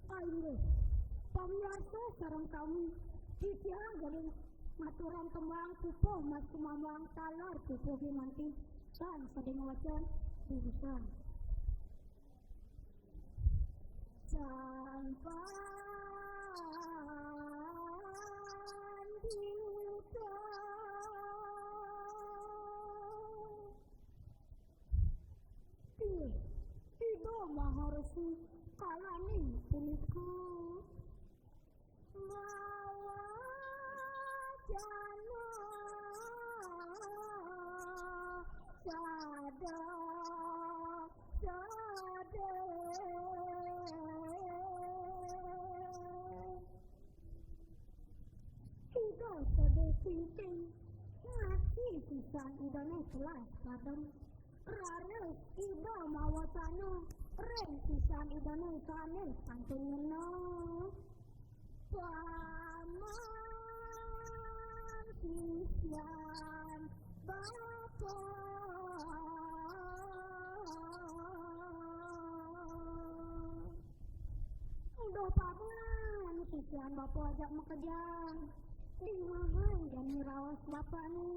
Ayo, pamirsa sareng sami, titiang badhe ngaturang tembang pupuh mas kumambang taler pupuh Gimanti. Sang sadaya wacan, durusang. Sang Pandita. Inggih, Ida Maharesi kalaning punika mawacana sada sada. Ida sada singking ngati pisan Idane telas padem. Raris Ida mawacana ring pisan Idane sane sampun ngena. Paman sisian bapa. Duh, paman sisian bapa ajak makejang. Di mana jani raos bapane?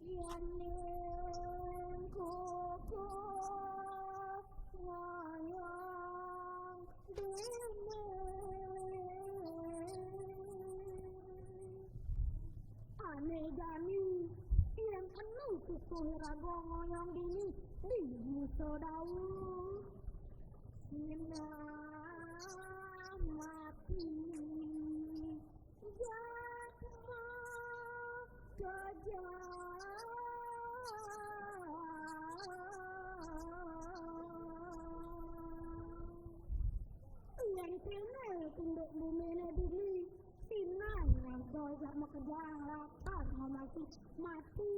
Yening kukuh wayang dene. Ane jani yen enu kukuh raga ngoyong dini, di musa dawuh. Sinah mati. Jatma kejang. Yen kene tunduk bumine bumi, sinan raga jak makejang lapar mamasi mati.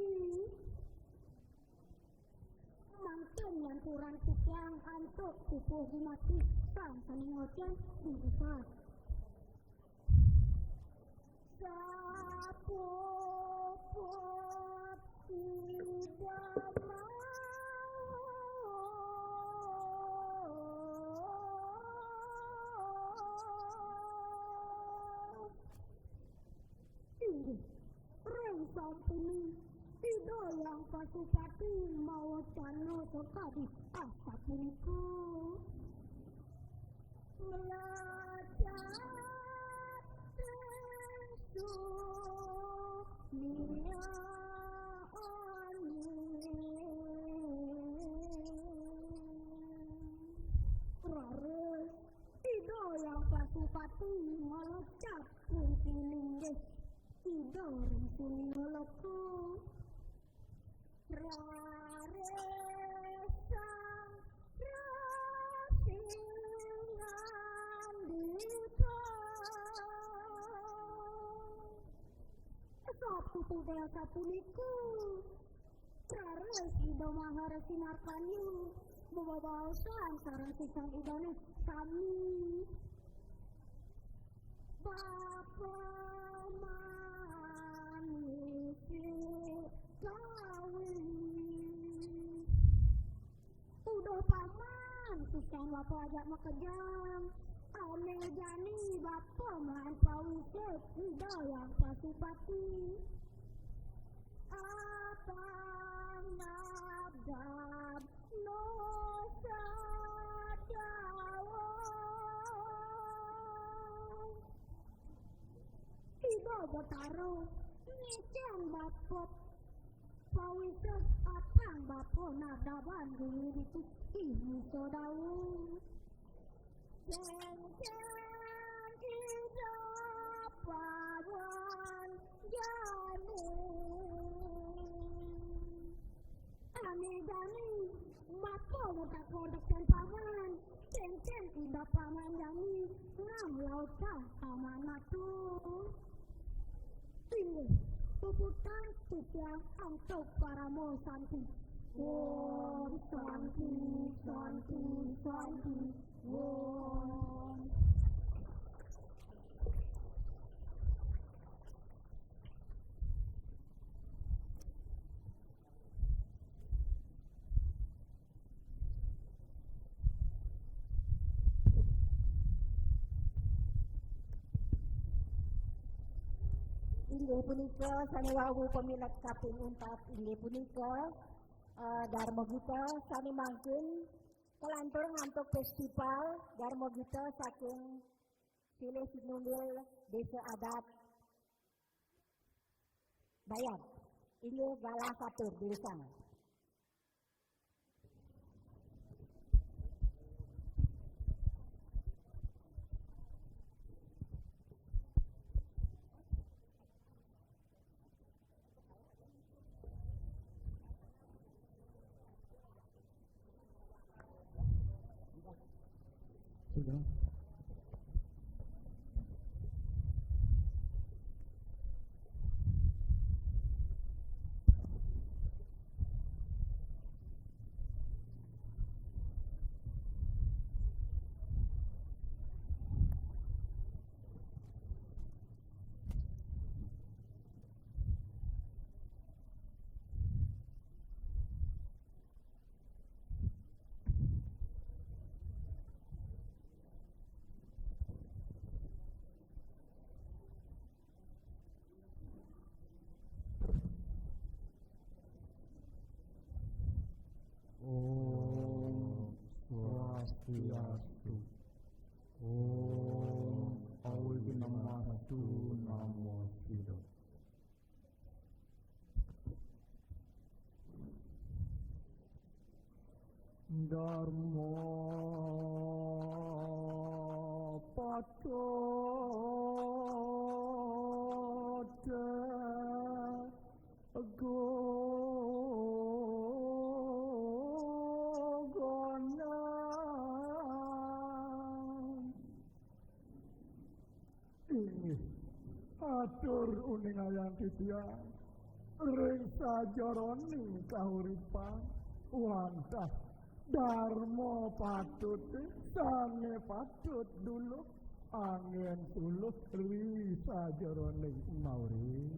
Mangkin lanturan titiang antuk pupuh gumatus sang sané ngocén diupas. Sapuput Ida mawon. Inggih, ring sampuning Ida Hyang Pasupati mawacana sakadi asapunika. Mlacat ring sumiyaane. Raris Ida Hyang Pasupati nglecap kunti linggih Ida ring suninga loka. Raris Sang Resi ngandika. Sapunika sapunika. Raris Ida Maharesi Markandeya bebaosan sareng sisan Idane sami. Bapa manisi kawi. Uduh paman, sisan bapa ajak makejang. Ane jani bapa maan pawisik Ida Hyang Pasupati. Apa Betara, ngécéng bapa, pawisé atang bapa nadaban dini ditu, ih, bisa dawuh. Céngcéng ida paman jani. Ané jani, bapa matakon tekén paman. Céngcéng ida paman jani, ngam lautang paman matur. Inggih, puputang titiang antuk parama santi. Om Santi, Santi, Santi, Om. Inggih punika sané wau pamilet kaping untat, inggih punika, eh, Darma Gita sané mangkin kalantur antuk festival Darma Gita saking Silih Sinunggil Désa Adat Bayab. Inggih galah katur durusang. Sudah. Om Swastiastu. Om Awighnamastu Namo Siddham. Dharma patut gugunan. Inggih, atur uningayang titiang ring sajeroning kauripan. Wantah dharma patut sané patut duluk anggén suluh ri sajeroning mauri.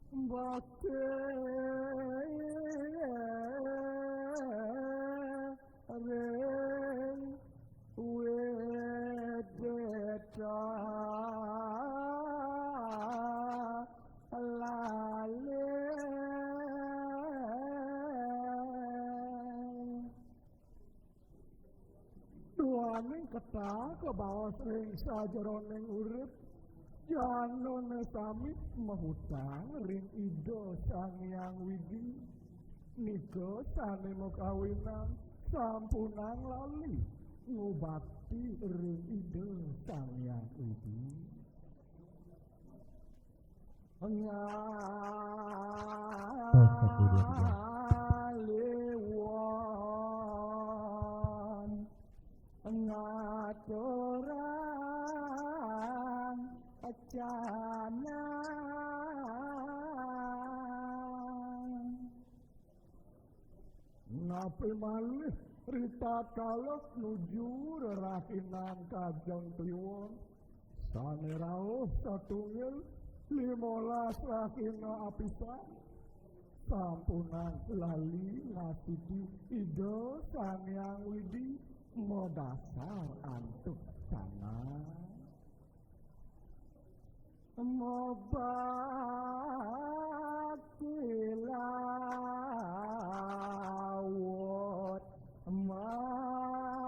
Bakti ring Widhita lali. Duaning ketah kabaos ring sajeroning urip, janané sami mahutang ring Ida Sang Hyang Widi. Nika sané makawinan sampunang lali ngubakti ring Ida Sang Hyang Widi. Ngaliwon ngaturang canang. Napi malih ritatkala nuju rerahinan Kajeng Kliwon, sané rauh satunggal limolas rahina apisan, sampunang lali ngastiti Ida Sang Hyang Widi madasar antuk sangang. Mabakti laut makida.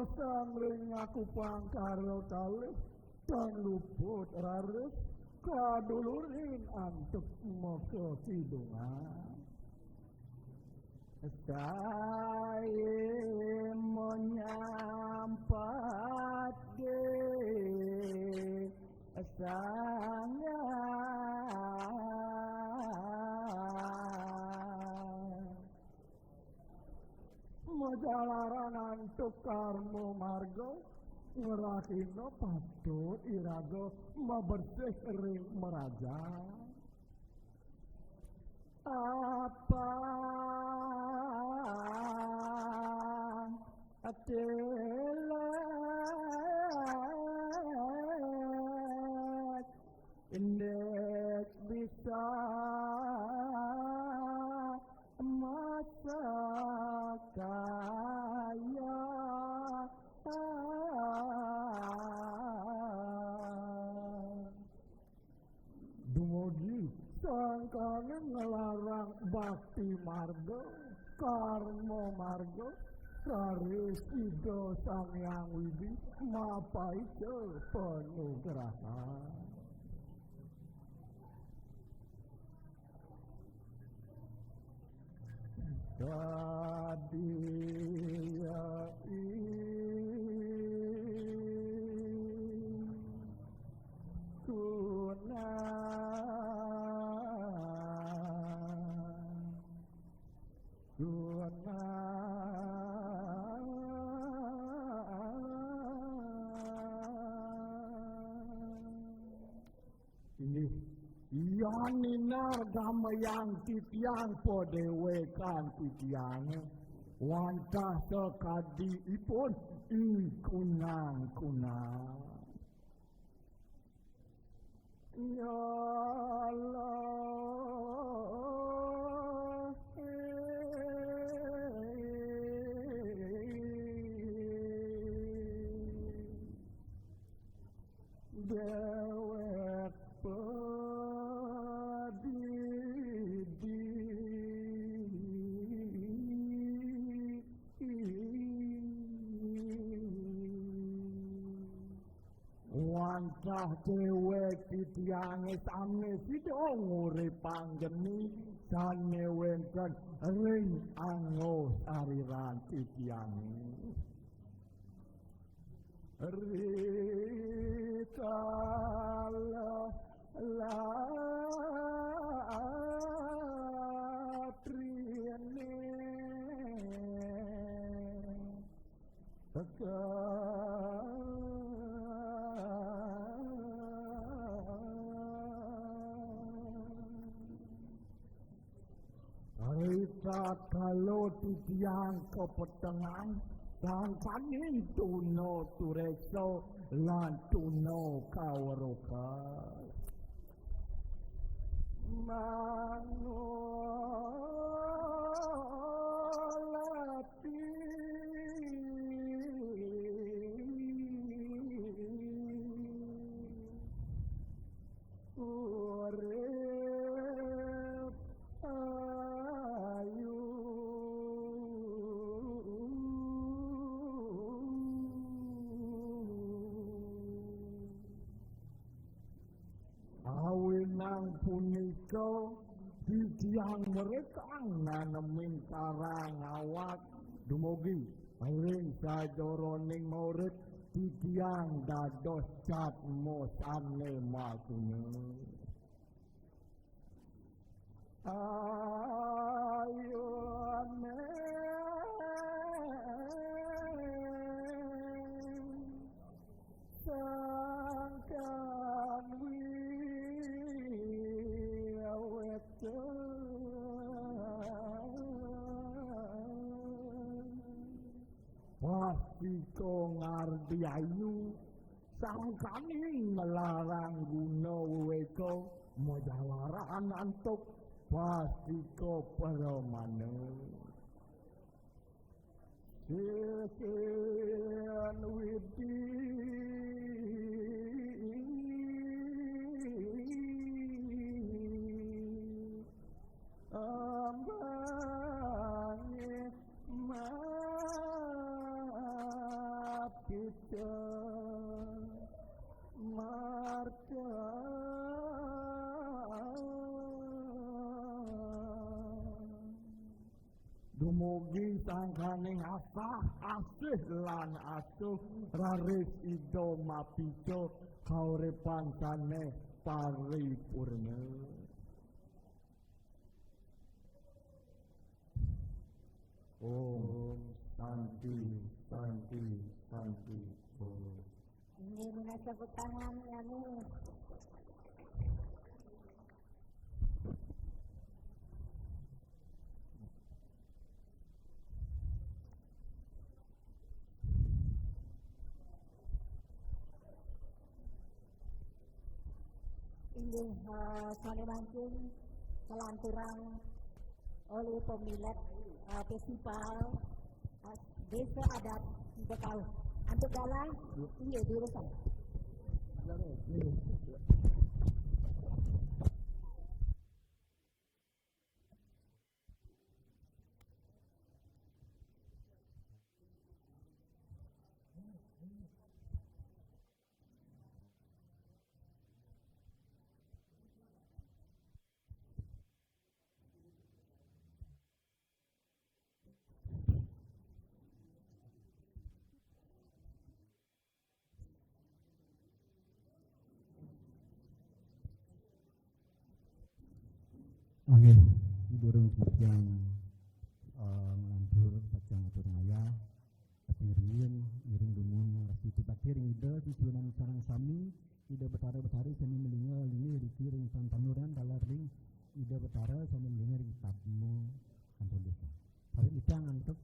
Sangling aku pangkara kalih, tan luput raris kadulurin antuk maka kidungan. Sae menyampat ge sangga. Majalaran antuk karma marga, ngrahina patut iraga mabersih ring mrajan. Apa telat indik bisa masa kaya. Dumugi sangkaning nglarang bakti marga, karma marga, raris Ida Sang Hyang Widi mapaica panugrahan. Sadia ikuna, kuna. Inggih, yan ninargamayang titiang padéwékan titiangé, wantah sakadi ipun ikunang-kunang. Nyala. Déwék padidi. Wantah déwék titiangé sané sida nguripang geni sané wénten ring angga sariran titiangé. Rikala latrine tegal. Ritatkala titiang kapetengan, sangkaning tuna tureksa lan tuna kaweruka. Mangulati. Urip ayu. Awinang punika, titiang mrekang nanemin karang awak dumugi ring sajeroning maurip, titiang dados jadma sane makunya. Ayune sangkan wiawet. Pastika ngardi ayu, sangkaning nglarang guna weweka, majalaran antuk pastika pramana. Sisin Widi ambangi ma Mugi sangkaning asah, asih lan asuh, raris Ida mapita kauripan sané paripurna. Om Santi, Santi, Santi, Om. Inggih, menawi tepuk tangan, ya, nih. Inggih, eh, sané mangkin kalanturang olih pemilet, eh, festival, eh, Desa Adat Bekau. Antuk galah, inggih, durusang. Nggih, durung titiang, eh, nglantur pacang atur ngayah, tapi riyin ngiring dumun rasi bakti ring Ida, susunan sareng sami, Ida Betara Betari sami malinga linggih riki ring Santanuran, taler ring Ida Betara sami malinga ring Padma Kantun Desa. Kawit titiang antuk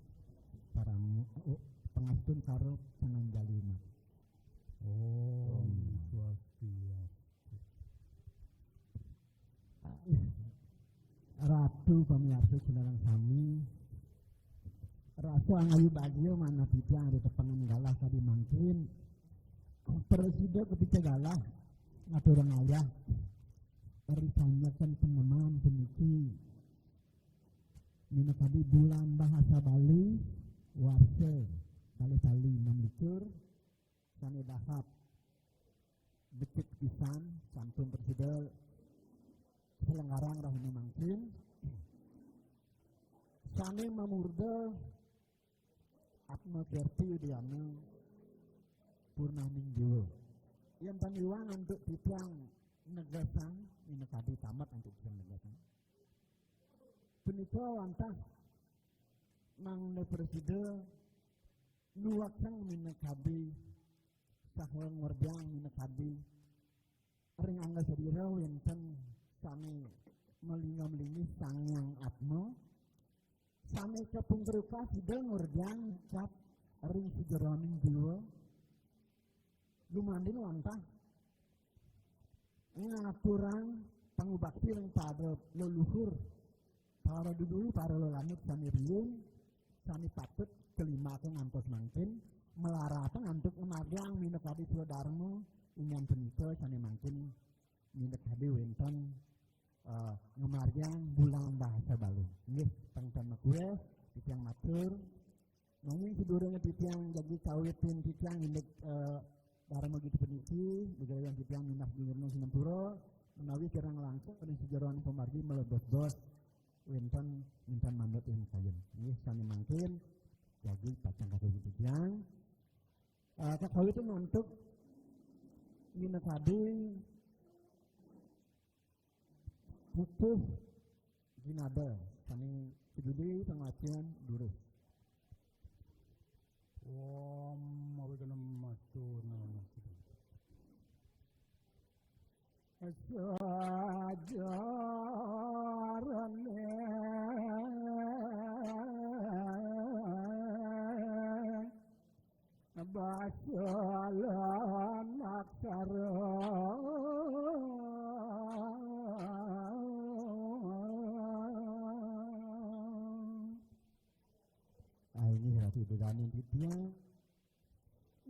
parama, oh, pangastun sareng panganjali. Om Swastiastu. Ratu pamiarsa sinareng sami, rasa angayu bagia manah titiang ri tepengan galah kadi mangkin. Prasida kapica galah ngaturang ayah ri sanjakan peneman puniki. Minakadi bulan bahasa Bali, warsa kalih tali enam likur, sané dahar becik pisan, sampun prasida selenggarang rahina mangkin, sané mamurda Atma Kerti Udayana Purnaning Déwa. Yén tan iwang antuk titiang negesang, minakadi tamat antuk titiang negesang. Punika wantah mangda prasida nueksang minakadi saha ngordiang minakadi ring angga sadira wénten sané malinggih-linggih Sang Hyang Atma, sané kapungkur Ida ngordiang cap ring sajeroning jiwa, gumanti wantah ngaturang pangubakti ring para leluhur, para duduh, para lelanut sané riin, sané patut kalimbakan ngantos mangkin, malaratan antuk ngamargiang minakadi swadarma, inggih punika sané mangkin minakadi wénten, eh, ngamargiang bulan bahasa Bali. Nggih, pang tan makuéh, titiang matur. Nanging sadurungé titiang jagi kawitin titiang indik, eh, darma gita puniki, gegayuhan titiang nunas gunggung sinampura, menawi kirang langkung ring sajeroning pamargi malebos-bos wénten, wénten manut ing kayun. Nggih, sané mangkin jagi pacang kakawit titiang. Eh, kakawitin antuk minakadi pupuh ginada, sané kajudi pangwacén durus. Om Awighnam Astu Namo. Sajarane basa lan aksara. Ah, ini Ratu Ida Daning titiang.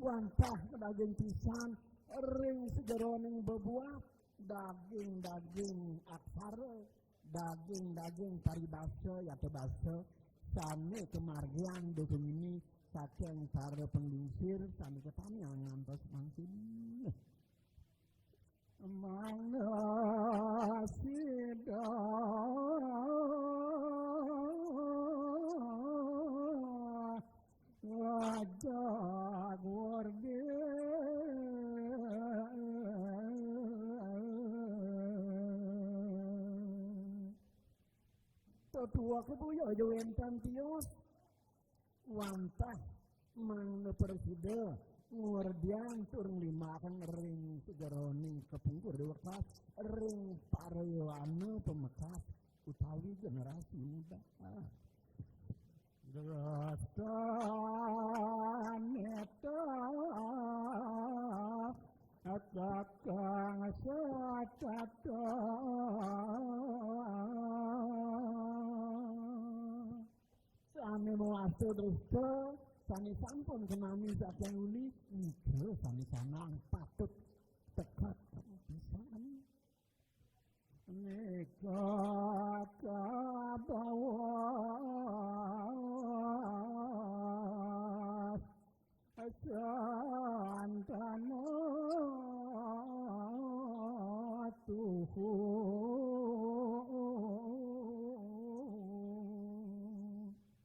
Wantah daging pisan ring sajeroning bebuah, daging-daging aksara, daging-daging paribasa, yata basa, sane kamargiang dukungne saking para panglingsir sane katamiang ngantos mangkin. Mangasida. Tuwa kebuya aja wénten tios. Wantah mangda prasida ngordiang tur nglimbakang ring sajeroning kapungkur déwekas ring para yowana pamekas utawi generasi muda. Ah. Drastane ta kakang satata. Sané mawasta dresta, sané sampun kenami saking uli, nika sané sanang patut tekad pisan. Nika kabawa santana tuhu.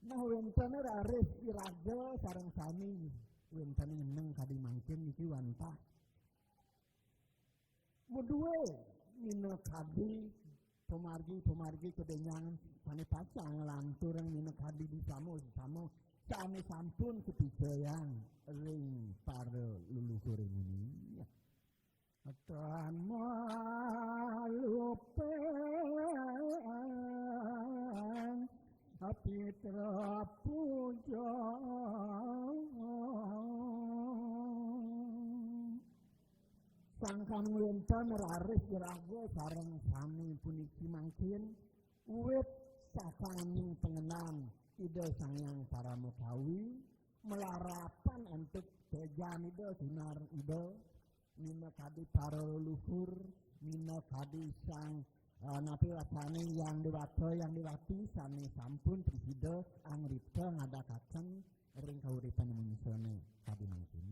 Nah, wénten raris iraga sareng sami wénten ngeneng kadi mangkin niki wantah. Madué minakadi pamargi-pamargi kadényangan sané pacang nglanturang minakadi disama-sama sané sampun kapicayang ring para luluhuré nguni. Tan malupeng pitra puja. Sangkan wénten raris iraga sareng sami puniki mangkin, wit sasaning pangenan Ida Sang Hyang Parama Kawi, malarapan antuk téjan Ida, sunar Ida, minakadi para leluhur, minakadi sang, eh, napi wastané Hyang Déwata, Hyang Déwati sané sampun prasida angripta ngadakaken ring kauripan manusané kadi mangkin.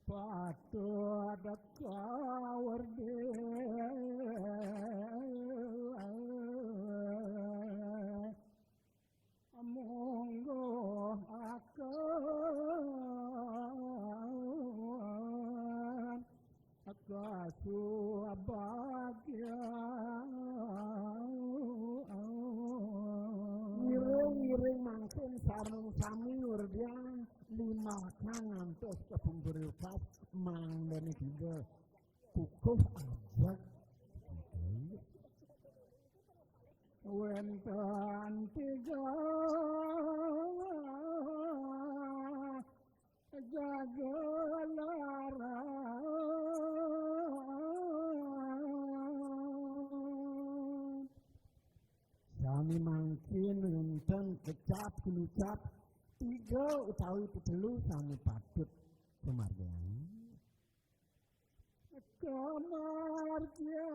Patut kawerdi mungguhaken kasubagyaan. Ngiring-ngiring mangkin sareng sami ngurdiang limakan ngantos kapungkur yukas mangdané tiga kukuh ajak. Wénten tiga jagalaran. Sami mangkin wénten kecap kinucap tiga utawi tetelu sami patut pamargiang. Kamargiang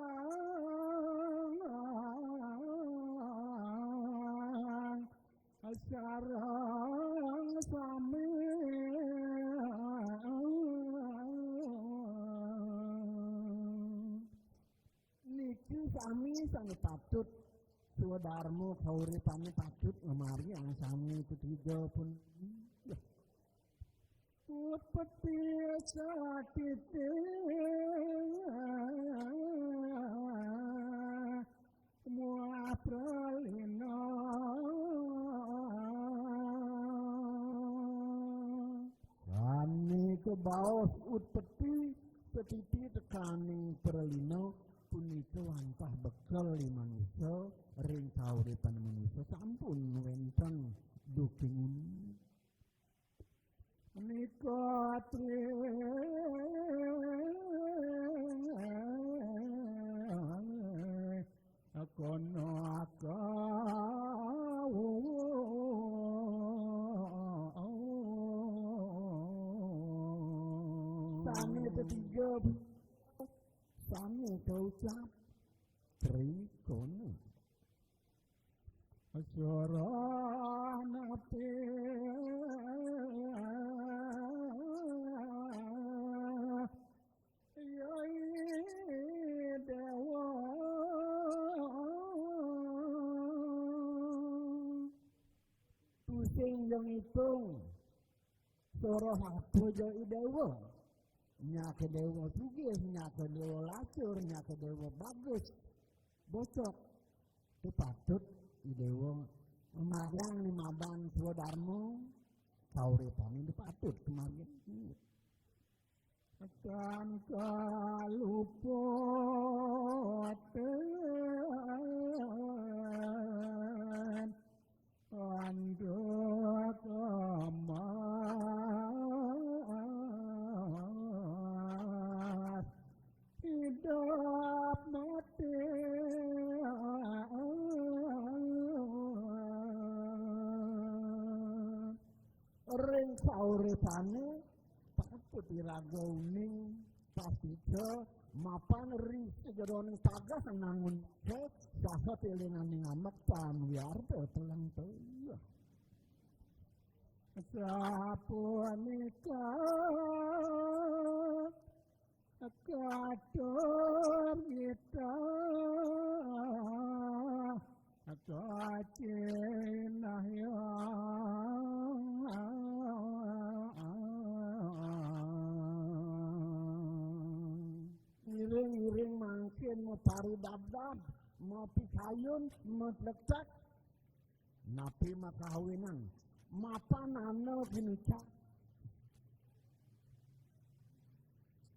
sareng sami. Niki sami sané patut swadarma kauripané patut ngamari angsami ketiga pun. Utpeti satiti muah pralina. Sané kabaos utpeti satiti tekaning pralina punika wantah bekel ring manusa ring kauripan manusa sampun wénten duking. Nika tri kono akawu. Sané ketiga, sané kaucap tri kono. Suara napi yai dewa. Tusing yang itung. Suara apa jai dewa? Nyake dewa sugih, nyake dewa lacur, nyake dewa bagus. Bocok. Itu patut Idéwa madan, madan swadarma, kauripané itu patut kemargin. Tan kaluput antuk emas, hidup mati. Ring kauripané patut iraga uning pastika mapan ring sajeroning tagas nangun ke saha télinganing amek tan wiarta teleng teleng. Sapunika katur kita kacinah ya. Iring-iring mangkin maparidabdab, mapikayun, matletek, napi makawinan, mapan ana kinicak.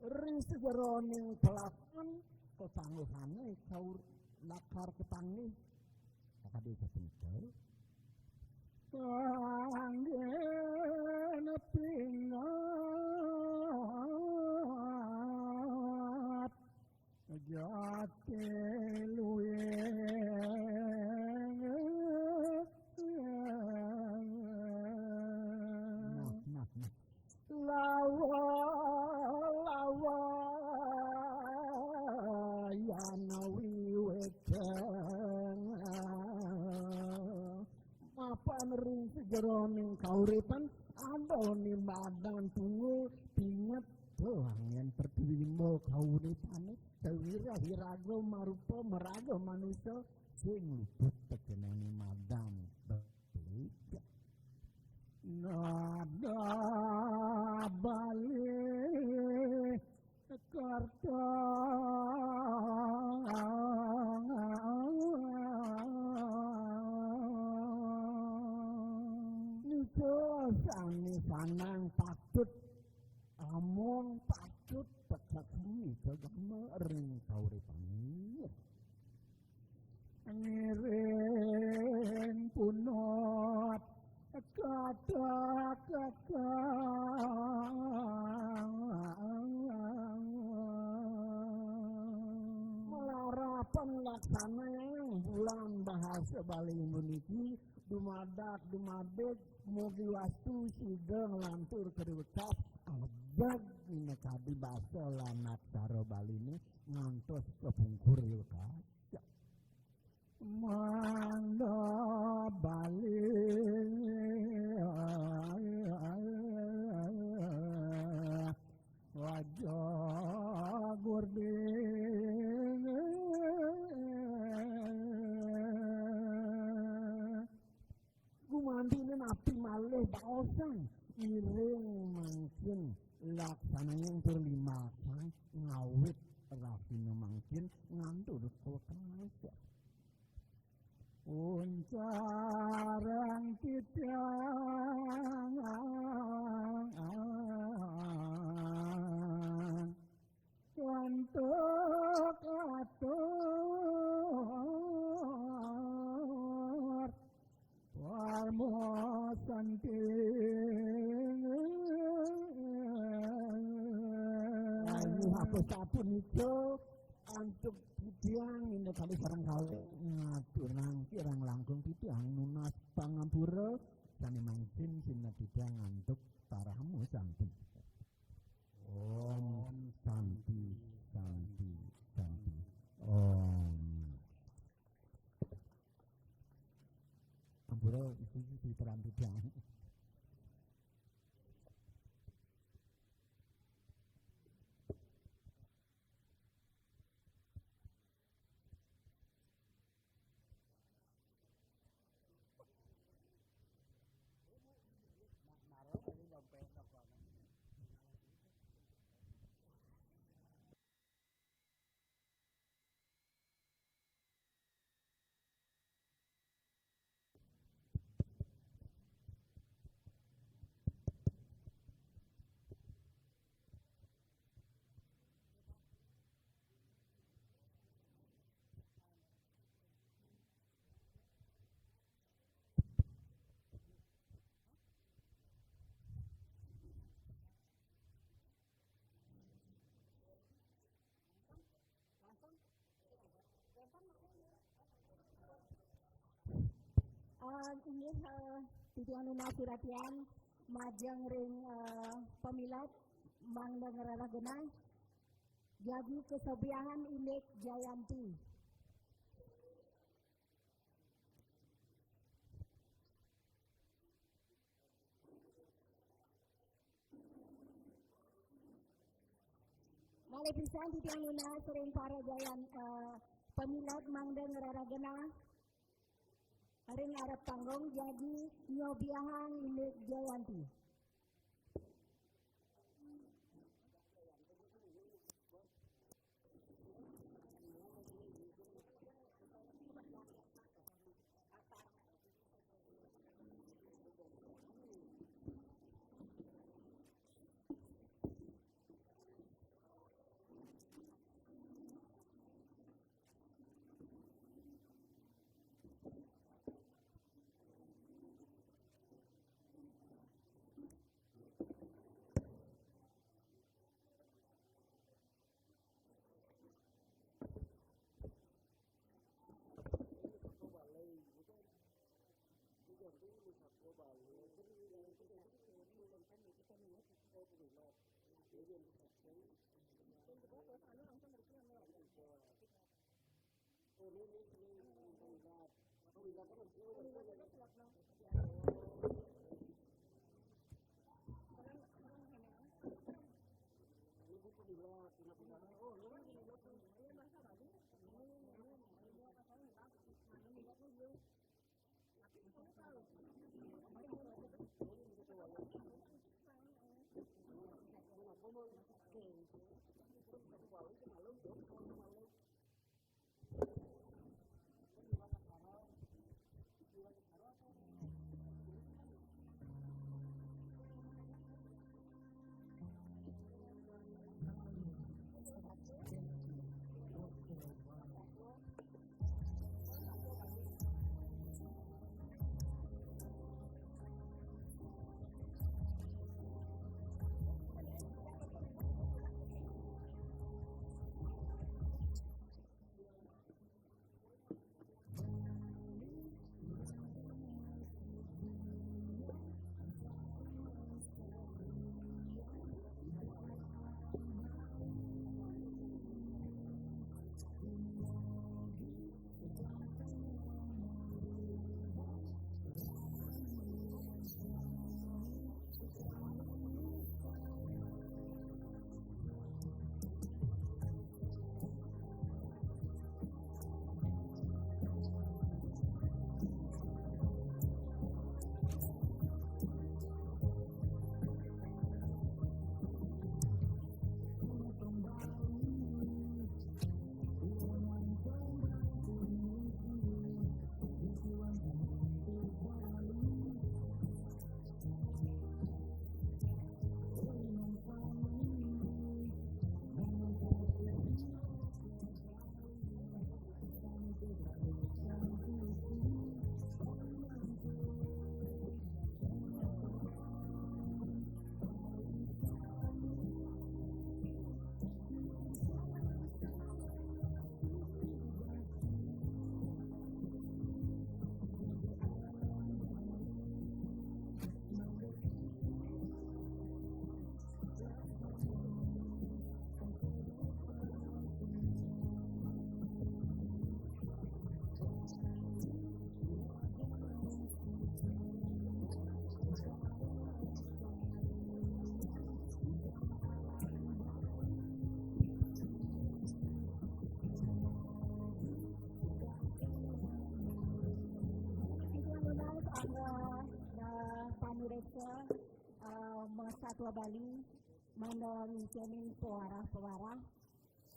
Ring sajeroning pelasan, katangguhané kaur lakar katanggih. Sakadi sapunika. Kanggéna pingat jati luwih. Nah, nah, nah. Lawa, lawa, yana wiwécana. Mapan ring sajeroning kauripan, ada ni madan tunggul, pinget, tuh, angin pertiwi limbo kauripané, sawirah iraga marupa maraga manusa, sing luput tekening madan. Nada Bali Karta. Nika sané sanang patut, amun patut tekekang nika gama ring kauripané. Ngiring punut katakekang. Malarapan laksanayang bulan bahasa Bali puniki, dumadak dumadik mugi wastu sida nglantur ka déwék, ajeg minakadi basa lan aksara Baliné ngantos kapungkur déwék. Mangda Bali Waja Gurding. Gumantiné napi malih baosan, iring mangkin laksanayang tur limbakang ngawit rahina mangkin ngantos kawekasan. Uncarang titiang antuk atur parma santi. Ayu apa sapunika antuk titiang inggih kalih sareng kalih ngaturang kirang langkung titiang nunas pangampura sané mangkin sinah titiang antuk parama santi. Om Santi, Santi, Santi. Om. Ampura, iki siteran titiang. Eh, titiang nunas suratian majeng ring, eh, pamilet mangda ngrereh genah jagi kasobiahan indik Jayanti. Malih pisan titiang nunas ring para Jayan, eh, pamilet mangda ngrereh genah ring arep panggung jagi nyobiahang indik Jayanti. Angga, eh, pamirésa, eh, Masatua Bali, mangda ngicénin pawarah-pawarah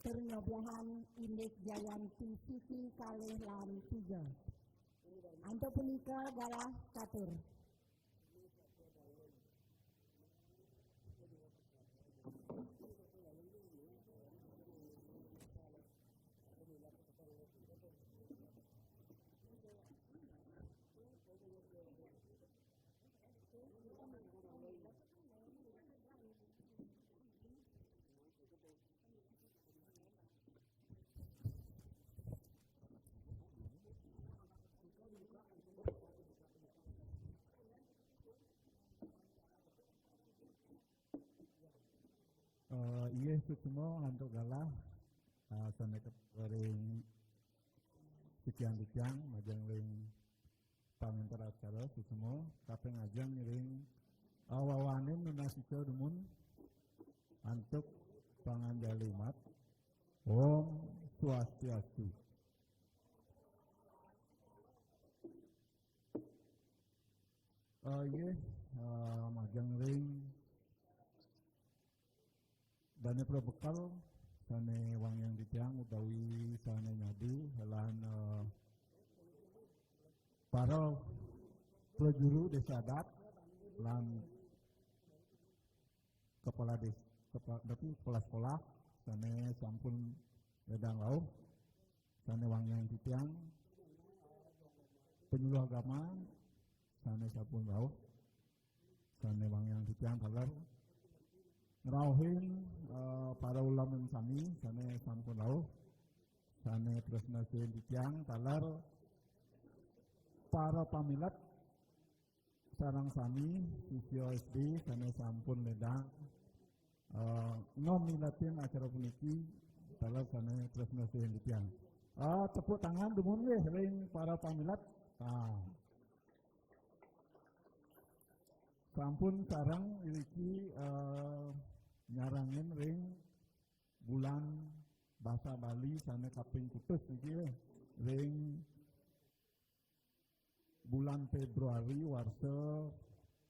tur nyobiahang indik Jayanti siki kalih lan tiga. Antuk punika galah katur. Suksma antuk galah, ah, sané karing titiang-titiang majeng ring pamimpin acara, suksma kaping ajeng ring, ah, wawanin nunas ica dumun antuk panganjali umat. Om Swastiastu. Ah, inggih, ah, majeng ring dané prabekel sané wangiang titiang utawi sané nyadu lan, eh, para prajuru désa adat lan kepala dés-, kepa-, tapi kepala sekolah sané sampun lédang rauh, sané wangiang titiang, penyuluh agama sané sampun rauh, sané wangiang titiang taler ngrauhin, eh, para uleman sami sané sampun rauh, sané tresna sihin titiang taler para pamilet sareng sami sisya S D sané sampun lédang, eh, ngamiletin acara puniki taler sané tresna sihin titiang. Eh, tepuk tangan dumun nggih ring para pamilet. Ah. Sampun sareng iriki, eh, nyarengin ring bulan basa Bali sané kaping kutus niki, ring bulan Februari warsa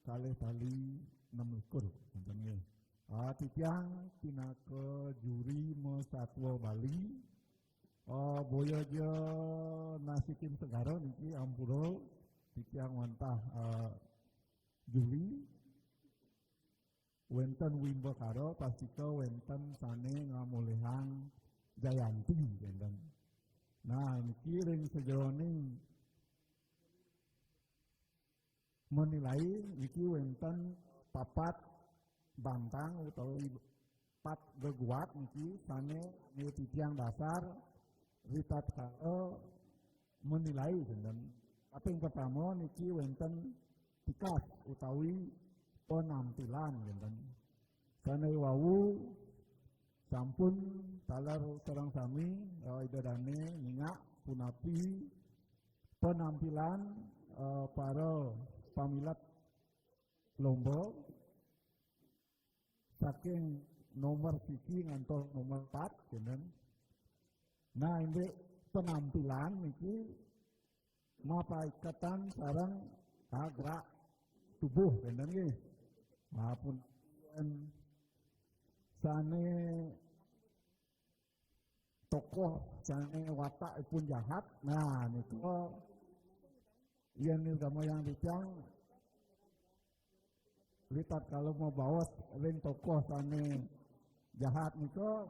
kalih tali nem likur, wénten nggih. Ah, titiang pinaka juri masatwa Bali, ah, boya ja nasikin segara niki ampura, titiang wantah, ah, juri. Wénten wimbakara, pastika wénten sané ngamolihang jayanti, wénten. Nah, niki ring sajeroning menilai niki wénten papat bantang utawi pat geguat niki sané nititiang dasar ritatkala menilai, wénten. Kaping pertama niki wénten tikas utawi penampilan, wénten. Sané wau sampun taler sareng sami, eh, Ida Dané ningak punapi penampilan, eh, para pamilet lomba saking nomor siji ngantos nomor pat, wénten. Nah, indik penampilan niki mapaiketan sareng gerak tubuh, wénten nggih. Maupun sané tokoh sané watakipun jahat. Nah, nika yén nirgamayang titiang ritatkala mabaos ring tokoh sané jahat nika,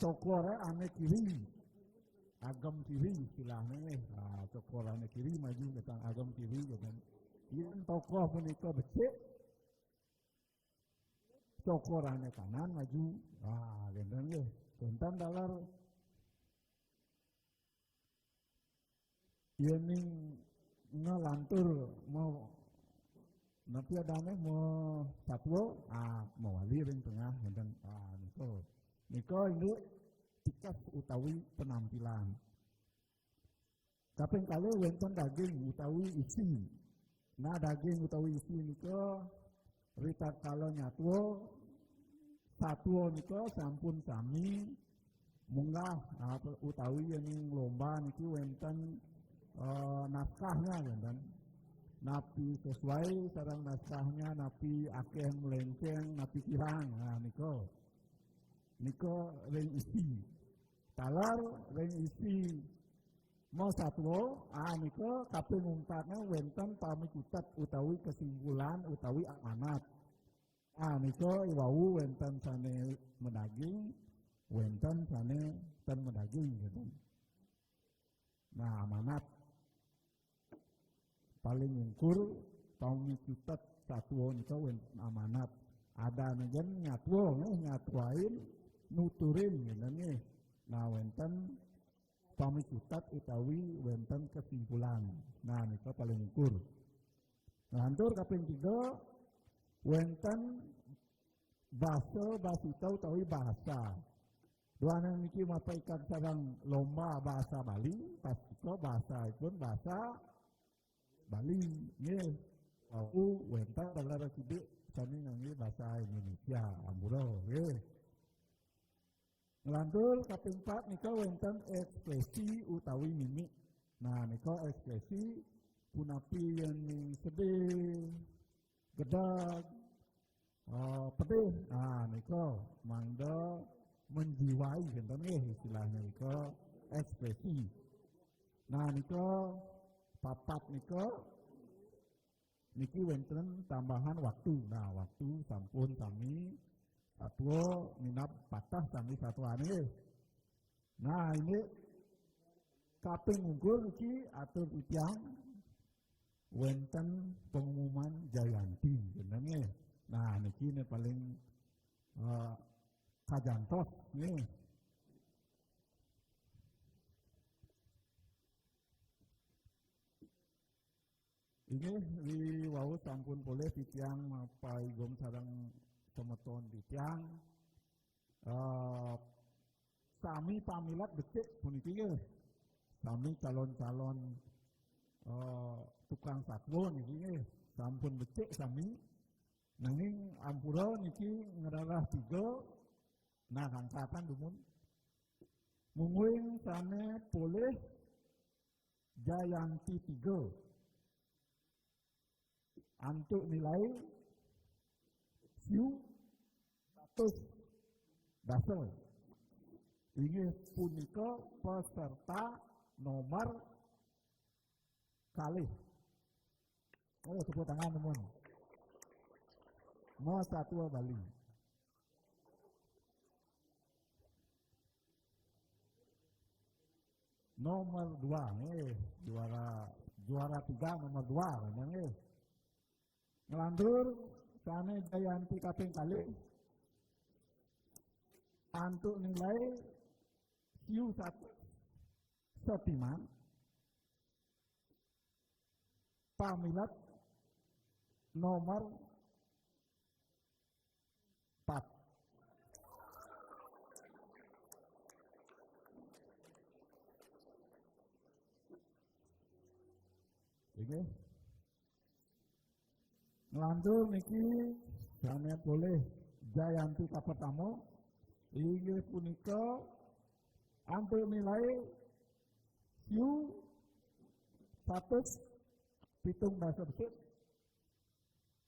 cokor ané kiri, agem kiri istilahné nggih. Ah, cokor ané kiri maju, kétang agem kiri, kétang. Yén tokoh punika becik, cokor ané kanan maju. Ah, kénten nggih. Kénten taler yéning nglantur mau napi adané mau satwa, ah, mawali ring tengah, kénten. Ah, nika. Nika inggih tikas utawi penampilan. Kaping kalih wénten daging utawi isi. Nah, daging utawi isi nika ritatkala nyatwa, satwa nika sampun sami munggah, ah, utawi yén lomba niki wénten, eh, naskahnya, wénten. Napi sesuai sareng naskahnya, napi akéh melenceng, napi kirang. Nah, nika. Nika ring isi. Taler ring isi masatwa, ah, nika kaping umpatnya wénten pamicutet utawi kesimpulan utawi amanat. Ah, nika iwau wénten sané madaging, wénten sané ten madaging, gitu. Nah, amanat. Paling ungkur pamicutet satwa nika wénten amanat. Adané gén nyatwa, nggih, nyatwain, nuturin, ngénten nggih. Nah, wénten pamicutet utawi wénten kesimpulan. Nah, nika paling ungkur. Nah, lantur kaping tiga, wénten basa, basita utawi bahasa. Duaning niki mapaikan sareng lomba bahasa Bali, pastika bahasaipun bahasa Bali, nggih. Wau wénten taler kidik sané nganggé basa Indonesia, ampura, nggih. Nglantur kaping pat nika wénten ékspresi utawi mimik. Nah, nika ékspresi punapi yéning sedih, gedeg, eh, pedih. Nah, nika mangda menjiwai, wénten nggih istilahnya nika ékspresi. Nah, nika papat nika niki wénten tambahan waktu. Nah, waktu sampun sami satua minab patah sami satuané. Nah, ini kaping ungkur niki atur titiang wénten pengumuman Jayanti, jenengé. Nah, niki né paling, eh, kajantos nih. Inggih, riwau sampun polih titiang mapaigum sareng semeton titiang. Eh, sami pamilet becik puniki nggih. Sami calon-calon, eh, tukang satua niki nggih. Sampun becik sami. Nanging ampura niki ngrereh tiga. Nah, angkatan dumun. Mungguing sané polih Jayanti tiga. Antuk nilai siu satus dasa. Inggih punika peserta nomor kalih. Oh, tepuk tangan, teman. Masatua Bali. Nomor dua, eh, juara, juara tiga nomor dua, kan, eh. Nglantur, sané Jayanti kaping kalih. Antuk nilai siu satus setiman. Pamilet nomor empat. Ini nglantur niki sané polih Jayanti kapertama, inggih punika antuk nilai siu satus pitung dasa becik,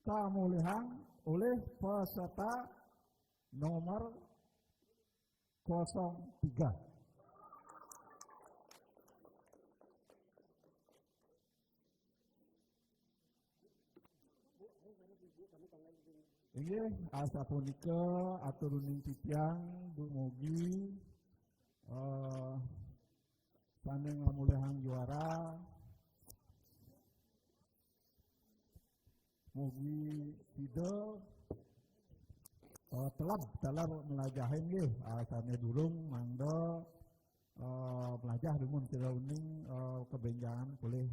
kamolihang olih peserta nomor kosong tiga. Inggih, asapunika aturuning titiang dumugi, eh, sané ngamolihang juara. Mugi sida, eh, teleb taler mlajahin nggih, ah, sané durung mangda, eh, mlajah dumun sira uning, eh, kabénjangan polih,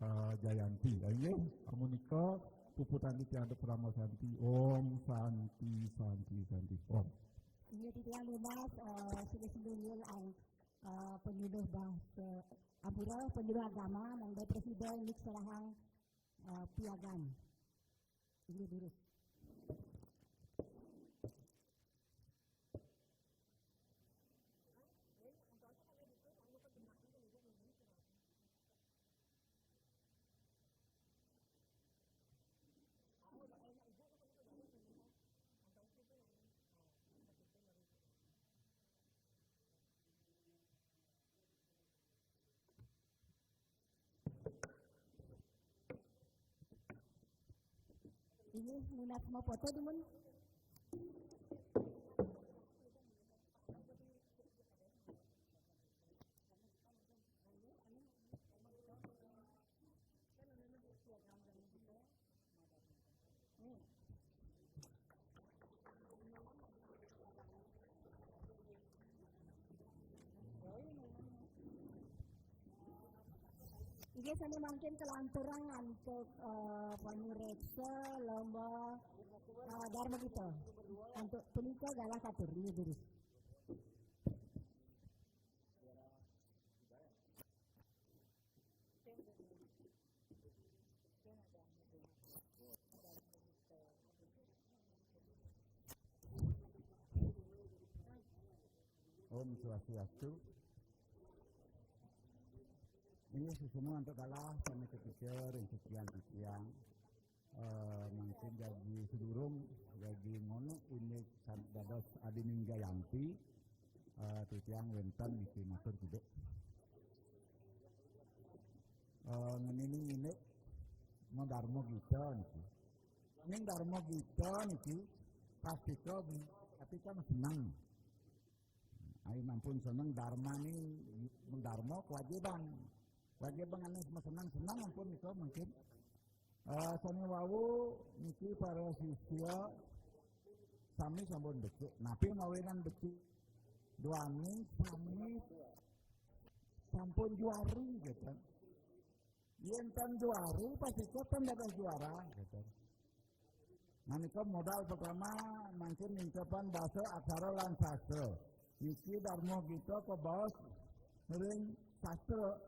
eh, Jayanti. Inggih, amunika puputang titiang Parama Santi. Om Santi, Santi, Santi. Om. Inggih titiang nunas, eh, silih sinunggil ang-, eh, panyuluh basa, ampura, panyuluh agama, mangda prasida nyukserahang, eh, piagam. Inggih, durus. Inggih, nunas mapoto dumun. Biasanya mangkin kelanturan untuk eh, pamireksa lomba eh, Dharma kita. Untuk punika galah katur, iya, durus. Om Swastiastu. Ini sesemua untuk kalah sama ketika ring sekian titiang. Eh, mungkin jadi sedurung, jadi ngono ini dados Adi Jayanti. Eh, titiang wénten niki matur gede. Eh, ngenini ini mau Darmo Gita niki. Ning Darmo Gita niki pasti kok tapi kan seneng. Ayo ampun seneng Darma ni Darma kewajiban. Kewajiban anu seneng-seneng ampun itu mungkin. Eh, sami wau niki para sisya sami sampun becik. Napi mawinan becik? Duaning sami sampun juari gitu. Yén tan juari pasti tan dados juara gitu. Nah, nika modal pertama mangkin ningkepan basa aksara lan sastra. Niki Darma Gita kabaos ring sastra.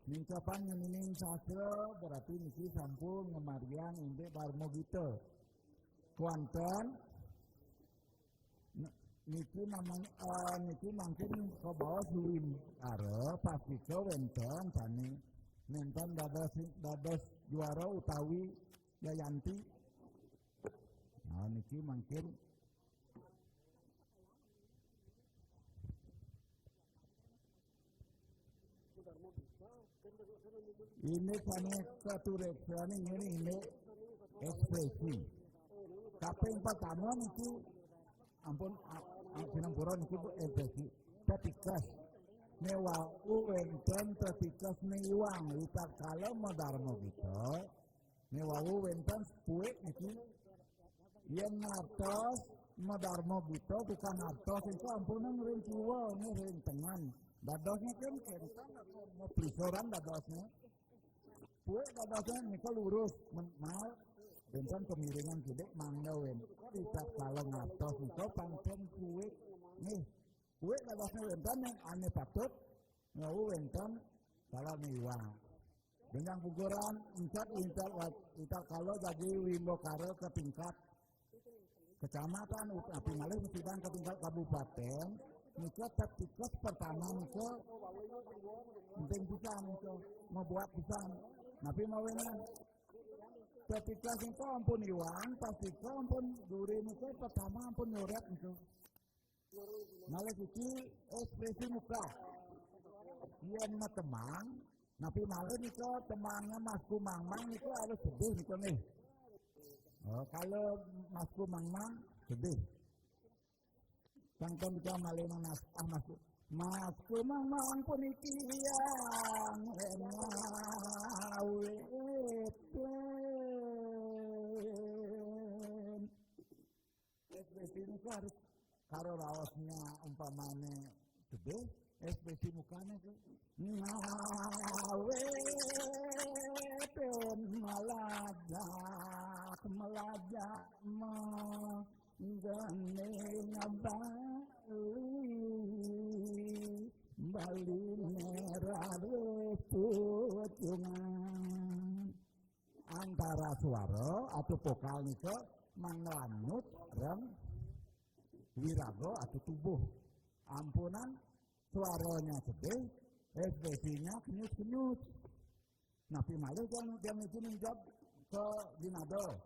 Ningkepan ngening sastra berarti niki sampun ngemargiang indik Darma Gita. Kuanten niki namanya eh, niki mangkin kabaos luwih ara pastika wénten sami nénten dados dados juara utawi Jayanti. Nah, niki mangkin ini sami katureksaning ini ini ekspresi. Kaping pertama niki ampun a- a- sinampura niki Bu, ekspresi. Tetikes. Mewaku wénten tetikes niwang ritatkala madarma kita. Mewaku wénten sepuik niki. Yén ngartos madarma kita tukang ngartos itu ampunang ring kiwa ring tengen. Dadosnya kan kénten apa maplisoran dadosnya. Puik dadosnya nika lurus men- mal wénten kemiringan kidik mangga wénten. Ritatkala ngartos nika pangkén puik nih. Puik dadosnya wénten yang ane patut ngau wénten salah niwang. Dengan guguran, incat, incat, incat kalau jadi wimbakara ke tingkat kecamatan, tapi malih mesti ke tingkat kabupaten, nika tetikes pertama nika penting pisan nika, membuat pisan. Tapi mawinan tetikes nika ampun iwang, pastika ampun duri nika pertama ampun nyoret nika. Malih siki ekspresi muka. Yén matemang, napi malih nika temangnya Mas Kumangmang nika harus sedih nika nih. Oh, kalau Mas Kumangmang sedih. Sangkan kita malih naskah Mas Ku- Mas Kumangmang puniki yang ngawit. Ekspresi niku harus karo raosnya umpamane gede, ekspresi mukanya tuh ngaweten melajak melajak menggening Bali Bali merah pucungan antara suara atau vokal nika manglanut rem wiraga atau tubuh. Ampunan suaranya sedih, ekspresinya kenyut-kenyut. Napi malih yang yang itu menjawab ke Ginado.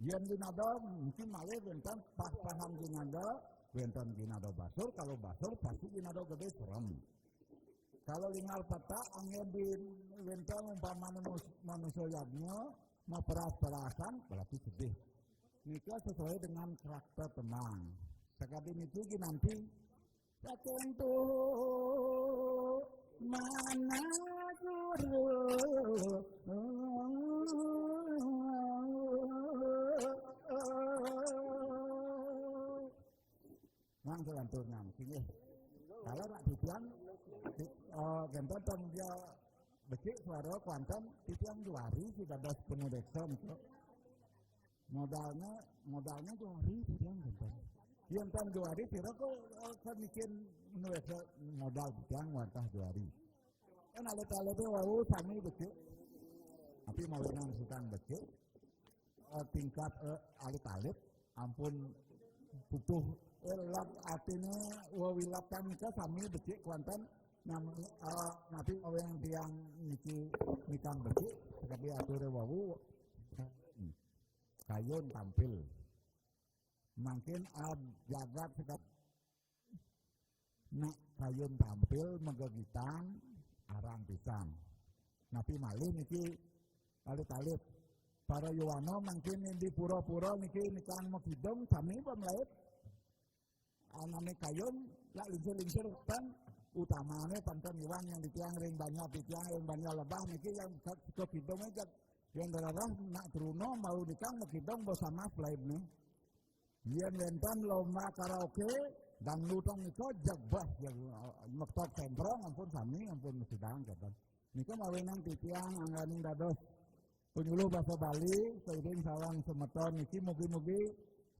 Yang Ginado mungkin malih wénten pas paham Ginado, wénten Ginado basur, kalau basur pasti Ginado gede serem. Kalau lingal petak angin di wénten umpama manus- manusia yadnya, maperas-perasan, berarti sedih. Nika sesuai dengan karakter temang. Sekali itu nanti satentu mana guru. Nang kelantur nang, inggih. Kalau nak titiang, ti- eh, genten tong dia becik suara kuanten titiang juari si dados panureksa nika. Modalnya, modalnya juari titiang kuanten. Yén tan juari pira kok, eh, kan bikin panureksa modal titiang wantah juari. Kan alit-alité wau sami becik. Tapi mawinan sutan becik, eh, tingkat, eh, alit-alit ampun pupuh, eh, lab artinya wewiletan nika sami becik kuanten. Nam-, eh, napi mawinan tiang niki nikang becik, sakadi aturé wau, kayun tampil. Mangkin, ah, jagat sakadi nak kayun tampil magegitan arang pisan. Napi malih niki alit-alit. Para yowana mangkin di pura-pura niki nikang makidung sami pamlait. Anané kayun, lak lingsir-lingsir kan, utamané panten iwang yang titiang ring banjar, titiang ring banjar lebah niki yang ka-, kakidungé jag, yang daerah nak truna malu nikang makidung bersama lainné. Yén wénten lomba karaoke, dangdutan nika jegbah, jeg-, mektok semprong ampun sami, ampun sidang kénten. Nika mawinan titiang angganing dados panyuluh basa Bali, sairing sareng semeton niki mugi-mugi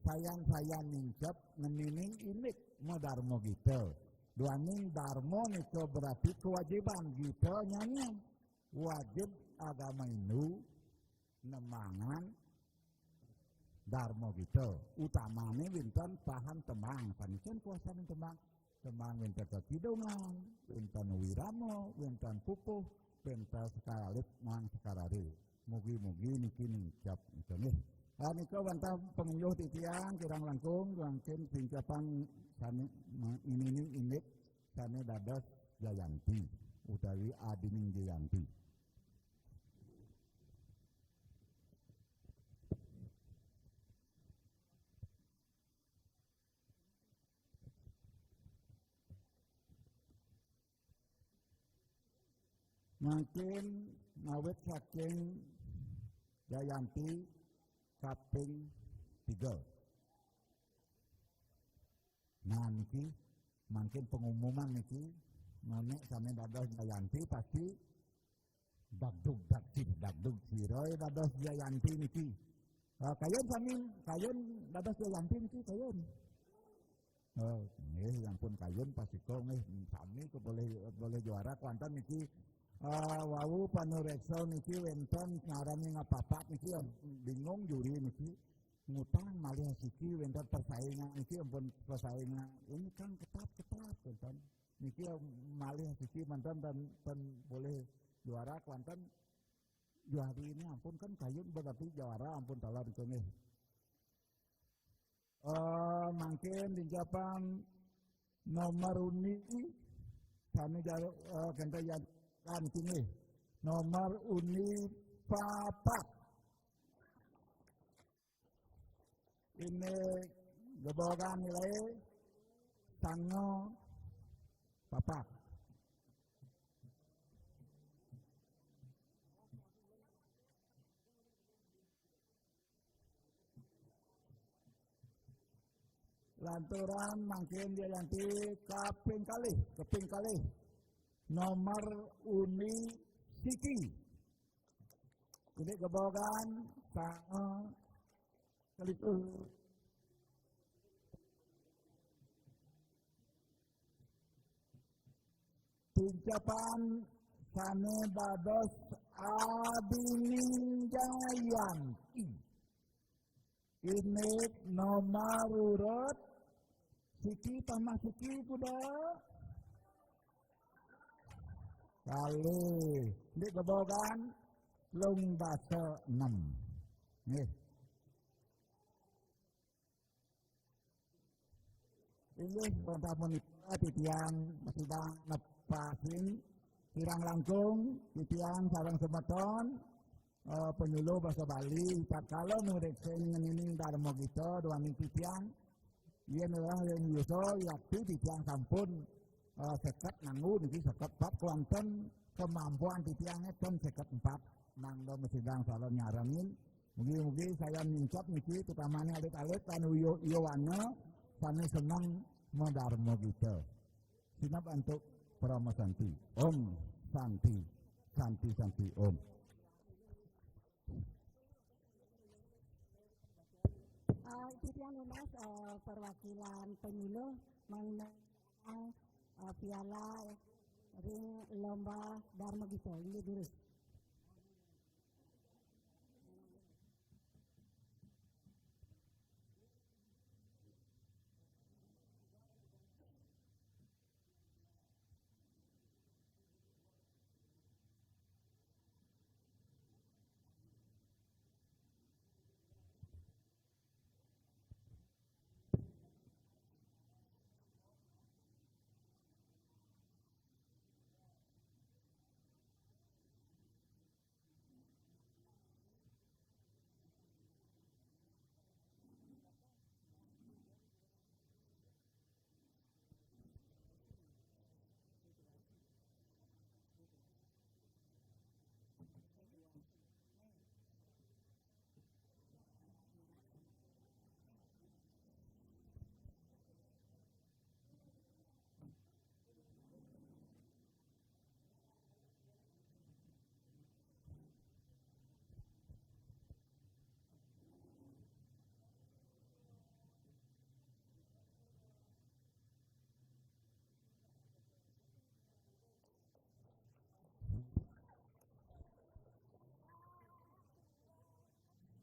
sayan-sayan nincep ngenining indik madarma gita. Duaning darma nika berarti kewajiban, gita nyanyian. Wajib agama Hindu nembangan darma gita. Utamané wénten pahan tembang, sané kuasaning tembang. Tembang wénten kakidungan, wénten wirama, wénten pupuh, wénten sekar alit, nang sekar ari. Mugi-mugi niki nincep nika nggih. Ah, nika wantah panginggih titiang kirang langkung, mangkin sincepan sané ma-, indik sané dados Jayanti utawi Adining Jayanti. Mangkin ngawit saking Jayanti kaping tiga. Nah, niki mangkin pengumuman niki, menék sané dados Jayanti pasti dagdug dagdug dagdug sira dados Jayanti niki. Ah, kayun sami, kayun dados Jayanti niki, kayun. Oh, nggih, ampun kayun pastika nggih sami kok boleh, boleh juara kuanten niki. Ah, wau panureksa niki wénten ngarani ngapapat niki, bingung juri niki. Ngutang malih siki wénten persaingan niki ampun persaingan. Ini kan ketat-ketat wénten. Niki malih siki manten dan, dan boleh juara kuanten. Juari ini ampun kan kayun berarti juara ampun taler nika nggih. Eh, mangkin dincapan nomor undi sané jar-, eh, kénten yan kan nggih. Nomor undi papat. Ini gebogan nilai sanga papat. Lantaran mangkin Jayanti kaping kalih, kaping kalih. Nomor undi siki. Ini gebogan sanga kalikur. Tincapan sané dados Adining Jayanti. Indik nomor urut siki tambah siki kuda kalih. Indik gebogan lung dasa enem. Nggih. Inggih, wantah punika titiang sedang nepasin kirang langkung titiang sareng semeton, eh, penyuluh basa Bali, tatkala nureksa ngenining darma gita duaning titiang, yén rereh ring yusa yakti titiang sampun, eh, seket nganggu niki seket empat kuanten kemampuan titiangé ten seket empat mangda masidang sareng nyarengin. Mugi-mugi sayan nincep niki, utamané alit-alit lan uyu-, yuwana sané seneng madarma gita. Sineb antuk parama santi. Om Santi. Santi, santi, Om. Eh, titiang nunas, eh, perwakilan penyuluh mengenang, eh, piala ring lomba Dharma Gita. Inggih, durus.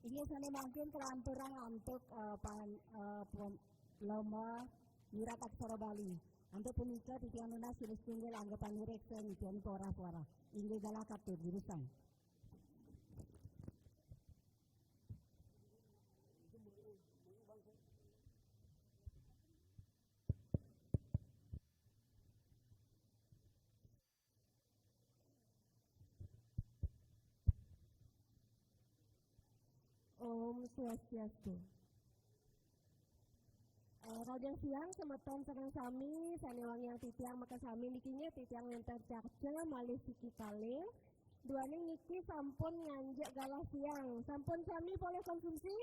Inggih, sané mangkin kalanturang antuk, eh, pan-, eh, pem-, lomba nyurat aksara Bali. Antuk punika titiang nunas silih tunggil angga pamiréksa ngicanin pawarah-pawarah. Inggih, galah katur, durusang. Om Swastiastu. Eh, raga siang semeton sareng sami, sané wangiang titiang makasami niki nggih, titiang wénten carca malih siki kalih. Duaning niki sampun nganjek galah siang. Sampun sami polih konsumsi?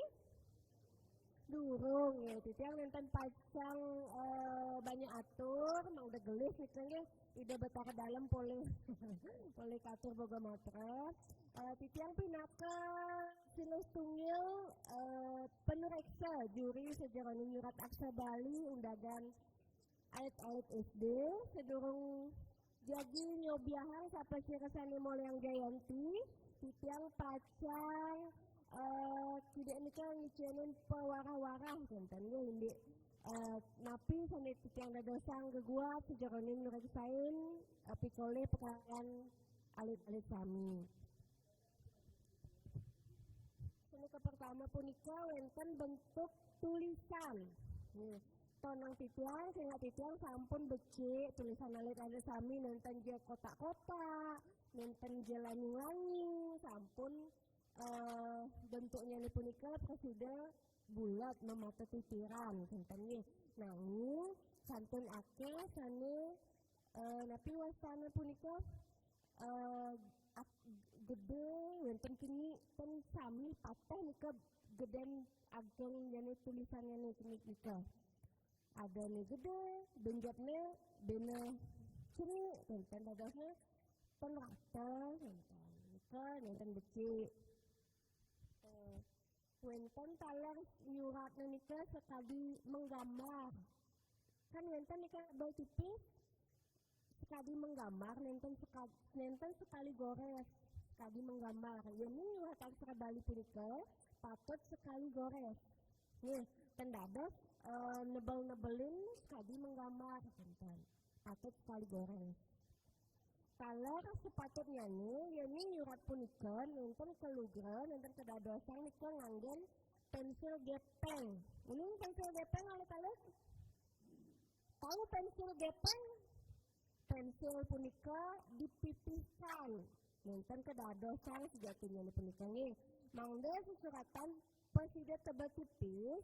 Durung, nggih. Titiang nénten pacang, eh, banyak atur, mangda gelis nika nggih. Ida Betara Dalem polih, polih katur boga matra. Eh, titiang pinaka silih tunggil, eh, panuréksa juri sajeroning nyurat aksara Bali undagan alit-alit S D. Sadurung jagi nyobiahang sapasira sané moléang jayanti, titiang pacang, eh, kidik nika ngicanin pawarah-warah kénten nggih, indik, eh, napi sané titiang dadosang geguat sajeroning nuréksain, eh, pikolih pakaryan alit-alit sami. Sané kapertama punika wénten bentuk tulisan. Nggih. Tonang titiang, singak titiang sampun becik tulisan alit-alit sami, nénten ja kotak-kotak, nénten ja lanying-lanying, sampun, eh, bentuknyané punika prasida bulat mamata titiran, kénten nggih. Nanging kantun akéh sané, eh, napi wastana punika, eh, ak-, gedé, wénten kini ten sami pateh nika gedén ageng jani tulisannyané kini nika. Adané gedé, benjepné béné ciri, nénten dadosné ten rata, nénten nika, nénten becik. Eh, wénten taler nyuratna nika sakadi menggambar. Kan wénten nika tebel tipis, sakadi menggambar, nénten seka-, nénten sekali gorés, sakadi menggambar. Yén nyurat aksara Bali punika patut sekali gorés. Nggih, ten dados, eh, nebel-nebelin sakadi menggambar, nénten. Patut sekali gorés. Taler sepatutnyané, yén nyurat punika nénten kalugra, nénten kadadosang nika nganggén pénsil gépéng. Uning pénsil gépéng alit-alit? Tahu pénsil gépéng? Pénsil punika dipipisang. Nénten kadadosang sejatinnyané punika nggih. Mangda sesuratan prasida tebel tipis,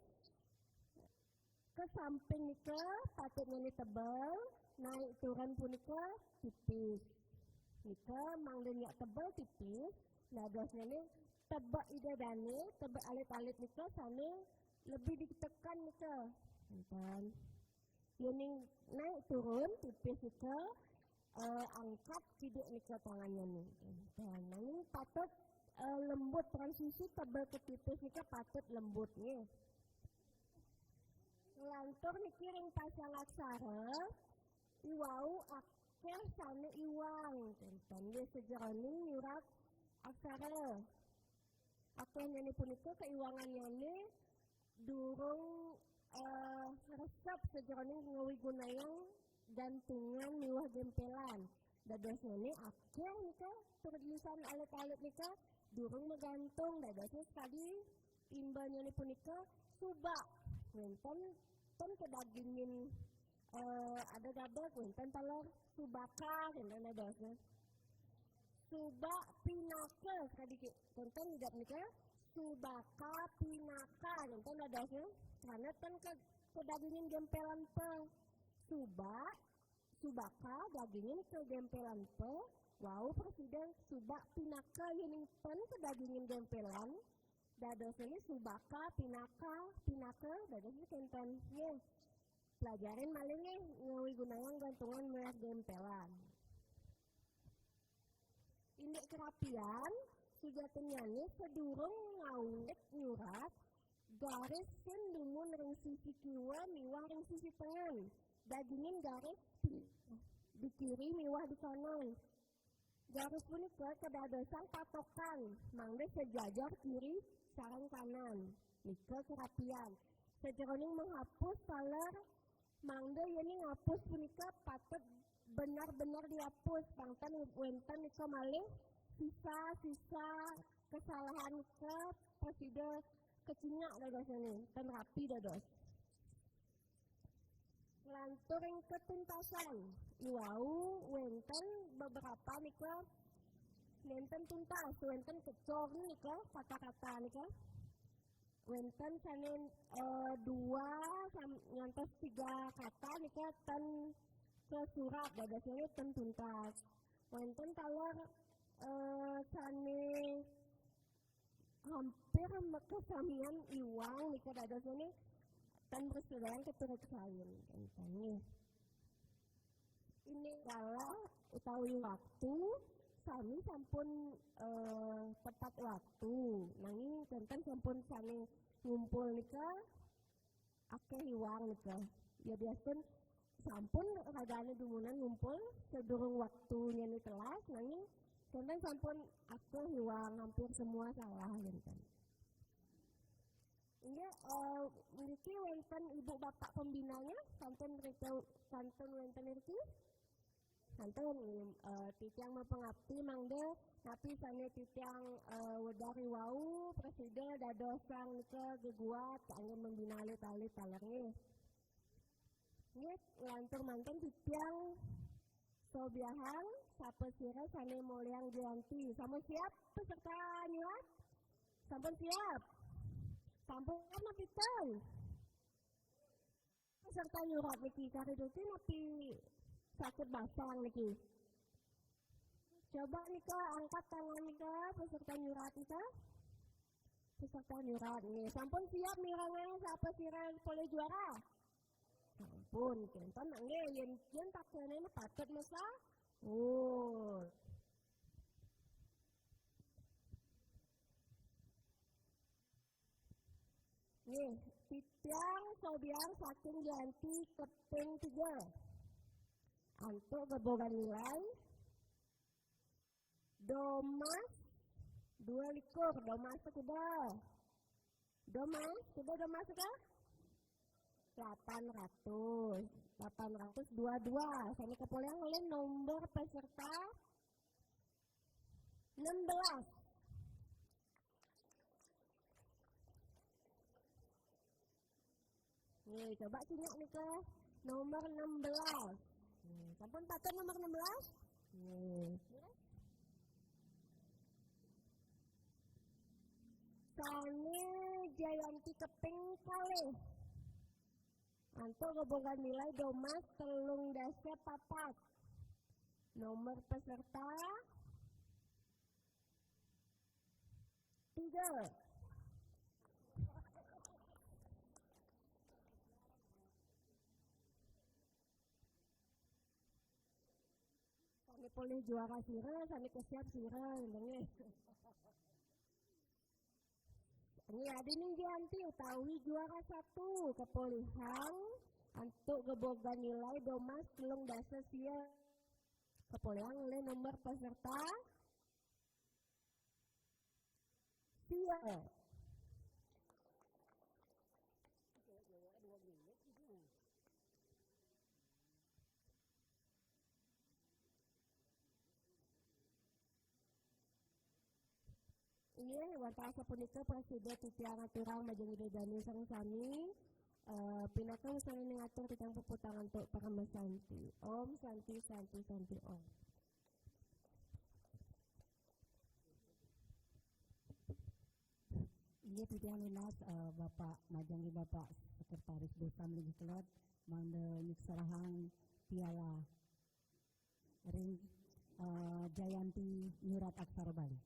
ka samping nika patutnyané tebel, naik turun punika tipis. Nika mangda nyak tebel tipis, dadosnyané tebek ida dané, tebek alit-alit nika sané lebih ditekan nika. Nénten. Yéning naik turun tipis nika, eh, angkat sidik nika tangannya nih. Dan nanging patut, eh, lembut, transisi tebel ke tipis nika patut lembut nih. Lantur niki ring pasang aksara, iwau akeh sane iwang. Kénten nggih sajeroning nyurat aksara. Akehnyané punika kaiwanganyané durung, eh, resep sajeroning ngawigunayang gantungan miwah gempelan. Dadosnyané akeh nika tulisan alit-alit nika durung magantung. Dadosnya sekadi imbanyané punika subak. Wénten ten kedagingin, eh, ada gabag, wénten taler subaka, wénten dadosnya. Subak pinaka, sekadi ki-, wénten idap nika, subaka pinaka, wénten dadosnya. Karena ten ke-, kedagingin gempelan pe. Subak, subaka, dagingin kegempelan pe, wau presiden subak pinaka yéning ten kedagingin gempelan, dadosnya subaka pinaka, pinaka, dadosnya kénten. Nggih. Pelajarin malih nggih ngawigunayang gantungan miwah gempelan. Indik kerapian, sujatinnyané sadurung ngawit nyurat, garis sing dumun ring sisi kiwa miwah ring sisi tengen. Dagingin garis di kiri miwah di kanan. Garis punika kadadosang patokan, mangda sajajar kiri sareng kanan. Nika kerapian. Sajeroning menghapus taler, mangda yéning ngapus punika patut benar-benar diapus, pang ten wénten nika malih sisa-sisa kesalahan nika prasida kacingak dadosnyané, ten rapi dados. Lantur ring ketuntasan, iwau wénten beberapa nika nénten tuntas, wénten kecor nika, kata-kata nika. Wénten sané, eh, dua sam-, ngantos tiga kata nika ten kasurat, dadosnyané ten tuntas. Wénten taler, eh, sané hampir makasamian iwang nika dadosnyané ten prasida katurut sain. Kénten nggih. Indik kala utawi waktu, sami sampun, eh, tepat waktu. Nanging kénten sampun sané ngumpul nika akeh iwang nika. Ya biaspun sampun ragané dumunan ngumpul sadurung waktunyané telas, nanging kénten sampun akeh iwang, hampir semua salah kénten. Inggih, eh, mriki wénten ibu bapak pembinanya, kantun mriki, kantun wénten mriki. Kantun, eh, titiang mapangapti mangda napi sané titiang, eh, wedari wau prasida dadosang nika geguat kanggé membina alit-alit taler nggih. Nggih, lantur mangkin titiang sobiahang sapasira sané molihang Jayanti. Sampun siap peserta nyurat? Sampun siap? Sampun napi ten? Peserta nyurat niki, kari duki napi sakit basang niki? Coba nika angkat tangan nika, peserta nyurat nika. Peserta nyurat nggih. Sampun siap mirengang sapasira polih juara? Sampun, kénten nggih, yén, yén takéné patut masa. Oh. Nggih, titiang sobiahang saking Jayanti kaping tiga. Antuk gebogan nilai, Domas dua likur, Domas kuda. Domas, kuda Domas ka? Lapan ratus. Lapan ratus dua dua. Sané kapolihang olih nomor peserta enam belas. Nggih, coba cingak nika nomor enam belas. Nggih, sampun patut nomor enam belas? Nggih. Sané Jayanti kaping kalih. Antuk gebogan nilai Domas telung dasa papat. Nomor peserta tiga. Polih juara sira, sami kesiap sira, nggih. Nggih, adi ning Gianti utawi juara satu kepolihang antuk gebogan nilai domas telung dasa sia. Kepolihang oleh nomor peserta sia. Inggih, wantah sapunika prasida titiang aturang majeng Ida Dane sareng sami, eh, pinaka wusananing atur titiang puputang antuk Parama Santi. Om Santi, Santi, Santi, Om. Inggih titiang nunas, eh, Bapak majeng Bapak Sekretaris Desa Melinggih Kelod mangda nyukserahang piala ring, eh, Jayanti Nyurat Aksara Bali.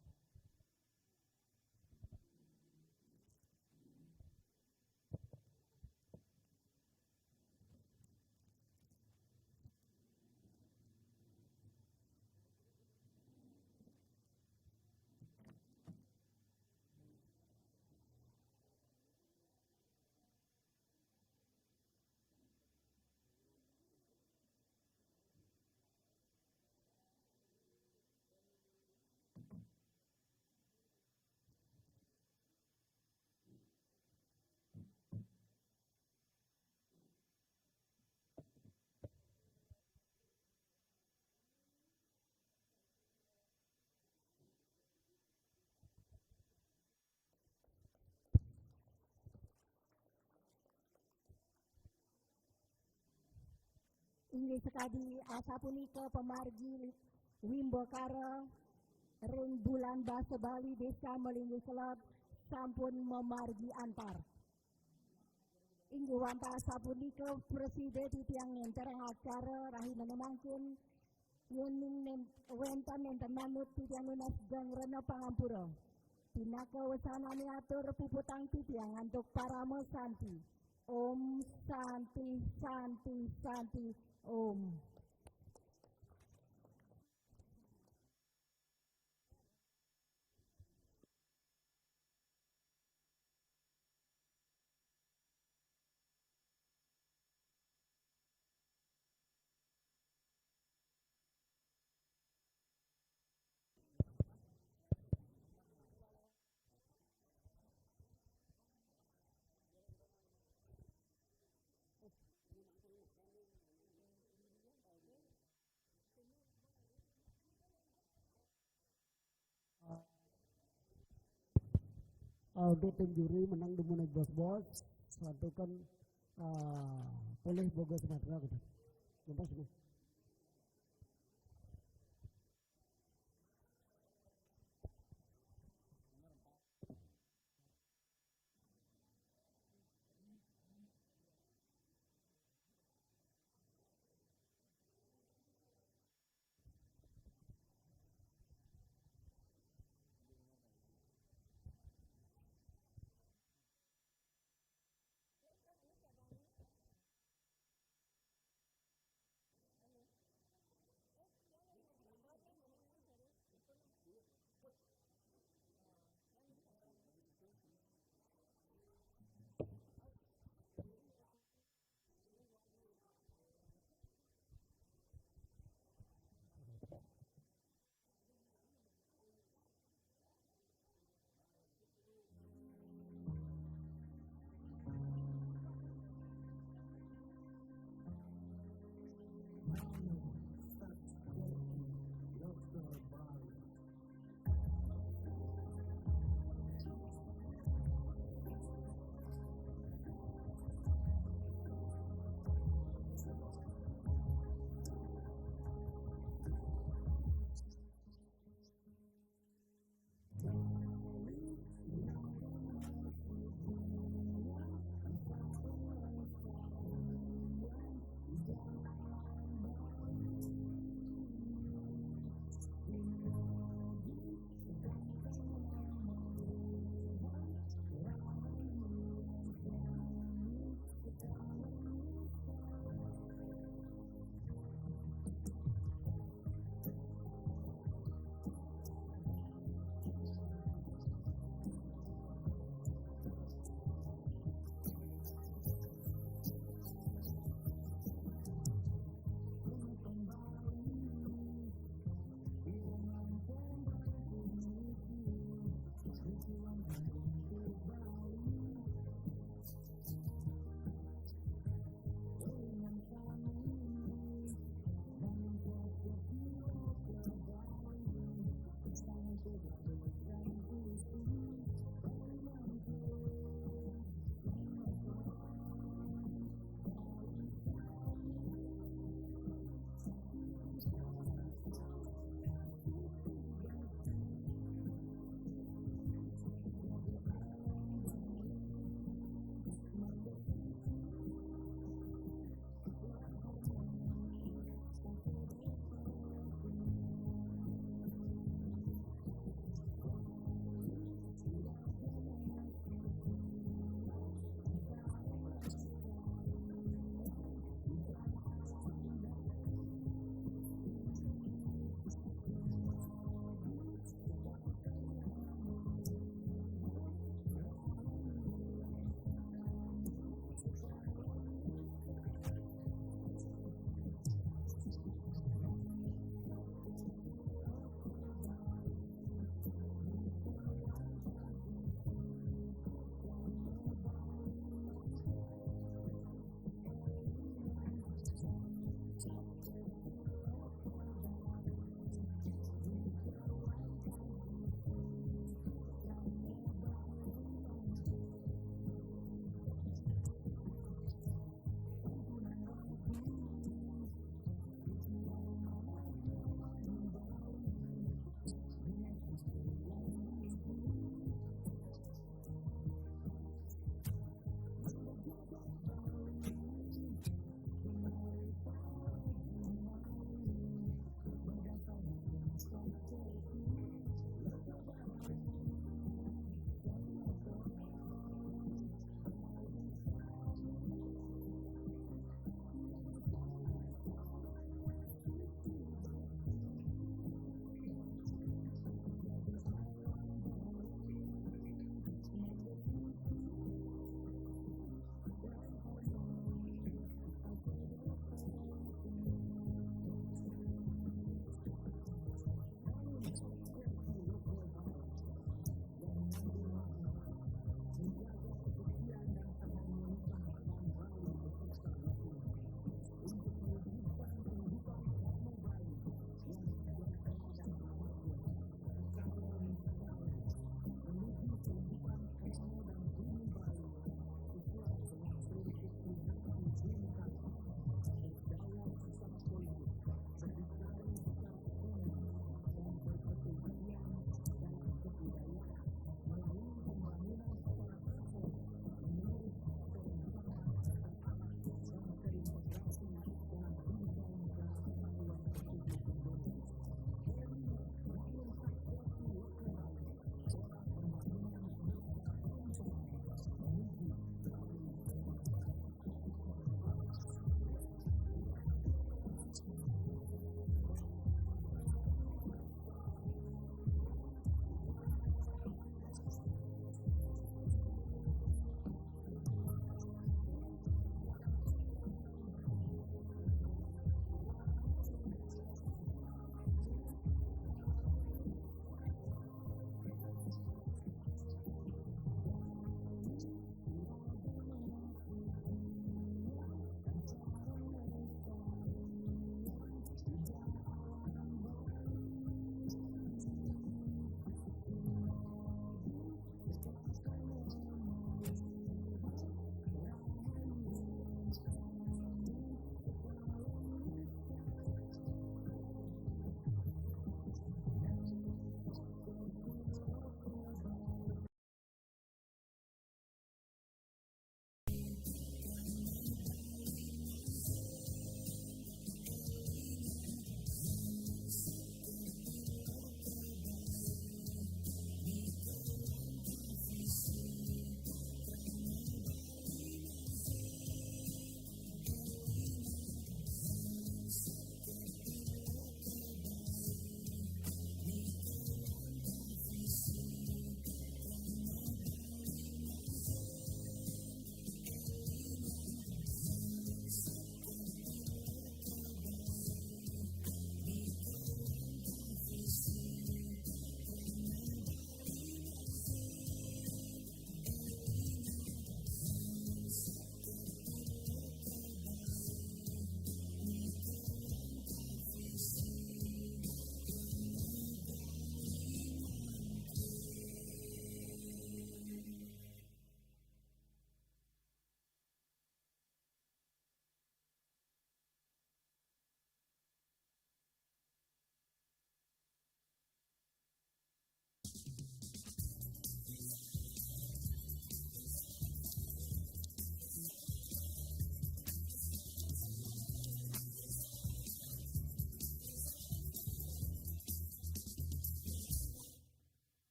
Inggih sakadi asapunika pamargi wimbakara ring Bulan Basa Bali Desa Melinggih Kelod sampun mamargi antar. Inggih wantah sapunika prasida titiang ngenterang acara rahina mangkin, yening nen-, wenten nenten manut titiang nunas geng rena pangampura. Pinaka wesanane atur puputang titiang antuk Parama Santi. Om Santi, Santi, Santi, Om. Audit dan juri menang dumun bos-bos, santukan, ah, polih Boga Sumatera gitu. Lepas nih.